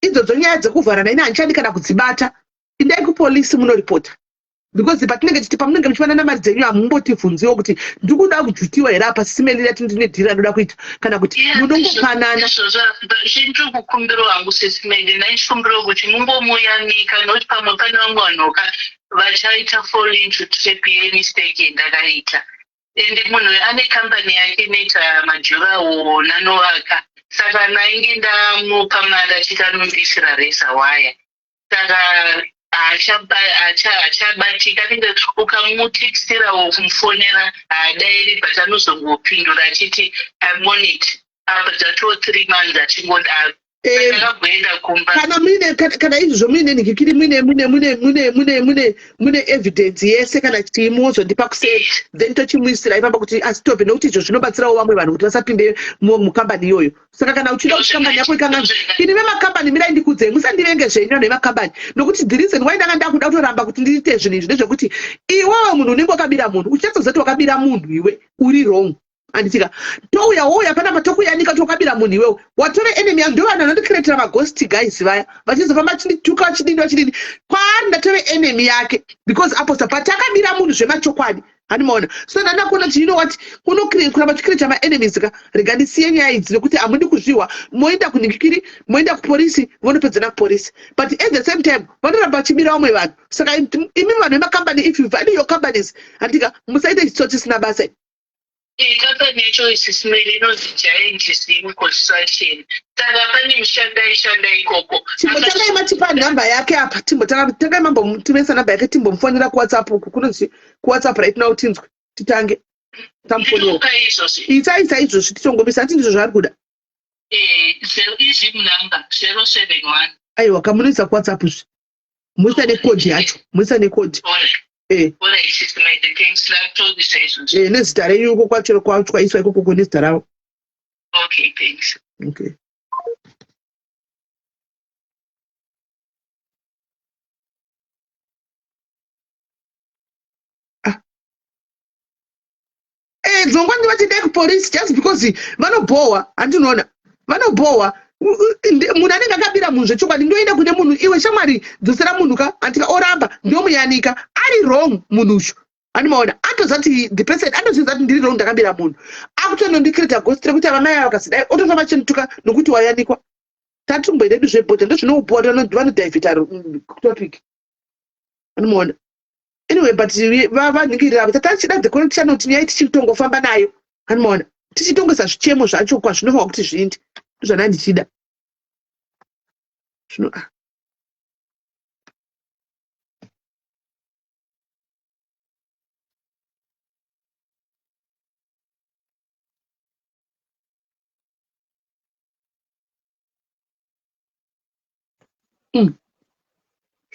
idzodzo nyaya dzekuvharana ini handichadi kana kudzibata indai kupolisi munoripota because patinenge tichi pamunenge muchifanana mari dzenyu hamumbotibvunziwo kuti ndikuda kujutiwa here apa simelira ti ndine dhiri randoda kuita kana kuti munongopanana zvindiri kukumbirawo hangu sesimeli ndaichikumbirawo kuti mungomuyanika nokuti pamwe pane vamwe vanhuka vachaita fall into trap yemistake yandakaita ende munhu uyu ane kambani yake inoita majurawo nanovaka saka ndainge ndamupa mari achiti anondiisira reza waya saka haachabatika anenge ukamutekstira or kumufonera haadairi but anozongopindura achiti I'm on it apa dzatoo 3 months achingodaro. Ndakagoenda kumba. Kana muine kana izvozvo muine nhikikiri muine mune mune mune mune mune mune evidence yese kana chii mozondipa kuseri then tochimuisira ipapa kuti asitope nekuti izvo zvinobatsirawo vamwe vanhu kuti vasapinde mukambani iyoyo saka kana uchida kuti kambani yako ikanga ini vemakambani mirai ndikudzei musandivenge zvenyu vanhu vemakambani nokuti the reason why ndanga ndakuda kutoramba kuti ndiite zvinhu izvi ndezvekuti iwewe munhu unenge wakabira munhu uchatsoziva kuti wakabira munhu iwe uri wrong anditika touya wouya panapa tokuyanika kuti wakabira munhu iwewe watove enemy yangu ndovanhu vanondikretera maghost guys vaya vachizofamba vachindituka vachidini vachidini kwaari ndatove enemy yake because aposta but akabira munhu zvemachokwadi handimaona so ndanda kuona kuti you know what kuramba chikireta maenemies ka rega ndisiye nyaya idzi nekuti hamudi kuzvihwa moenda kunhingikiri moenda kuporisi vonopedzana kuporisi but at the same time vanoramba vachibira vamwe vanhu saka imi vanhu vemakambani if you value your companies handika musaite chitsotsi chisina basa. Company yacho isisimeli inonzi Giant Zim Construction saka pane mushandi aishanda ikoko. Chimbotangai matipa nhamba yake apa timbotangai mambomutumisa nhamba yake timbomufonera kuWhatsApp uku kunonzi kuWhatsApp right now tinzwe titange tamufonera. Itai itai izvozvi tichongomisa hati ndizvo zvaari kuda. Izvi number 071. Aiwa kamunoisa kuWhatsApp izvi moisa nekodhi yacho moisa nekodhi. Nezita renyu uko kwachero kwaiswa ikoko nezita ravo. Okay, thanks. Okay. Ah. Eh, dzongwa ndivati dai kupolice just because vanobhowa handinoona vanobhowa munhu anenge akabira munhu zvechokwadi ndoenda kune munhu iwe shamwari dzosera munhu ka andika oramba ndomuyanika ari wrong munhu uyu andimaona atoziva kuti the person atoziva kuti ndiri wrong ndakabira munhu akutonondicreata ghost rekuti ava mai ava vakazidai otofamba achindituka nokuti wayanikwa tatumboida edu zvebhodha ndozvinoupuwa vanodivhita topic andimaona anyway but vanhingirira avo tatichida the correct channel kuti nyaya tichitongofamba nayo andimaona tichitongesa zvichemo zvacho kwazvinofanwa kuti zviinde ndozvandanga ndichida zvino ah.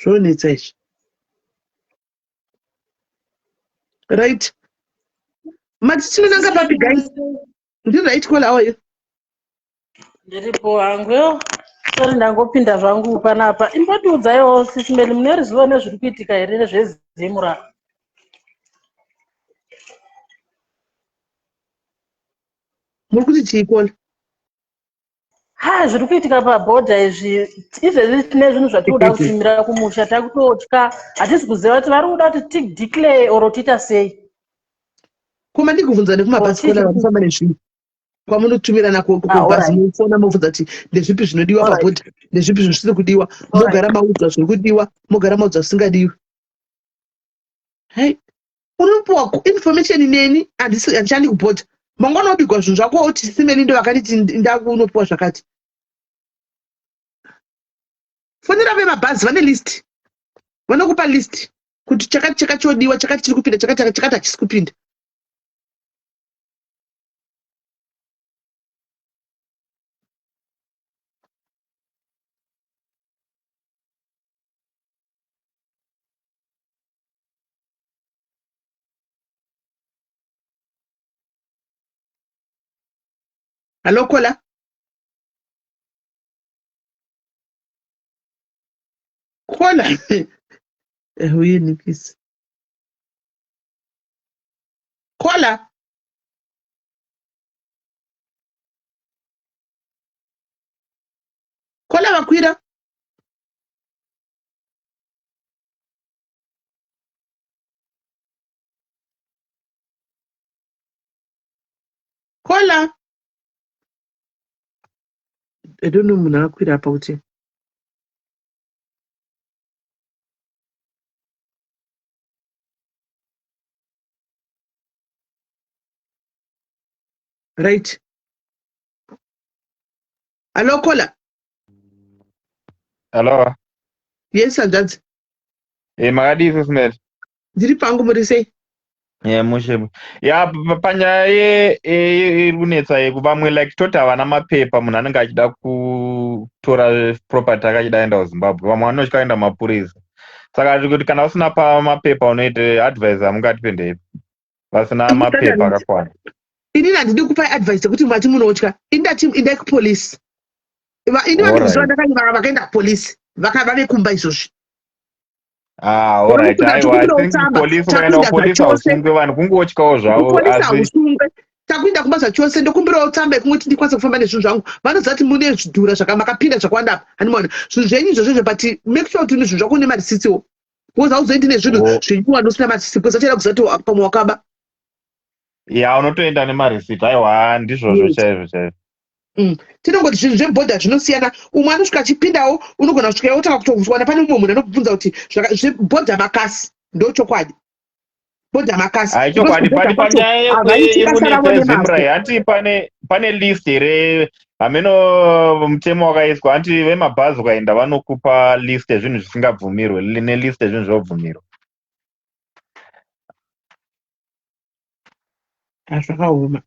Zvonetsa izvi. Right. Mati tinonanga papi guys? Ndiri right call how are you? Ndiripo hangu. Sorry ndangopinda zvangu panapa. Imbotiudzaiwo Sisi Meli mune ruzivo nezviri kuitika here nezveZimra? Muri kuti chii kola? Ha, zviri kuitika pabhodha izvi izvezvi tine zvinhu zvatinoda kutumira kumusha takutotya hatisi kuziva kuti vari kuda kuti tideclare or tiita sei. Koma ndikubvunza nekumabhazi kola vanofamba nezvinhu kwamunotumira nako kubhazi mofona mobvunza kuti ndezvipi zvinodiwa pabhodha ndezvipi zvisiri kudiwa mogara maudzwa zviri kudiwa mogara maudzwa zvisingadiwi. Hey, unopiwa information neni handichandi kubhodha mangwana wobigwa zvinhu zvako woti simeni ndo vakanditi ndakunopiwa zvakati. Fonera vemabhazi vane list. Vanokupa list kuti chakati chakati chodiwa, chakati chiri kupinda, chakati chakati hachisi kupinda. Hello caller. Caller. Uyini please. Caller. Caller vakwira. Caller. I don't know munhu akwira apa kuti. Right. Hello caller. Hello. Yes, hanzvadzi. Eh, makadii Sis Mel? Ndiri pangu muri sei? Yeah, mushe. Ya panyaya ye iri kunetsa yekuvamwe like toti havana mapepa munhu anenge achida kutora property akachida aenda kuZimbabwe vamwe vanotya kuenda mapurisa saka kuti kana usina pamapepa unoite advice amungatipe ndeipi vasina mapepa akakwana. Inini handidi kupai advice yekuti mati munotya. Ini ndati indai kupolice. Ini vandiziva ndakanyora vakaenda kupolice vave kumba izvozvi. Ah, alright. Aiwa, I think police ukaenda kupolice hausungwe vanhu kungotyawo zvavo. Kupolice hausungwe. Takuenda kumba zvachose ndokumbirawo tsamba yekungoti ndikwanise kufamba nezvinhu zvangu. Vanoziva kuti mune zvidhura zvaka makapinda zvakawanda apa. Handimaona. Zvinhu zvenyu izvozvo izvo but make sure kuti une zvinhu zvako une marisitsiwo. Because hauzoendi nezvinhu oh. zvenyuwani usina marisitsi because vachada kuziva kuti pamwe wakaba. Ya unotoenda nemarisiti. Aiwa, ndizvozvo chaizvo chaizvo. Tinongoti zvinhu zvebhodha zvinosiyana. Umwe anosvika achipindawo, unogona kusvika wotanga kutowana pane mumwe munhu anokubvunza kuti zvebhodha makasi ndochokwadi. Bhodha makasi. Hai chokwadi pari panyaya yekunetsa yeZimra hanti pane pane list here hameno mutemo wakaiswa hanti vemabhazi ukaenda vanokupa list yezvinhu zvisingabvumirwe nelist yezvinhu zvinobvumirwa. Zvakaoma.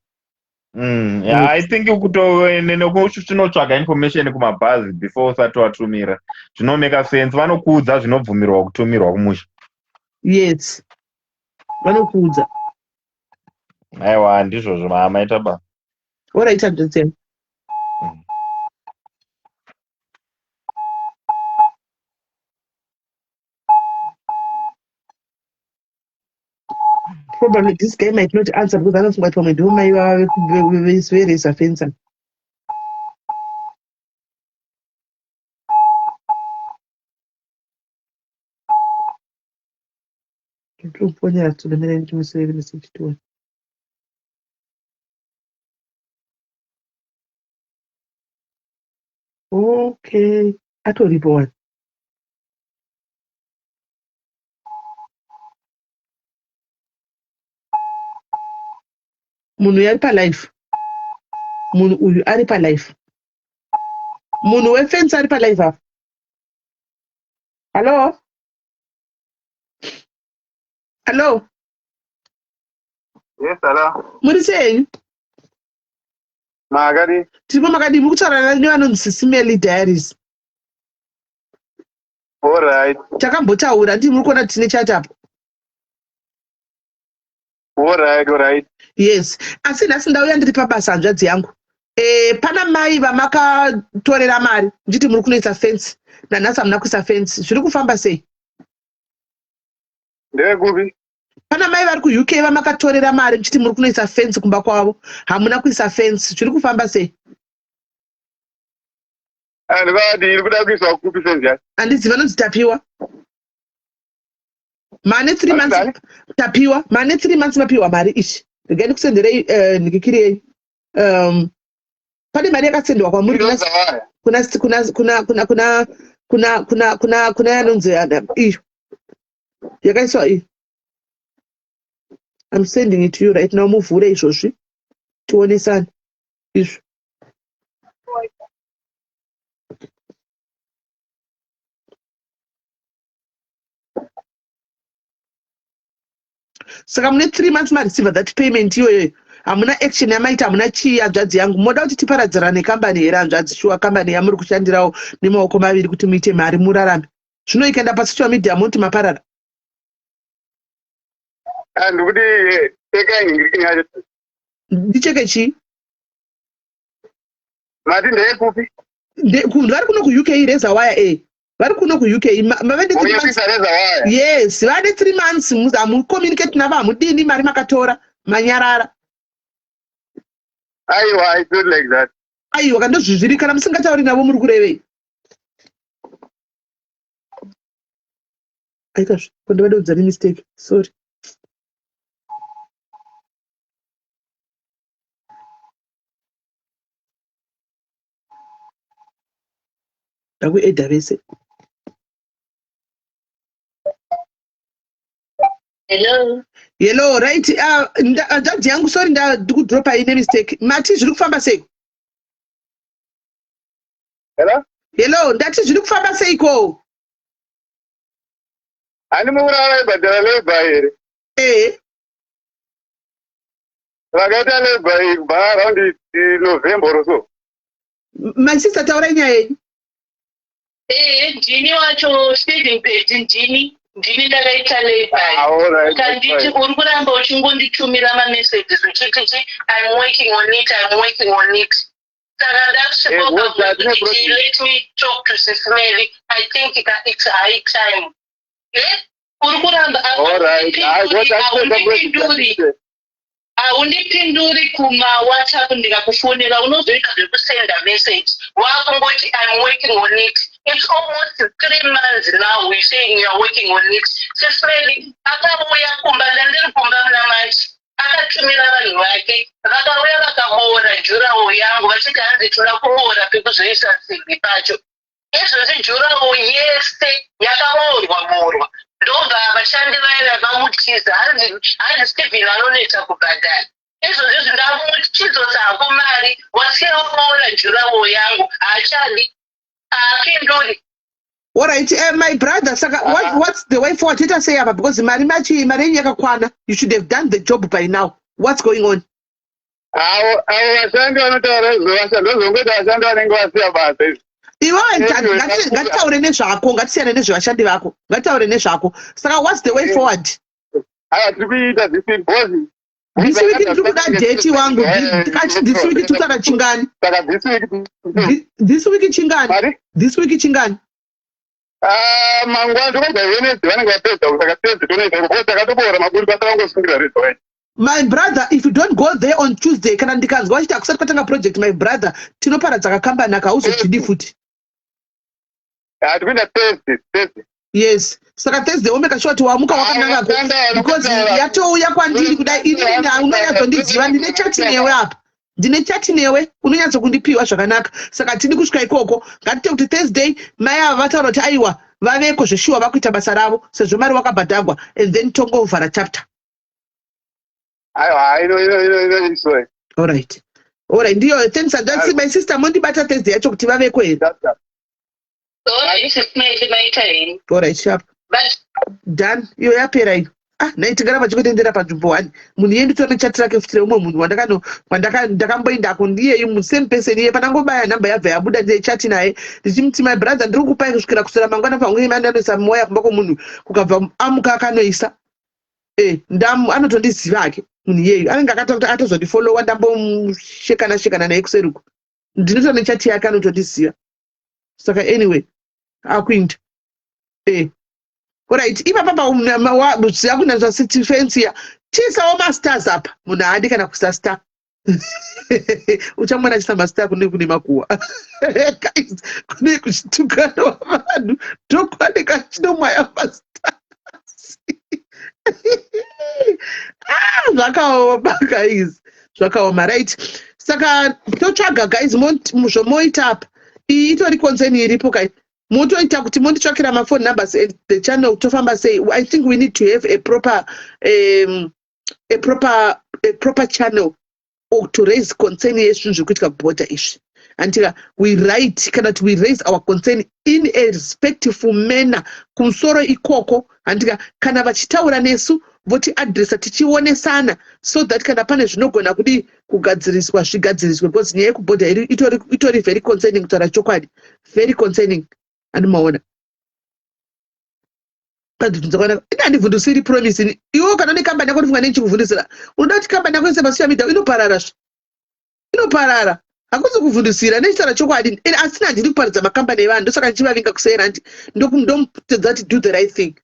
Yeah, I think nekuchinotsvaga information kumabhazi before usati watumira zvinomeka sense vanokuudza zvinobvumirwa kutumirwa kumusha. Yes, vanokuudza. Aiwa ndizvozvo maita baba. Alright, hanzvadzi. Probably this guy might not answer because anofunga kuti pamwe ndivo mai vava vereza fencer. Ndinofonera tsuro mira ndimusiire message tione. Okay, atoripo wani. Munhu uyu ari palife. Munhu uyu ari palife. Munhu wefensi ari palife apa. Hello? Hello? Yes, hello. Muri sei henyu? Makadii? Tiripo makadii? Muri kutaura nevanonzi Sisi Melly Diaries. Alright. Takambotaura ndii muri kuona tine chat apo. Alright, alright. Yes. Asi nhasi ndauya ndiri pabasa hanzvadzi yangu. Pana mai vamakatorera mari ndichiti muri kunoisa fence nanhasi hamuna kuisa fence zviri kufamba sei? Ndevekupi? Pana mai vari kuUK vamakatorera mari muchiti muri kunoisa fence kumba kwavo hamuna kuisa fence zviri kufamba sei? Andivati iri kuda kuiswa kupi fence yacho? Handizivi vanonzi Tapiwa. Mane 3 months Tapiwa, mane 3 months mapiwa mari ichi. Regai ndikusenderei ndikikirei. Pane mari yakasendwa kwamuri kuna kuna kuna kuna kuna kuna kuna kuna kuna kuna yanonzi iyo. Yakaiswa iyo. I'm sending it to you right now muvhure izvozvi tionesane izvo. Saka mune 3 months mareceiver that payment iyoyo, hamuna action yamaita, hamuna chii. Hanzvadzi yangu, moda kuti tiparadzirane kambani here, hanzvadzi? Shuwa, kambani yamuri kushandirawo nemaoko maviri kuti muite mari murarame, zvino ikaenda pasocial media munoti maparara. Ah, ndikuti tekai nhingirikini yacho. Ndicheke chii? Mati ndeyekupi? Vari kuno kuUK, Reza Wire. Vari kuno kuUK, mave ne 3 months. Oyekuisa Reza Wire? Yes, vane 3 months hamucommunicate navo, hamudini, mari makatora, manyarara. Aiwa, it's not like that. Aiwa, kandozvizviri, kana musingatauri navo muri kurevei? Aikazve kondivada kudza nemistake, sorry. Ndakuedha vese. Hello. Hello, right, hanzvadzi yangu, sorry, ndikudropa ine mistake. Mati zviri kufamba seiko? Hello. Hello, ndati zviri kufamba seiko? Handi mukurava vaibhadhara labour here? Ee. Vakaita labour iyi kubva around November or so. My sister, taurai nyaya yenyu. Ee, ndini wacho, Stephen Pedi, ndini ndakaita lay-by. Ah, all right, that's Kanditi fine. uri kuramba uchingonditumira mamessages uchiti, "I'm working on it, I'm working on it." Saka ndakusvika What's that? kuti, "Let me talk to Sis Mary. I think it's high time." Uri kuramba All right. I got that. haundipinduri, haundipinduri kumawhatsapp. Ndikakufonera unozoita zvekusenda message, wakungoti, "I'm working on it." It's almost 3 months now we saying you are working on it. Sis Mary, akauya kumba, ndandiri kumba muna March, akatumira vanhu vake, vakauya vakaboora durawall yangu, vachiti hanzi toda kuboora pekuzoisa simbi pacho. Izvozvi durawall yese yakaboorwa boorwa, ndobva vashandi vaya vamutiza, hanzi Stephen anonetsa kubhadhara. Izvozvi ndamuti chidzosa hako mari, wasiya waboora durawall yangu. Haachadi, haapinduri. Alright, my brother, saka what's the way forward? Toita sei apa? Because mari machi, mari yenyu yakakwana. You should have done the job by now. What's going on? Avo vashandi vanotaura izvo, ndozongoita vashandi vanenge vasiya basa izvi. Iwewe, ngatitaure nezvako, ngatisiyane nezvevashandi vako, ngatitaure nezvako. Saka what's the way forward? Aya, tiri kuita this week because This week ndiri kuda date wangu. Tikati this week tutaura chingani? Saka this week This week chingani? Mari? This week chingani? Ah, mangwana tokobva Wednesday vanenge vapedza, saka Thursday tonoita because takatoboora maburi, basa vangosungira Reza Wire. My brother, if you don't go there on Tuesday, kana ndikanzwa vachiti hakusati kwatanga project, my brother, tinoparadza kakambani aka, hauzozvidi futi. Ah, tikuenda Thursday, Thursday. Yes, saka Thursday womeka sure kuti wamuka wakanangako, because yatouya kwandiri kudai inini, unonyatsondiziva, ndine chati newe apa, ndine chati newe, unonyatsokundipiwa zvakanaka. Saka hatidi kusvika ikoko. Ngatite kuti Thursday mai ava vataura kuti aiwa, vaveko zveshuwa, vakuita basa ravo sezvo mari wakabhadhagwa, and then tongovhara chapter. Aiwa, ino ino ino ino iswe. Alright, ndiyo. Thanks, that's my sister. Mondibata Thursday yacho kuti vaveko here? Alright, Sis Mary, maita henyu. Alright, sharp. But Done, iyo yapera iyo. Ah, nhai, tingaramba chingotendera panzvimbo one? Munhu iye nditori chat rake futi reumwe munhu wandakano wandaka ndakamboendako, ndiyeyu same person iye. Panangobaya nhamba yabva yabuda, ndiye chat naye ndichimuti, "My brother, ndiri kukupai kusvikira kuswera mangwana." Pamwe mandanoisa moya kumba kwomunhu, kukabva amuka akanoisa ndam anotondiziva hake munhu iyeyu, anenge akatozondifolowa, ndamboshekana shekana naye kuseruko, ndinotora nechati yake, anotondiziva. Saka anyway, akuinda. Alright, ipapa paziva fensi ya chiisawo mastars apa. Munhu haadi kana kuisa star, uchamwana achisa mastar. Kune makuhwa, guys, kune kuchitukana vanhu, ndokwaneka chinomwaya mastars. Ah, zvakaoma guys, zvakaoma. Right, saka totsvaga, guys, zvomoita apa, iyi itori concern iripo kai. Motoita kuti monditsvakira mafone numbers and the channel, tofamba sei? I think we need to have a proper channel or to raise concern yezvinhu zviri kuitika kubhodha izvi. Andika we write kana kuti we raise our concern in a respectful manner kumusoro ikoko, handika? Kana vachitaura nesu, Votiadresa tichionesana so that kana pane zvinogona kudii kugadziriswa zvigadziriswe because nyaya yekubhodha iri itori, itori very concerning kutaura chokwadi very concerning andimaona ini handivhundusiri promise ini iwe kana une kambani yako unofunga neichikuvhundusira unoda kuti kambani yako ise pasocial media inoparara zve inoparara hakuzi kuvhundusira nechitaura chokwadi asi handidi kuparidza makambani evanhu ndosaka ndichivavinga kuseri handi ndomutedza kuti do the right thing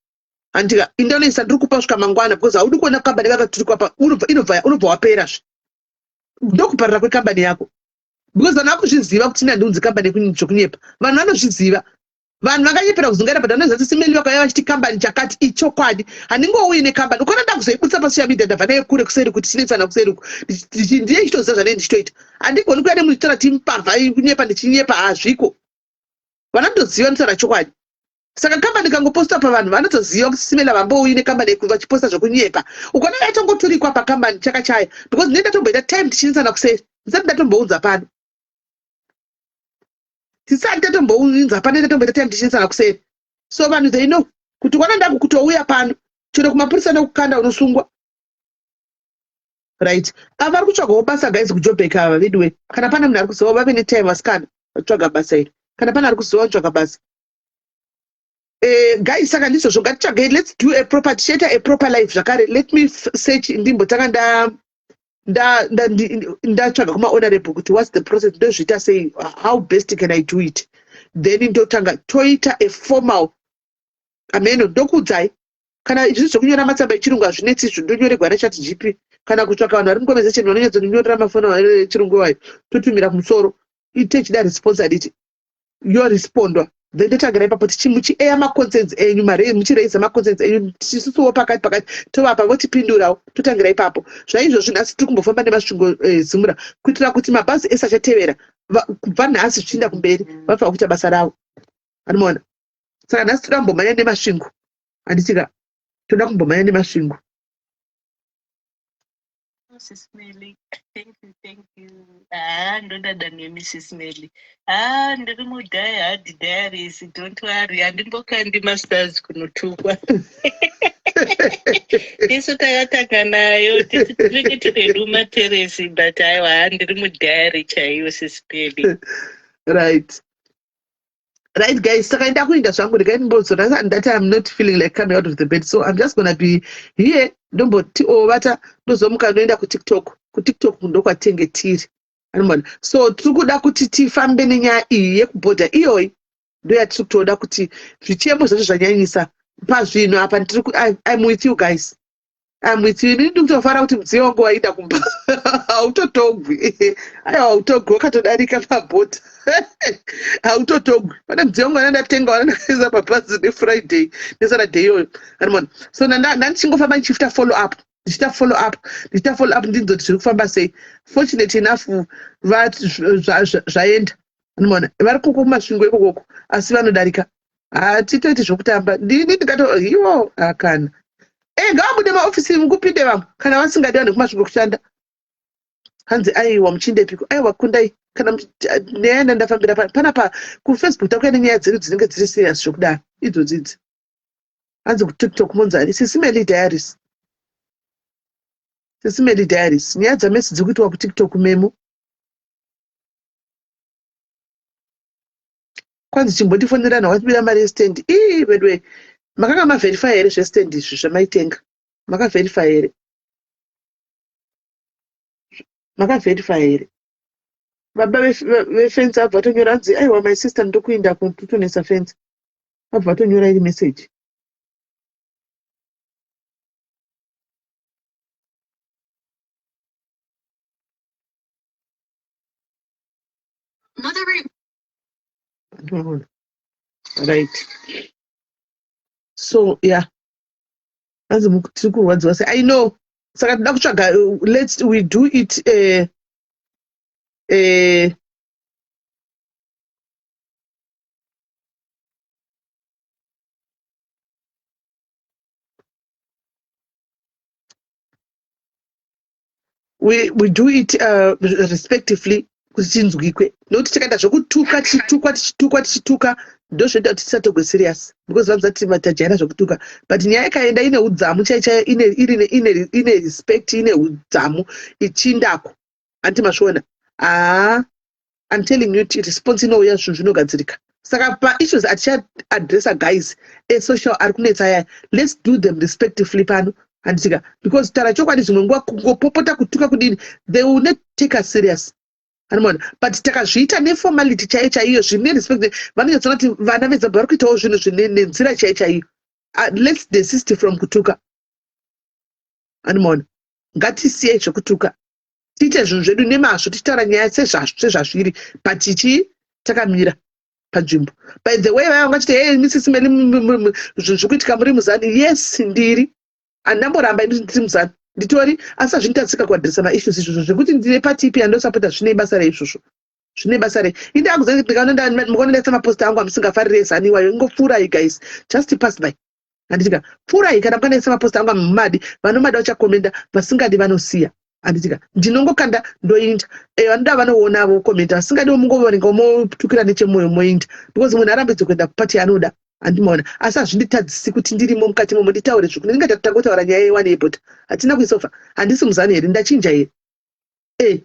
handika indonoisa ndiri kupa svika mangwana because haudi kuona kambani vakaturikwa pa inobva unobva wapera zve ndokuparira kwekambani yako because vanhu vakuzviziva kuti ini handiunzi kambani zvokunyepa vanhu vanozviziva vanhu vakanyepera kuzungaira but vanoziva kuti simeli vakauya vachiti kambani chakati ichokwadi handingouyi nekambani ukaona ndakuzoibudisa pasocial media ndabva naye kure kuseri kuti tinetsana kuseri uku ndiye ichitoziva zvanei ndichitoita handigoni kuya nemunhu chitaura timbavha kunyepa ndichinyepa hazviko vanotoziva nditaura chokwadi saka kambani kangoposta pavanhu vanotoziva kuti simela vambouyi nekambani vachiposta zvekunyepa ukaona yatongoturikwa pakambani chakachaya because ndine ndatomboita time tichinetsana kuseri ndisati ndatombounza pano tisati tatombounza pano tatomboita time tichinetsana kuseri so vanhu they know kuti wana ndaku kutouya pano chero kumapurisa nekukanda unosungwa right ava vari kutsvagawo basa guys kujobek ava veduwe kana pane munhu ari kuziva vave netime vasikana vatsvaga basa iri kana pane ari kuziva vatsvaga basa Eh, guys saka ndizvozvo ngatitsvagei let's do a proper tichaita a proper life zvakare let me search ndimbotanga nda ndatsvaga kumahonorable kuti whats the process ndozviita sei how best can i do it then ndotanga toita a formal ameno ndokuudzai kana izvi zvekunyora matsamba echirungu hazvinetsi izvo ndonyoregwa nechat gp kana kutsvaka vanhu vari muconversation vanonyatsonyorera mafoni echirungu iwayo totumira kumusoro itechida response aditi yorespondwa then totangira ipapo muchieya maconcerns enyu muchiraisa maconcerns enyu tisusuwo pakati pakati tovapa votipindurawo totangira ipapo zvaizvozvi nhasi tiri kumbofamba nemasvingo eh, zimura kuitira kuti mabhazi ese achatevera kubva nhasi zvichiinda kumberi vanofanira kuita basa ravo anomaona saka nhasi toda kumbomhanya nemasvingo handitika toda kumbomhanya nemasvingo Sis Melly. Thank you, thank you. Ah, ndodada nemi Sis Melly. Ah, ndiri mu die hard diaries. Don't worry, handimbokandi masters kunotukwa. Tisu takatanga nayo, tisu tinenge tiri hedu materesi, but aiwa, ndiri mu diary chaiyo Sis Melly. Right. Right guys, saka enda kuinda zvangu regai ndimbozora ndati I'm not feeling like coming out of the bed so I'm just gonna be here ndomboti ovata oh, ndozomuka ndoenda kuTikTok. KuTikTok ndokwatenge tiri. Anombona. So tiri kuda kuti tifambe nenyaya iyi yekubhodha iyoyi ndoyatiri kutoda kuti zvichemo zvacho zvanyanyisa pazvinhu apa ndiri I'm with you guys. I'm with you. Inini ndikutofara kuti mudziyo wangu waida kumba. Hautotogwi. Aiwa hautogwi wakatodarika pabhodha. Hautotogwi. Pane mudziyo wangu wandatenga wandakaisa pabhazi neFriday neSaturday iyoyo. Anoona. So ndandichingofamba ndichiita follow up. Ndichiita follow up. Ndichiita follow up ndinzoti zviri kufamba sei. Fortunate enough zvaenda. Anoona. Vari koko kumasvingo ikokoko asi vanodarika. Hatitoiti zvokutamba. Ndini ndingato iwo akana. Eh, ngavabude maofisi mukupinde vamwe kana vasingadi vanhu kumasvingo kushanda. Hanzi aiwa muchindepiko aiwa kundai kana neya ndandafambira panapa kufacebook takuya nenyaya dzedu dzinenge dziri serious zvokudaro idzodzi idzi. Hanzi kutiktok monzani Sisi Melly Diaries. Sisi Melly Diaries. Nyaya dzamesi dziri kuitwa kutiktok memo. Kwanzi chimbondifonerana watibira mari yestand. Ii veduwe makanga maverify here zvestand izvi zvamaitenga? Makaverify here? Makaverify here? Baba vefenzi abva vatonyora hanzi aiwa my sister ndokuinda kutotonesa fenzi. Abva vatonyora iri message. Right. So yeah. Hanzi tiri kurwadziwa sei? I know. Saka tinoda kutsvaga let's we do it we do it respectively kuti tinzwikwe nokuti tikaita zvekutuka tichitukwa tichitukwa tichituka Ndozvinoita kuti tisatogwe serious because vanozati tajaira zvekutuka, but nyaya ikaenda ine udzamu chai chaiyo, ine ine ine ine respect, ine udzamu, ichindako, anti masviona? Haa, I'm telling you, response inouya, zvinhu zvinogadzirika. Saka paissues atichaadressa, guys, esocial ari kunetsa aya, let's do them respectively pano, handitika? Because taura chokwadi, zvimwe nguva kungopopota, kutuka, kudini, they will not take us serious, anomaona? But takazviita neformality chaiyo chaiyo, zvine respect, vanonyatsoona kuti vana veZimbabwe vari kuitawo zvinhu zvine nenzira chaiyo chaiyo. Let's desist from kutuka, anomaona? Ngatisiyei zvekutuka, tiite zvinhu zvedu nemazvo, tichitaura nyaya sezvazviri, but chii, takamira panzvimbo. By the way, vaya vangachiti, "Hey, Mrs Meli, zvinhu zviri kuitika, muri muZANU." Yes, ndiri, handamboramba, ini ndiri muZANU, nditori, asi hazvinditatsika kuadresa maissues izvozvo. Zvekuti ndine pati ipi yandosapota, zvine basa rei izvozvo? Zvine basa rei? Indakuzmukaona ndaisa mapost angu amusingafariri eZANU iwayo, ingopfuurai, guys, just pass by, handitika? Pfuurai. Kana mukandaisa mapost angu amumadi, vanomada vachakomenda, vasingadi vanosiya, handitika? Ndinongokanda, ndoinda. Vanoda vanoona, vokomenda, vasingadi mungoverenga, motukira nechemwoyo, moinda, because munhu arambidze kuenda kupati yaanoda, handimaona? Asi hazvinditadzisi kuti ndirimo mukati momo nditaure zvoku ndinenge tangotaura nyaya yewane yebhodha, hatina kuisofa. Handisi muZANU here? Ndachinja here?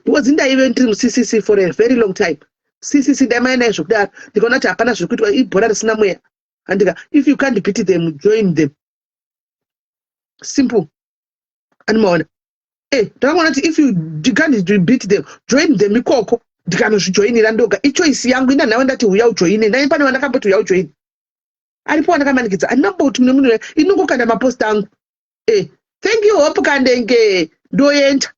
Because ndaive ndiri muCCC for a very long time. CCC ndaimanya naye zvokudaro, ndikaona kuti hapana zviri kuitwa, ibhora risina mweya, handika? If you can't beat them, join them, simple, andimaona? Ndakaona kuti if you can't beat them, join them ikoko. Ndikanozvijoinira ndoga, ichoice yangu. Ina nhave ndati uya ujoine nai? Pane vandakamboti uya ujoine? Aripo wandakamanikidza? Handinamboti mune munhu. Inongokanda mapost angu. Thank you, Hope Kandenge, ndoenda,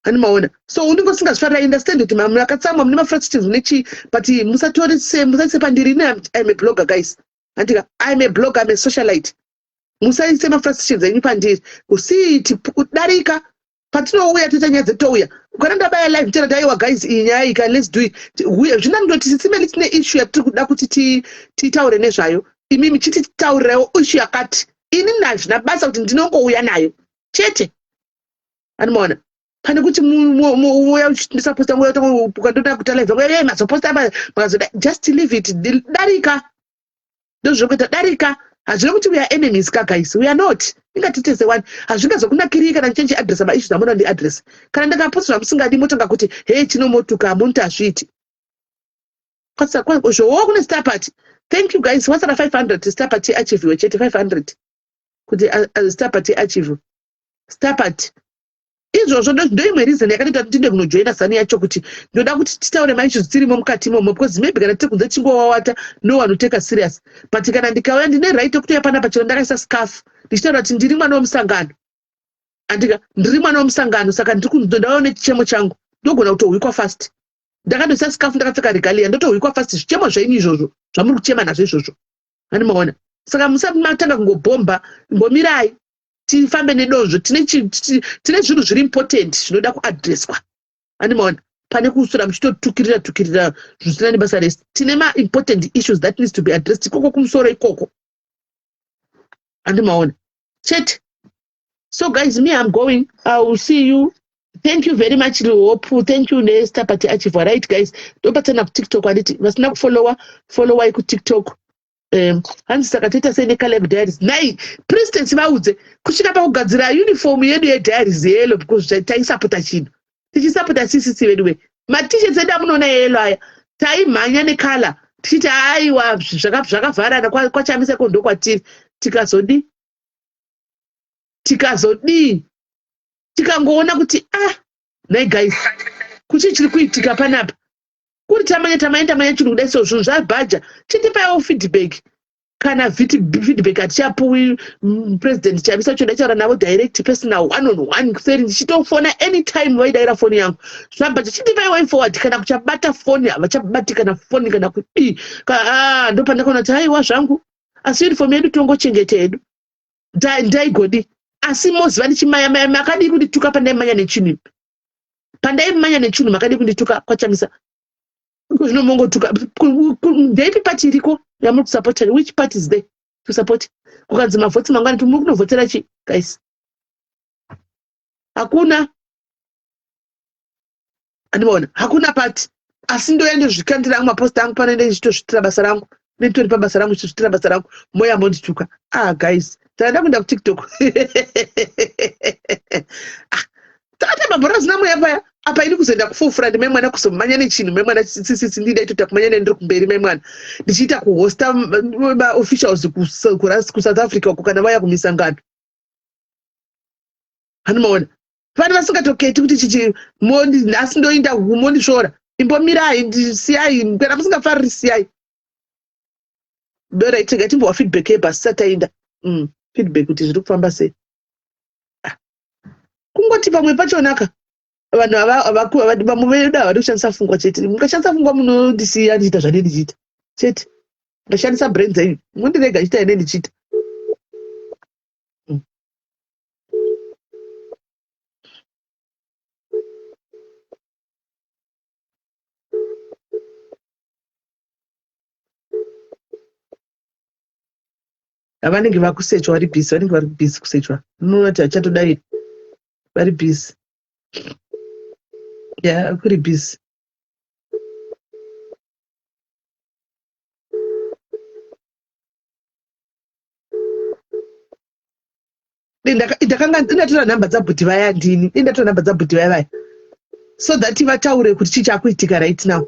handimaona? So unenge usingazvifarira, understand kuti makatsamwa, mune mafrustrations, mune chii, but musatorise, musaise pandiri. Ine I'm a blogger, guys, handika? I'm a blogger, I'm a socialite. Musaise mafrustrations enyu pandiri. Kusiti kudarika patinouya toita nyaya dzetouya, ukana ndabaya live tera, taiwa guys, iyi nyaya iyi, let's do it. Zvinandoti sitsimeli, tine issue yatiri kuda kuti titaure nezvayo, imimi chiti titaurirewo issue yakati. Ini nazvina basa kuti ndinongouya nayo chete, anomaona? Pane kuti uya ndisaposta, ukandoda kuita live, ye mazoposta, makazoda, just leave it, darika. Ndozvinokuita darika. Hazvina kuti we are enemies ka, guys, we are not. Ingatitese one, hazvingazokunakirei kana ndichenje address maissues amunoda ndiaddress. Kana ndakaposta zvamusingadi, motanga kuti, "Hei, chinomotuka." Hamunti hazviiti zvowo. Kune star party. Thank you, guys. Wasara 500, star party achieviwe chete, 500 kuti star party achieve. Star party izvozvo ndoimwe reason yakatoita kuti ndinde kunojoina ZANU yacho, kuti ndoda kuti titaure maissues tirimo mukati imomo, because maybe kana tiri kunze chingowawata, no one will take us serious. But kana ndikauya, ndine right yekutoya panapa chero ndakaisa scarf, ndichitaura kuti ndiri mwana wemusangano, andika? Ndiri mwana wemusangano, saka ndauya nechichemo changu, ndogona kutohwikwa fast. Ndakandoisa scarf, ndakapfeka regalia, ndotohwikwa fast. Zvichemo zvenyu izvozvo zvamuri kuchema nazvo izvozvo, ani maona? Saka musamatanga kungobhomba, mbomirai tifambe nedonzvo. Tine zvinhu zviri important zvinoda kuadreswa, andimaona? Pane kuswera muchitotukirira tukirira zvisina nebasa rese. Tine maimportant issues that needs to be addressed ikoko kumusoro ikoko, andimaona chete? So guys, me, I'm going. I will see you. Thank you very much, Hope. Thank you nestar party achieve. Right, guys, ndopatsana kuTikTok, handiti? Vasina kufollowa, followai kuTikTok. Hanzi saka toita sei neCaleb Diaries? Nai president, vaudze kusvika pakugadzira uniform yedu yediaries yeyellow, because taisapota chinhu, tichisapota CCC vedu. We matishets edu amunoona yeyellow aya, taimhanya necolour tichiti aiwa, zvakavharana kwaChamisa ko ndokwatiri. Tikazodii? Tikazodii? Tikangoona kuti, ah, nai guys, kuchii chiri kuitika panapa? Kuri tamanya, tamanya, tamanya chinhu kudai, so zvinhu zvabhaja. Chitipaiwo feedback. Kana feedback hatichapuwi. President Chamisa cho ndaitaura navo direct, personal, one on one, kuseri ndichitofona anytime, vaidayira foni yangu. Zvabhaja, chitipai way forward. Kana kuchabata foni havachabati, kana foni kana kudii. Ah, ndopandakaona kuti aiwa zvangu, asi uniform yedu tongochengeta yedu, ndaigodi. Asi moziva ndichimayamaya, makadii kundituka pandaimanya nechinhu? Pandaimanya nechinhu, makadii kundituka kwaChamisa? Zvino mongotuka. Ndeipi pati iriko yamuri kusapota? Which party is there to support? Kukanzi mavhoti mangwana, muri kunovhotera chi, guys? Hakuna, andimaona? Hakuna pati. Asi ndoya ndozvikandira angu maposta angu pano, ende ndichitozvitira basa rangu. Nditori pabasa rangu ndichizviitira basa rangu moya mondituka. Ah guys, tanda kuenda kuTikTok. Ah, takatamba bhora zina mweya paya apa ini kuzoenda kufofura ndimai mwana kuzomanya nechinhu mai mwana tsitsitsi ndida itoita kumanya nendiri kumberi mai mwana ndichiita kuhosta maofficials kusouth africa uko kana vauya kumisangano hanomaona vana vasingatoketi kuti chichi mondi nhasi ndoinda mondisvora imbomirai ndisiyai kana musingafariri siyai dorai tega timbowa feedback yebhasi tisati tainda feedback kuti zviri kufamba sei. Ah, kungoti pamwe pachonaka vanhu vamwe vedu havadi kushandisa pfungwa chete. Mukashandisa pfungwa munondisiya ndichiita zvandii ndichiita chete. Mukashandisa brain dzenyu munondirega ndichiita ine ndichiita. Vanenge vakusechwa vari busy, vanenge vari busy kusechwa. Unoona kuti hachatodai vari busy. Yeah, kuri busy. Ndakanga ndatora nhamba dzabhuti vaya ndini. Dai ndatora nhamba dzabhuti vaya vaya. So that vataure kuti chii chakuitika right now.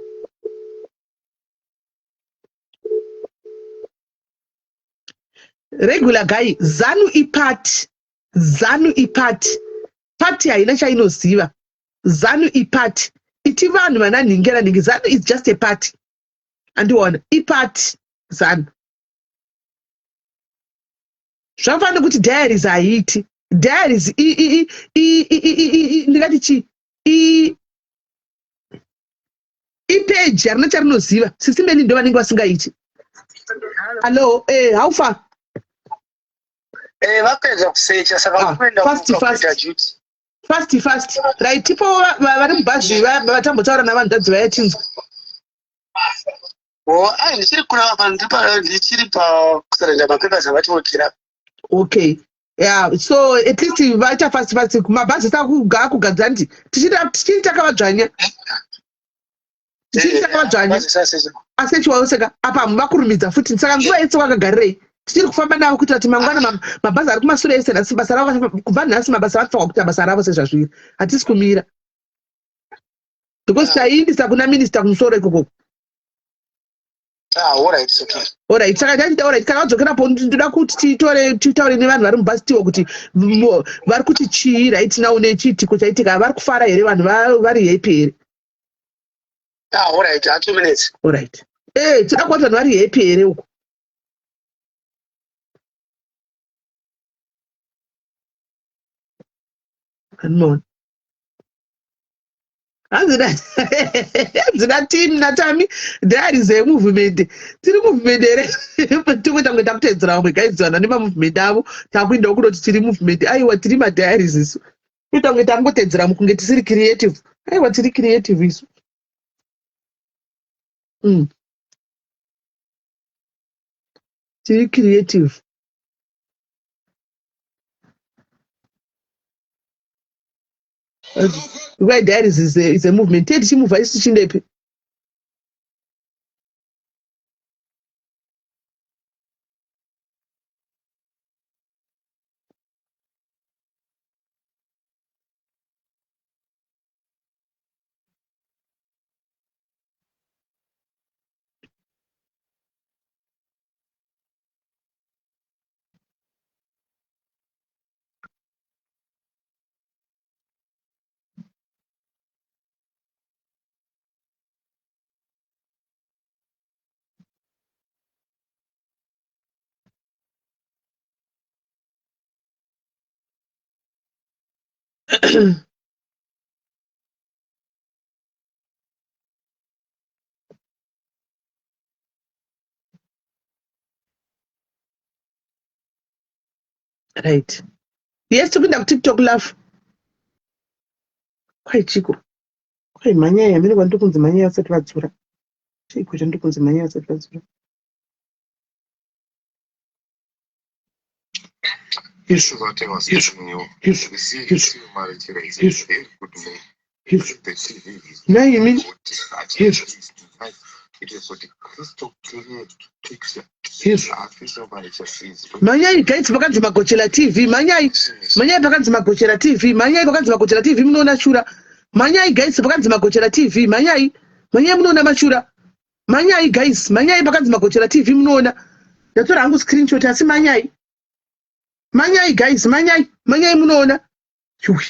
Regular guy, Zanu iparty. Zanu iparty. Party haina chainoziva. Zanu iparty. Iti vanhu vana nhingi na nhingi. Zanu is just a party. Andiona. Iparty. Zanu. Zvakafanana nekuti diaries haiiti. Diaries ndingati chii? Ipeji harina charinoziva. Sisi Meli ndo vanenge vasingaiti. Hello, how far? Vapedza kusecha saka vakuenda fast, kuita fast. duty. Fast, fast. Right, tipo vari mubhazi vatambotaura navanhu vaya tinzwa. Oh, ai ndichiri kuna pa ndichiri pa kusurrender mapapers avatiwokera. Okay. Yeah, so at least vaita fast fast mabhazi takugadzira ndi tichiri takavadzvanya. Tichiri takavadzvanya. Asechiwa seka apa vakurumidza futi saka nguva yese vakagarirei tichiri kufamba navo kuitira kuti mangwana mabhazi ari kumasure ese nhasi basa ravo kubva nhasi mabasa vanofanirwa kuita basa ravo sezvazviri hatisi kumira because taiindisa kuna minista kumusoro ikoko. Ah, all right, it's okay. All right, saka tachita all right, kana vadzokerapo ndoda kuti titaure nevanhu vari mubhazi tiwo kuti vari kuti chii right now nechiitiko chaitika, vari kufara here vanhu vari happy here? Ah, all right, 2 minutes. All right. Toda kuona vanhu vari happy here uko. Hanimona. Hanzi na team na Tami diaries emovement. Tiri movement here? Timwe tange takutedzera vamwe guys vana nemamovement avo takuindawo kunoti tiri movement. Aiwa tiri madiaries isu. Tange tangotedzera mukunge tisiri creative. Aiwa tiri creative isu. Tiri creative. Why diaries is a movement. Tete tichimuvha isu tichindepi? Right. Yes, topinda kuTikTok love. Kwai chiko. Kwai manyaya, mene kwandiri kunzi manyaya vasati vadzura. Chiko chandiri kunzi manyaya vasati vadzura. Izvo, izvo, izvo, izvo, izvo, izvo. Nhai imi. Izvo. Hezvo. Mhanyai guys pakanzi Magochela TV mhanyai mhanyai pakanzi Magochela TV mhanyai pakanzi Magochela TV munoona shura mhanyai guys pakanzi Magochela TV mhanyai mhanyai munoona mashura mhanyai guys mhanyai pakanzi Magochela TV munoona ndatora hangu screenshot asi mhanyai mhanyai guys mhanyai mhanyai munoona yuwi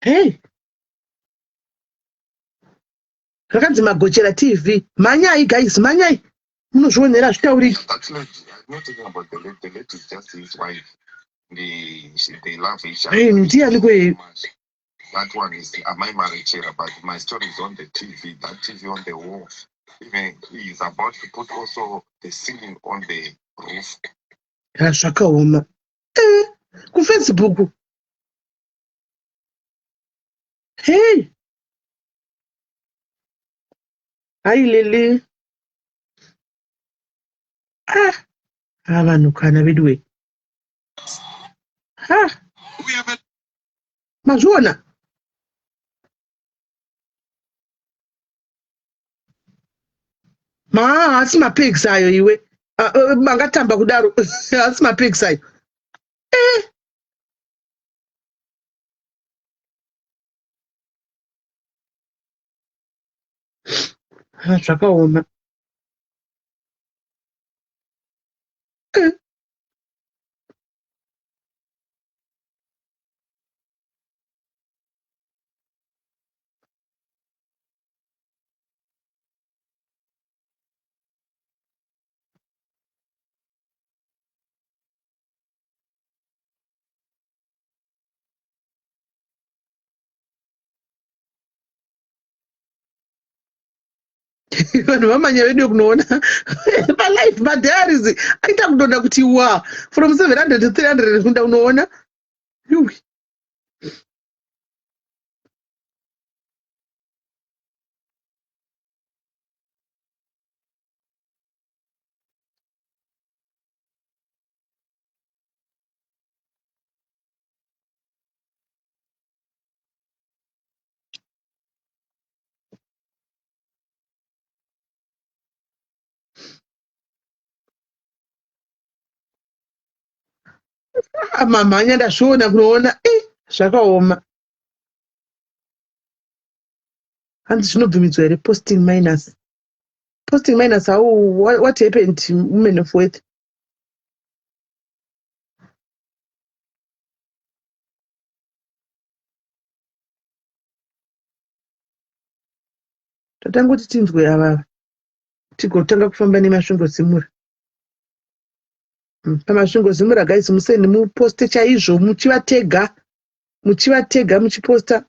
hey rakanzi Magochera TV mhanyai guys mhanyai munozvionera zvitauriki Hey, ndiani kwe That one is Amai Marechera, but my story is on the TV. That TV on the wall. Even he is about to put also the ceiling on the roof. Ha, zvakaoma eh, kufacebook hey hai lili ah ha vanhu kana veduwe ha mazviona maa haasi mapegs ayo iwe ah, eh, mangatamba kudaro haasi mapegs ayo eh. Ah, zvakaoma eh. Vanhu vamanya vedu kunoona palife madiaries aita kudonda kuti wa from 700 to 300 kunda unoona yuwi. Ah, mamhanya ndazviona kunoona eh, zvakaoma hanzi zvinobvumidzwa here posting minus posting minus how what happened women of worth Tatangoti tinzwe ava tigotanga kufamba neMasvingo Zimura. Hmm, paMasvingo Zimura guys musende muposte chaizvo muchivatega muchivatega muchiposta.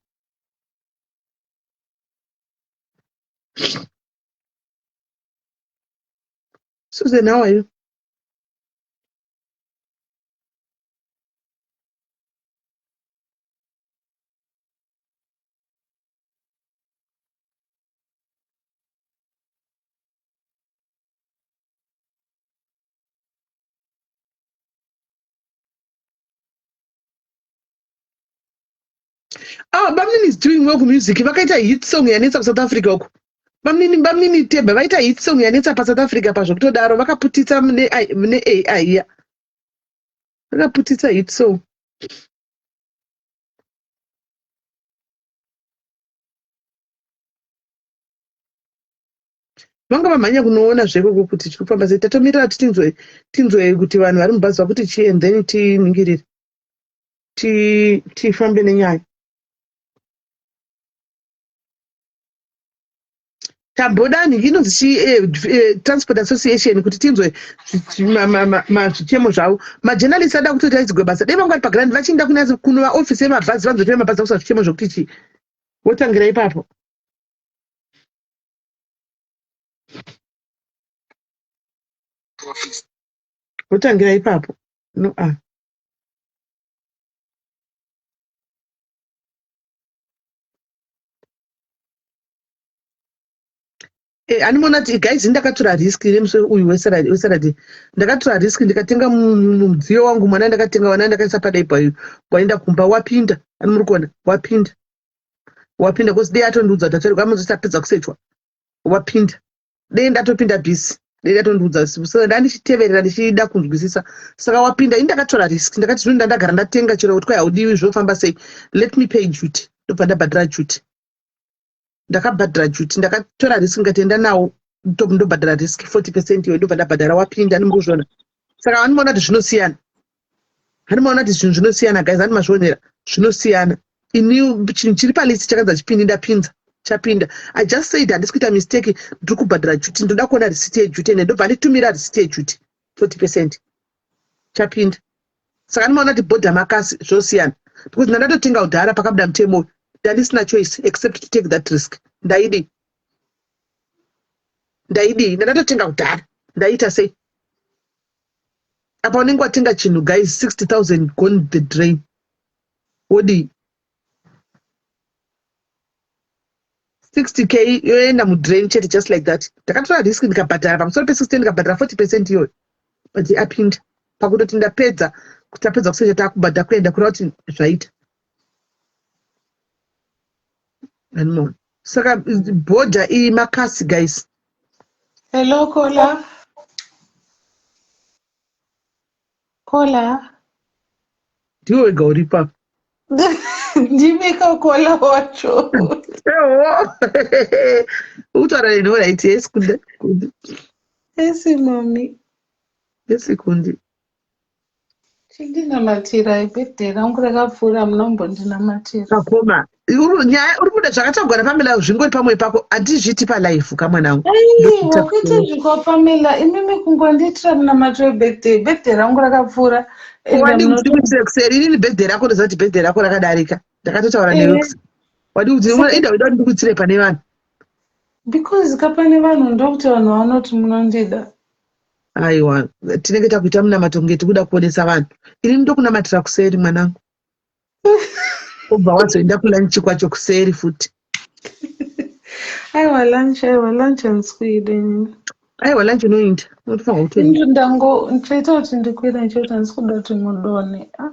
Susan, how are you? Ah, bamnini is doing well kumusic vakaita hit song yanetsa kusouth africa uko bamnini bamnini teba vaita hit song yanetsa pasouth africa pazvokutodaro vakaputitsa neai iya vakaputitsa hit song Vanga vamhanya kunoona zvekoko kuti chiri kufamba sei. Tatomirira kuti tinzwe tinzwe kuti vanhu vari mubhazi vakuti chii and then tiningirire. Ti tifambe nenyaya. Tamboda nhingi inonzi chii eh, eh, Transport Association kuti tinzwe zvichemo zvavo. Majournalist ada kutoita idzigwe basa. Dai vanga vari pagrand vachienda kunova office yemabhazi vanzwe kuti vemabhazi vakusa zvichemo zvokuti chii. Votangira ipapo. Votangira ipapo. No ah. Eh, animona kuti guys ndakatora risk nemusi uyu wesaturday ndakatora risk ndikatenga mudziyo wangu mwana ndakatenga vana ndakaisa padai payu waenda kumba wapinda ani muri kuona wapinda. Wapinda because dei atondiudza kuti atorerwa amozi tapedza kusechwa wapinda. Dei ndatopinda busy dei ndatondiudza saka ndandichiteverera ndichida kunzwisisa saka wapinda ini ndakatora risk ndakati zvino ndandagara ndatenga chero kuti kwai haudiwi zvofamba sei let me pay duty ndobva ndabhadhara duty ndakabhadhara duty ndakatora risk ndikati enda nawo ndobhadhara risk 40 percent iyoyo ndobva ndabhadhara wapinda ndimukuzviona saka vanomaona kuti zvinosiyana handimaona kuti zvinhu zvinosiyana guys handi mazvionera zvinosiyana ini chinhu chiri palist chakanzi hachipindi ndapinza chapinda i just said handisi kuita mistake ndiri kubhadhara duty ndoda kuona receipt yeduty ende ndobva nditumira receipt yeduty 40 percent chapinda saka ndimaona kuti bhodha makasi zvosiyana because ndandatotenga kudhara pakabuda mutemo uyu ndandisina choice except to take that risk ndaidii ndaidii ndandatotenga kudhara ndaiita sei apa unenge watenga chinhu guys 60000 gone the drain wodii 60k yoenda mudrain chete just like that ndakatora risk ndikabhadhara pamusoro pe60 ndikabhadhara 40 percent iyoyo but apinda pakutoti ndapedza kuti tapedza kusecha takubhadha kuenda kureva kuti zvaita anymore saka bhodha iyi makasi guys Hello, Kola. Kola. Ndiwe wega uripo apa. Ndimi kakola wacho. Ewo. Ukutaura neni alright, yes kunda. Kundi. Yes, mami. Yes, kundi. Chindinamatirai birthday rangu rakapfuura munombondinamatira. Kakoma. Nyaya uri kuda zvakatagwa naPamela zvingori pamwe pako handizviiti palife kamwanangu. Aiwa kuita zvekwaPamela imimi kungondiitira munamato webirthday birthday rangu rakapfuura. Wadi kuti ndikuitire kuseri inini birthday rako ndoziva kuti birthday rako rakadarika ndakatotaura newe kuseri. Wadi kuti enda uida kuti ndikuitire pane vanhu. Because ka pane vanhu ndokuti vanhu vanoti munondida. Aiwa tinenge takuita munamato kunge tikuda kuonesa vanhu. Ini ndokunamatira kuseri mwanangu. Ubva wazoenda kulunch kwacho kuseri futi. Aiwa lunch, aiwa lunch handisi kuida inini. Aiwa lunch unoinda, unotofanirwa kutoenda. Ndango ndichaita kuti ndikwire ndichiti handisi kuda kuti mudonhe. Ah.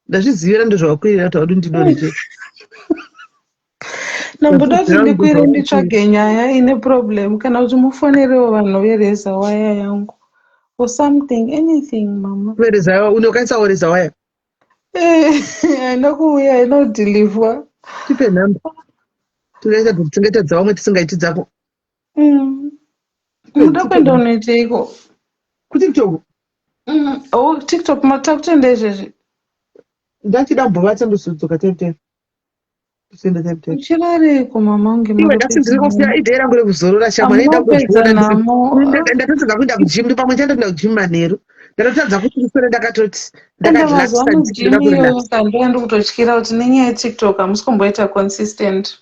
Ndazvizivira ndozvawakwirira kuti haudi ndidonhe chete. Ndamboda kuti ndikwire nditsvage nyaya ine problem kana kuti mufonerewo vanhu vereza waya yangu or something anything mama. Vereza waya unokaisawo reza waya? Eh, haina kuuya haina kudhilivwa. Tipe nhamba. Tingaita tingaita dzavamwe tisingaiti dzako. Munoda kuenda unoiteiko? KuTikTok. Oh, TikTok matakutenda izvezvi. Ndachida kumbovata ndozodzoka time time. Toenda time time. Uchirareko mama unge Iwe ndasi ndiri kusiya idei rangu rekuzorora shamwari enda Amupedza kuzviona nhamo. ndatotadza kuenda kugym ndopamwe ndichatoenda kugym manheru ndatotadza kuti ndiswere ndakatoti Enda ndakarelaxa mazuva ano ndinoda gym iyoyo kurelaxa kandoya ndikutotyira kuti nenyaya yeTikTok hamusi kumboita consistent.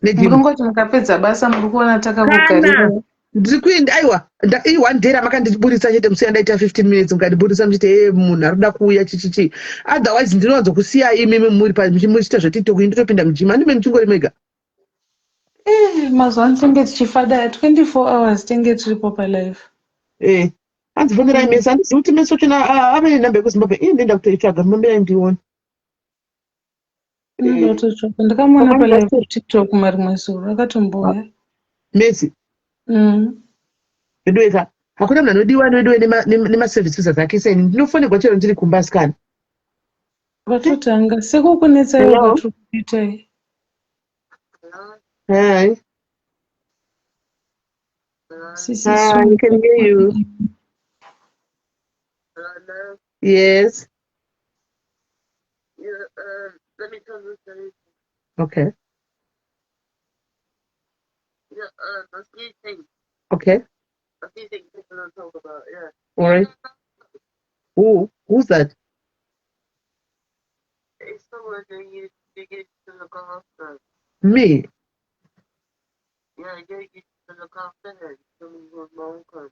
Negym Muri kungoti mukapedza basa muri kuona Kana takakugarira. ndiri kuenda aiwa i one day ramakandiburitsa chete musi yandaita 15 minutes mukandiburitsa muchiti hey munhu ari kuda kuuya chichichi otherwise ndinowanzokusiyai imimi muri muchiita zvetiktok ini ndotopinda mugym handime muchingori mega Eh, mazuva ano tinenge tichifadaya 24 hours tinenge tiripo palife. Eh, hanzi fonerai mese handizivi kuti mese wachona ave nenhamba yekuzimbabwe ini ndoenda kutoitsvaga mamirai ndione Ndinoda kutotsvaga. Ndakamuona palive kuTikTok marimwe zuro akatombouya. Messi. Veduwe ka hakuna munhu anodiwa veduwe nemaservices ake seni ndinofonegwa chero ndiri kumba asikana. Vatotanga sekukunetsai Hello? kwatiri kuitai. Hi. Sisi Hi, Sue. I can hear you. Yes. Yeah, let me tell you something. Okay. Yeah, a few things. Okay. A few things people don't talk about, yeah. All right. Who? Who's that? It's someone who you used to look after. Me? Yeah, you used to look after him. Someone called Malcolm.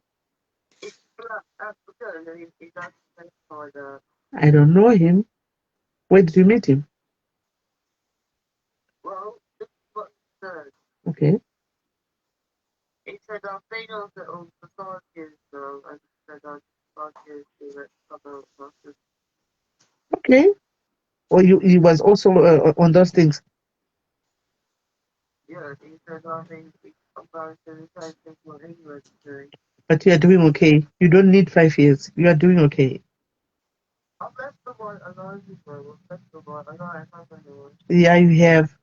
It's black African and he's African. I don't know him. Where did you meet him? Well, this is what he said. Okay. He said, I've been off it all for 5 years now, and he said, I'm 5 years to let come out after. Okay. Or he was also on those things? But you are doing okay. You don't need 5 years. You are doing okay. Yeah, you have.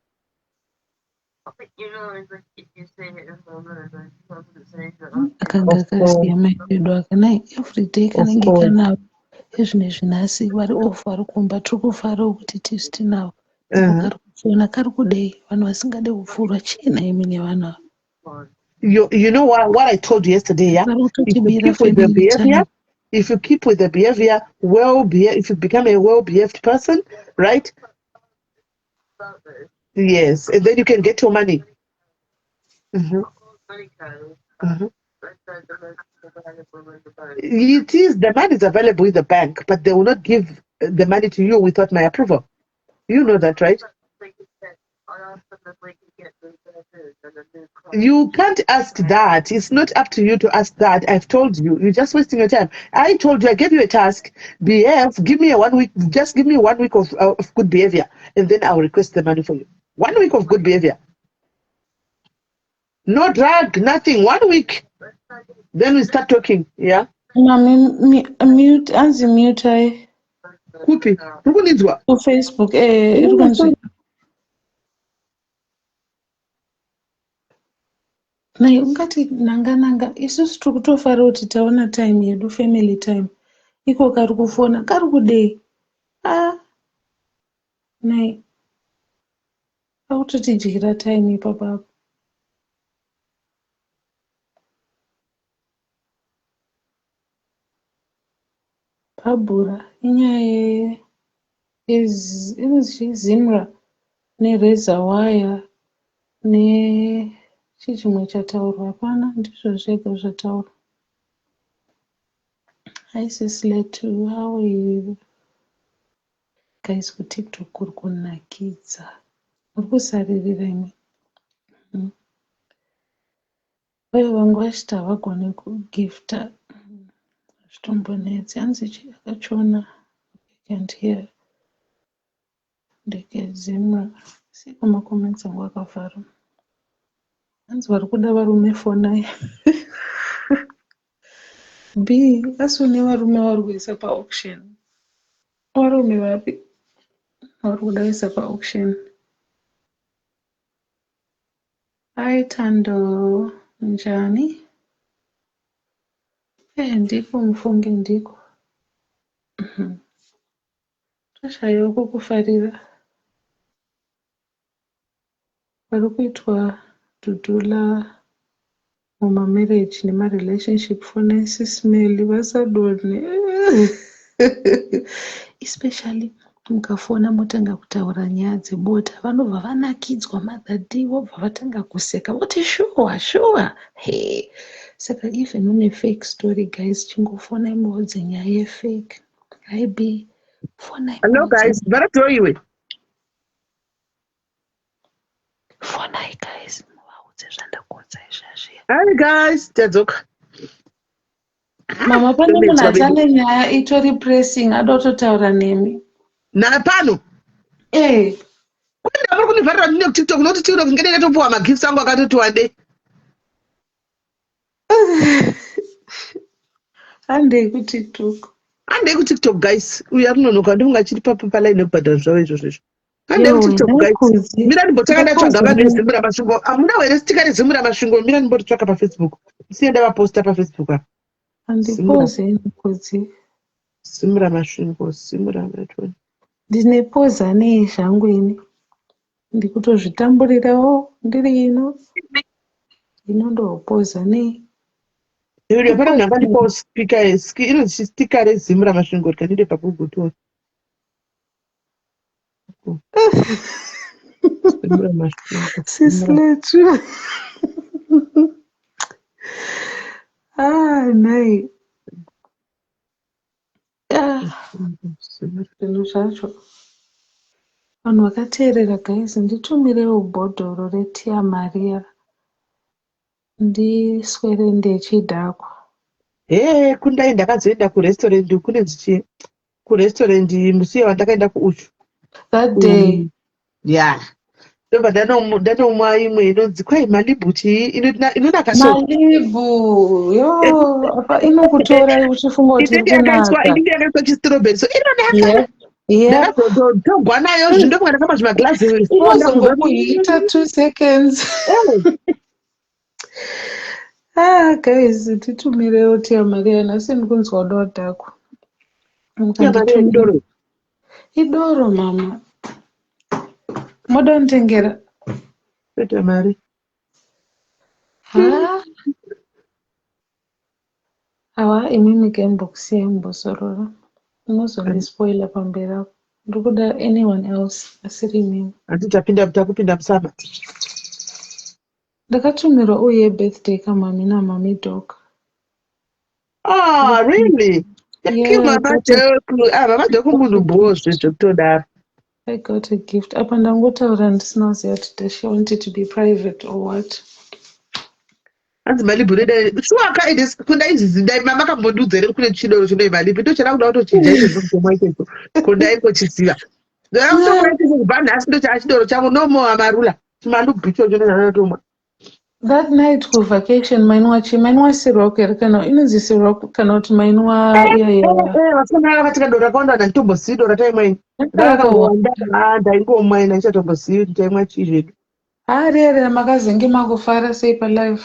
Akanga Of course. akasiya mai vedu akanai everyday Of kanenge course. kanavo ezvinezvi nhasi vari off vari kumba tiri kufarawo kuti tisu tinavo iko kari kufona kari kudei vanhu vasingade kupfuurwa chii nhaimi nevanhu ava? You know what I told you yesterday, yeah? Vari If you kutotibira keep with the family behavior, time. if you keep with the behavior, well be if you become a well-behaved person, right? Yes, and then you can get your money. It is the money is available in the bank, but they will not give the money to you without my approval. You know that, right? You can't ask that. It's not up to you to ask that. I've told you. You're just wasting your time. I told you, I gave you a task. Behave. Give me a 1 week. Just give me 1 week of good behavior, and then I'll request the money for you. 1 week of good behavior. No drug, nothing. 1 week. Then we start talking. Yeah. Mami, mute, anzi mute ai. Kupi? Uri kundinzwa? KuFacebook, eh, iri kunzwika. Nhai ungati nanga nanga isusu tiri kutofara kuti taona time yedu family time. Iko kari kufona kari kudei? Ah, nhai kakutotidyira time ipapapo. Bhabhura inyaya inonzi chii Zimra nereza waya nechii chimwe chataurwa hapana ndizvo zvega zvataurwa. Hi sis Letu, how are you? Guys kuTikTok kuri kunakidza. Muri kusaririra imi. Vaya vangu vachiti havagoni kugifta hazvitombonetsi. Hanzi chii akachona I can't hear. Ndeke Zimra. Siko macomments angu akavhara. Hanzi vari kuda varume fonai. B asi une varume vari kuisa paauction. Varume vapi vari kuda kuisa paauction? Hi Thando, njani? Eh, ndiko mufunge ndiko. Toshayiwa kukufarira. Vari kuitwa dhudhula mumamarriage nemarelationship fonai sis Melly vasadonhe. Especially mukafona motanga kutaura nyaya dzebota vanobva vanakidzwa Mother D vobva vatanga kuseka voti shuwa shuwa he. Saka even une fake story guys chingofonai muudze nyaya yefake. Hi B, fonai Hello muudze guys. Varatiwo iwe. Fonai guys muvaudze zvandakuudzai zvazviya. Hi guys. Tadzoka. Mama pane munhu Tobetswa vedu. atane nyaya itori pressing adototaura nemi. Napano. Eh, Kwenda muri kundivharira ndine kuTikTok nokuti TikTok ngede ndatopuwa magifts angu akatoti wande. Handei kuTikTok. Handei kuTikTok guys. Uyu arinonoka ndifunga achiri paline yekubhadhara zvavo izvozvo izvo. Handei Yowe, kuTikTok guys. ndaikuzi. Mira ndimbotanga ndatsvaga vanhu Ndakuzi. veZimura Masvingo. Hamuna here stika reZimura Masvingo? Mira ndimboritsvaka paFacebook. Siye ndavaposta paFacebook apa. Zimura. Handipoze ndikudzi. Zimura Masvingo. Zimura Masvingo. Ndine poza nei zvangu ini. Ndikutozvitamburirawo ndiri ino. Ino ndopoza nei. Iwe pana munhu Ipoza. angandipawo speaker inonzi stika reZimura Masvingo rikandiende paGoogle tione. Zimura Masvingo. Sis Zimura. Letu. Ah, nhai. Ah, Zimura. zvinhu zvacho. Vanhu vakateerera guys, nditumirewo bhodhoro reTia Maria. Ndiswere ndechidhakwa. He kundai ndakazoenda kurestaurant kune dzichi kurestaurant musi wandakaenda kuUshu. That day. Yeah. Ndobva ndanomwa imwe inonzi kwai Malibu chii inonaka so. Malibu yo apa inokutora uchifunga kuti iri Inenge yakaiswa kunaka. Inenge yakaiswa chistrobheri so inonaka. Ndakazotogwa nayo zvindomwa ndakama zvimaglazi four ndakunzwa Inozongokuhita 2 seconds. Ah guys, titumirewo Tia Maria, nhasi ndikunzwa kuda kudhakwa. Tia Maria Mukanditumira idoro. Idoro mama. Moda kunditengera? Kwete mari. Ha? Awa imimi gambox yambosorora. Unozondispoila pamberi apo. Ndiri kuda anyone else asiri imimi. Hanti tapinda takupinda musama. Ndakatumirwa uye birthday kamami namami dog. Ah, really? Thank you, Yeah, I Mama got a, Doku. Ah, Mama Doku munhu bhozve zvekutodaro. I got a gift. Apa ndangotaura ndisina kuziva kuti does she want it to be private or what. Hanzi Malibu reda shuwaka ende kunda izvi dai mama kambondiudza here kune chidoro chinoi Malibu ndochada kuda kutochinja izvozvo kutomwa ichocho kundai kochiziva. Ndoda kutomwa ichocho kubva nhasi ndocha chidoro changu no more amarula. Chimalubu ichocho ndochada. That night kuvacation mainwa chi mainwa Ciroc here kana inonzi Ciroc kana kuti mainwa iya iya. Vasikana vakatika doro rakawanda handitombozivi doro rataimwa ini. Rakawanda. Rakawanda ndaingomwa ini handichatombozivi kuti taimwa chii zvedu. Ah, riya riya makazenge makufara sei palive.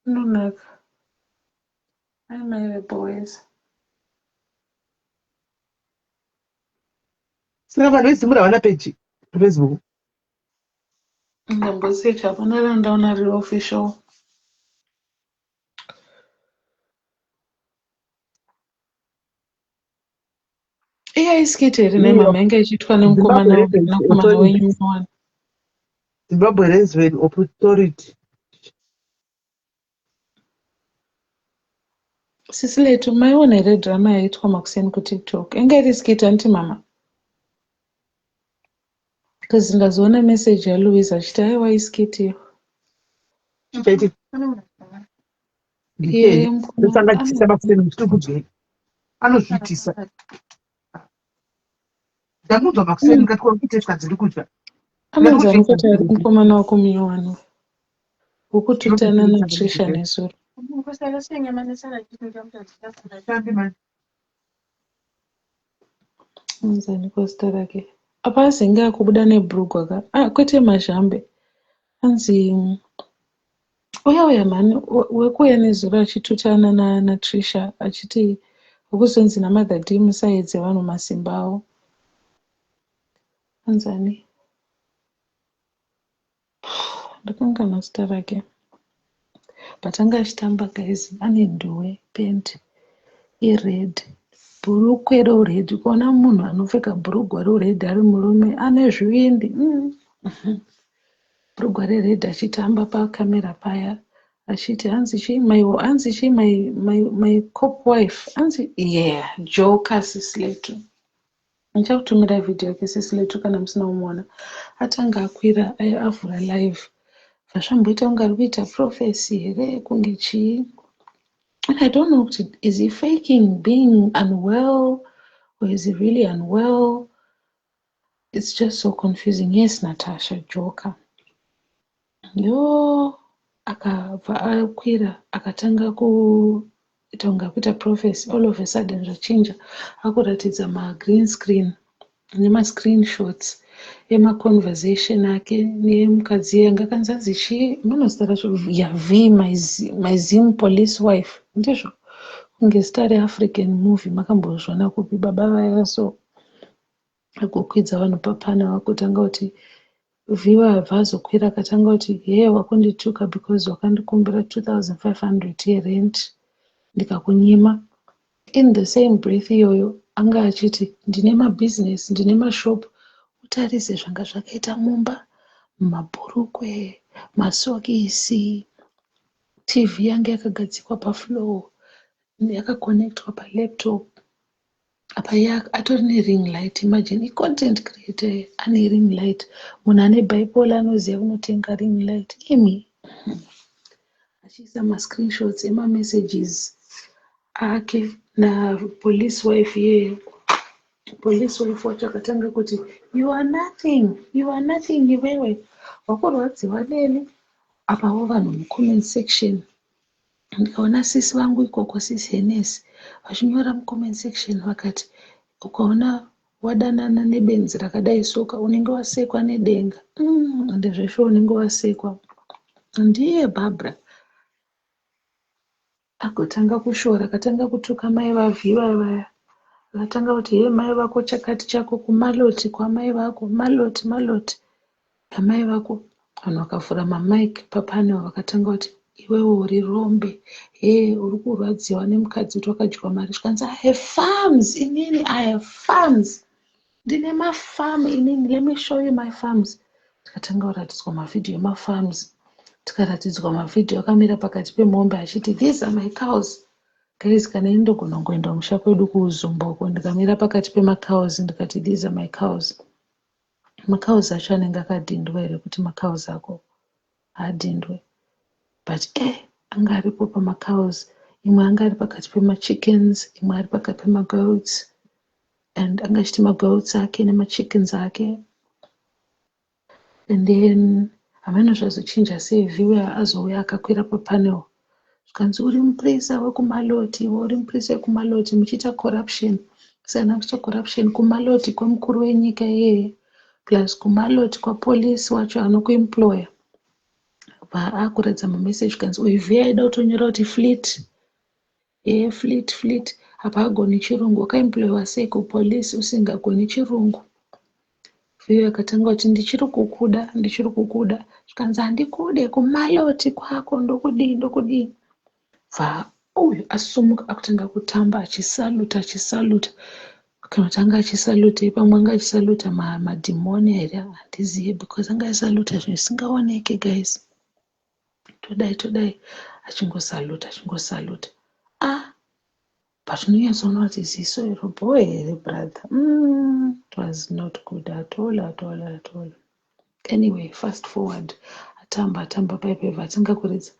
Inonaka. Ai mai boys. Saka vanhu veZimura havana peji paFacebook. Ndambosecha hapana randaona riri official. Iya iskit here nemama yanga ichiitwa Zimbabwe nemukomana Revenue mwanakomana Authority. wenyu muwana. Zimbabwe Revenue Authority. Sisi letu maiona here drama yaiitwa makuseni kuTikTok? Yanga iri skit anti mama? Because ndazoona message yaLouise achiti aiwa iskit iyo. Chaiti Iye ndosangachisa makuseni chiri kudyei anozviitisa. Ndamunzwa makuseni ndikati kwakuite zvikanzi ndiri kudya. Anonzi ani kuti ari mukomana wako munyowani wekututana naTrisha nezuro. Anonzi ani zita rake? Apa azenge akubuda nebhurugwa ka? Ah, kwete mazhambe. Anzi uya uya mhani wekuuya nezuro achitutana naTrisha achiti wekuzonzi naMother D musaedze vanhu masimba avo. Anzi ani? Ndakanganwa zita rake. But anga achitamba guys ane nduwe pant ired bhurukwe rored kuona munhu anopfeka bhurugwa rored ari murume ane zvivindi. Bhurugwa rered achitamba pakamera paya achiti hanzi chii my hanzi chii my cop wife hanzi yeah Joker. Sisiletu ndichakutumira vhidhiyo yake Sisiletu kana musina kumuona. Atanga akwira avhura live zvazvamboita kunge ari kuita prophecy here kunge chii, and I don't know kuti is he faking being unwell or is he really unwell? It's just so confusing. Yes, Natasha Joker. Yo akabva akwira akatanga kuita kunge akuita prophecy. All of a sudden zvachinja akuratidza magreen screen nemascreenshots emaconversation ake nemukadzi yanga akanzi anzi chii munozita racho yav my Zim police wife ndizvo kunge zita reAfrican movie makambozviona kupi baba vaya so agokwidza vanhu papana vakutanga kuti viwa abva azokwira akatanga kuti ye wakundituka because wakandikumbira 2500 yerent ndikakunyima. In the same breath iyoyo anga achiti ndine mabhizinesi ndine mashop utarise zvanga zvakaita mumba mabhurukwe masokisi TV yanga yakagadzikwa pafloor yakakonectwa palaptop apa iye atori nering light. Imagine icontent creator ane ring light. Munhu ane bipolar anoziva kunotenga ring light imi. Achiisa mascreenshots emamessages ake napolice wife iyeyo. Police wife wacho akatanga kuti You are nothing, you are nothing iwewe. Wakurwadziwa neni. Apawo vanhu mucomment section. Ndikaona sisi vangu ikoko, sisi Henesi, vachinyora mucomment section vakati ukaona wadanana nebenzi rakadai soka unenge wasekwa nedenga. Ende zveshuwa unenge wasekwa. Ndiye Barbara agotanga kushora, akatanga kutuka mai vaVhiva vaya. Akatanga kuti he mai vako chakati chako kumaloti kwamai vako, maloti maloti amai vako. Vanhu vakavhura mamic papanel vakatanga kuti iwewe uri rombe, he uri kurwadziwa nemukadzi kuti wakadyiwa mari. Zvikanzi I have farms inini, I have farms. Ndine mafarm inini, let me show you my farms. Tikatanga kuratidzwa mavhidhiyo emafarms. Tikaratidzwa mavhidhiyo akamira pakati pemombe achiti these are my cows. Guys, kana ini ndogona kungoenda kumusha kwedu kuUzumba uko ndikamira pakati pemacows ndikati these are my cows. Macows acho anenge akadhindwa here kuti macows ako haadhindwe? But anga aripo pamacows, imwe anga ari pakati pemachickens, imwe ari pakati pemagoats, and anga achiti magoats ake nemachickens ake. And then hameno zvazochinja sei, Viwe azouya akakwira papanel zvikanzi uri mupurisa wekumaloti, iwe uri mupurisa wekumaloti muchiita corruption. Saka kuita corruption kumaloti kwemukuru wenyika iyeye plus kumaloti kwapolisi wacho anokuemploya. Akuratidza mameseji zvikanzi uyu Vhiya aida kutonyora kuti fleet, fleet fleet, apa agoni chirungu. Wakaemployiwa sei kupolisi usingagoni chirungu? Vhiyo akatanga kuti ndichiri kukuda, ndichiri kukuda. Zvikanzi handikude, kumaloti kwako ndokudii ndokudii. Bva uyu asumuka akutanga kutamba achisaluta achisaluta, kana kuti anga achisaluta pamwe anga achisaluta madhimoni here handizive, because anga achisaluta zvinhu zvisingaoneke guys. Todai todai achingosaluta achingosaluta. Ah, but unonyatsoona kuti ziso iro boy here brother. It was not good at all, at all, at all. Anyway, fast forward, atamba atamba paipebva atanga kuridza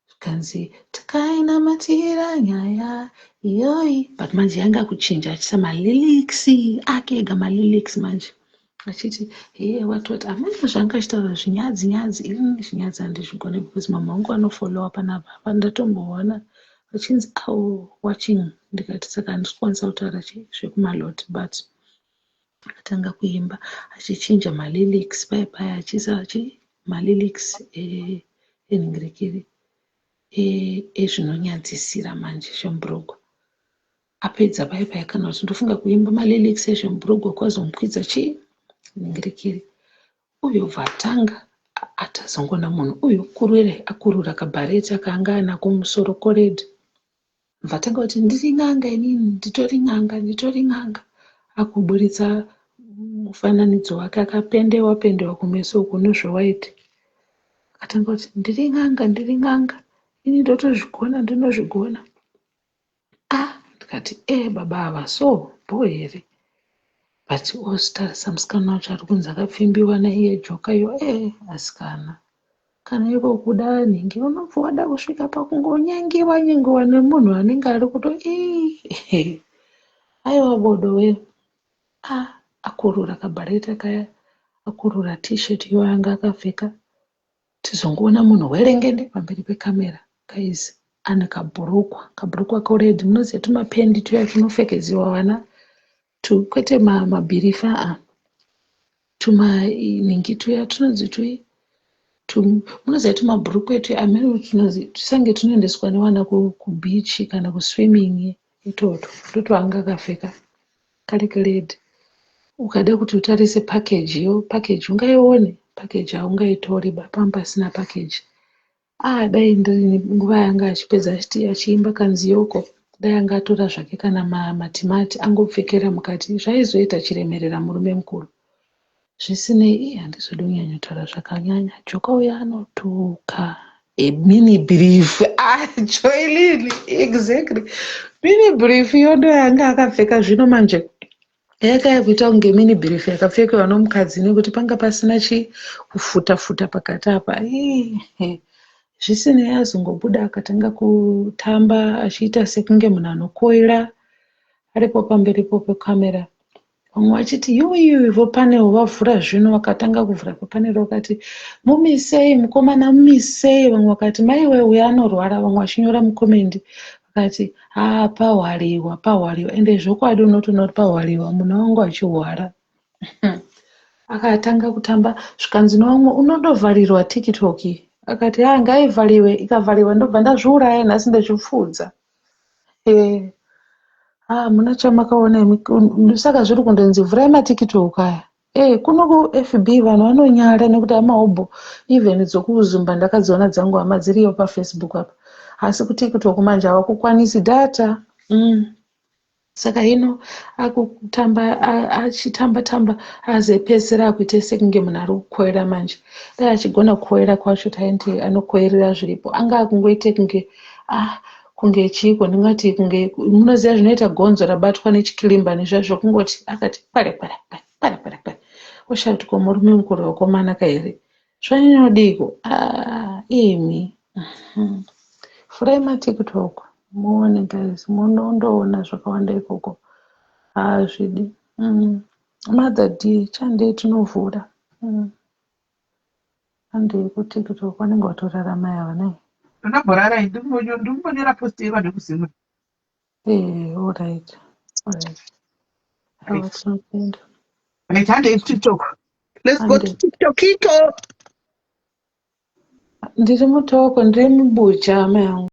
zvikanzi takainamatira nyaya iyoyi, but manje yanga kuchinja achiisa malyrics ake ega, malyrics manje achiti heye what what, amene zvanga achitaura zvinyadzi nyadzi. Ini zvinyadzi handizvigone because mama vangu vanofollowa panapa apa, ndatomboona vachinzi au watching, ndikati saka handisi kukwanisa kutaura chi zvekumalot. But akatanga kuimba achichinja malyrics paya paya, achiisa chi malyrics enhingirikiri ezvinonyadzisira manje zvemubhurugwa. Apedza paya paya, kana kuti ndofunga kuimba malyrics ezvemubhurugwa kwazomukwidza chi nhingirikiri uyu, bva atanga atazongona munhu uyu kurere akurura kabhareti akanga anako mumusoro kored. Bva atanga kuti ndiri n'anga inini, nditori n'anga, nditori n'anga. Akuburitsa mufananidzo wake akapendewa pendewa kumeso uku nezvewhite, akatanga kuti ndiri n'anga, ndiri n'anga ini, ndotozvigona, ndinozvigona. Ah, ndikati baba ava so bho here? But ozitarisa musikana wacho ari kunzi akapfimbiwa naiye joka iyo. Asikana, kana iko kuda nhingi unobva wada kusvika pakungonyengiwa nyengiwa nemunhu anenge ari kuto ii aiwa bodo we. Ah, akurura kabhareta kaya, akurura t-shirt iyo anga akapfeka, tizongoona munhu werengende pamberi pekamera guys, ane kabhurukwa, kabhurukwa kored. Munoziva tumapendi tuya tunopfekedziwa vana tu, kwete mabhirifa a tumanhingi tuya tunonzi tui, munoziva tumabhurukwa etu amene tunonzi tusange tunoendeswa nevana kubeach kana kuswimming, itoto ndotwaanga akapfeka kari kared. Ukada kuti utarise package yo package ungaione, package haungaitori pamba pasina package. Ah, dai ndiri nguva yanga achipedza achiti achiimba kanziyoko, dai anga atora zvake kana matimati angopfekera mukati, zvaizoita chiremerera murume mukuru. Zvisinei, ii handizodi kunyanyotaura zvakanyanya. Joka uya anotuka mini brief. Ah, Joylin, exactly, mini brief yondo yanga akapfeka zvino manje yakaya kuita kunge mini brief yakapfekewa nomukadzi nekuti panga pasina chi kufuta futa pakati apa. Zvisinei, azongobuda akatanga kutamba achiita sekunge munhu anokoira aripo pamberipo pekamera. Vamwe vachiti yuwi vopanewo vavhura zvino vakatanga kuvhura papanero vakati mumisei mukomana mumisei. Vamwe vakati maiwe uyo anorwara. Vamwe vachinyora mukomendi vakati haa pahwariwa pahwariwa. Ende zvokwadi unotoona kuti pahwariwa munhu wangu achihwara. Akatanga kutamba zvikanzi nevamwe unondovharirwa TikTok. Akati haa ngaivhariwe ikavhariwa ndobva ndazviuraya nhasi ndazvipfuudza. Eh. Ah, muna chamakaona imi saka zviri kundonzi vhurai matiktok aya. Eh, kuno kuFB vanhu vanonyara nekuti hama hobho even dzokuzumba ndakadziona dzangu hama dziriyo paFacebook apa. Asi kuTiktok manje havakukwanisi data. Saka hino akutamba achitamba tamba azepesera akuita sekunge munhu ari kukoira manje. Dai achigona kukoira kwacho taiti anokoirira zviripo. Anga akungoite kunge ah kunge chiiko ndingati kunge munoziva zvinoita gonzo rabatwa nechikilimba nezviya zvokungoti akati kware kware kware kware kware kware oshaya kuti ko murume mukuru wakomana ka here zvanyanyodiiko ah imi Furai matiktok muone guys munondoona zvakawanda ikoko haazvidi Mother D chandei tinovhura Handei kutiktok vanenge vatorara mai ava nai. Ndamborara ndikumbonyora post yevanhu vekuZimra. Eh, alright. Alright. Awa tinotenda. Right, handei kuTikTok. Let's go to Handei. TikTok ito. Ndiri mutoko, ndiri mubuja amai angu.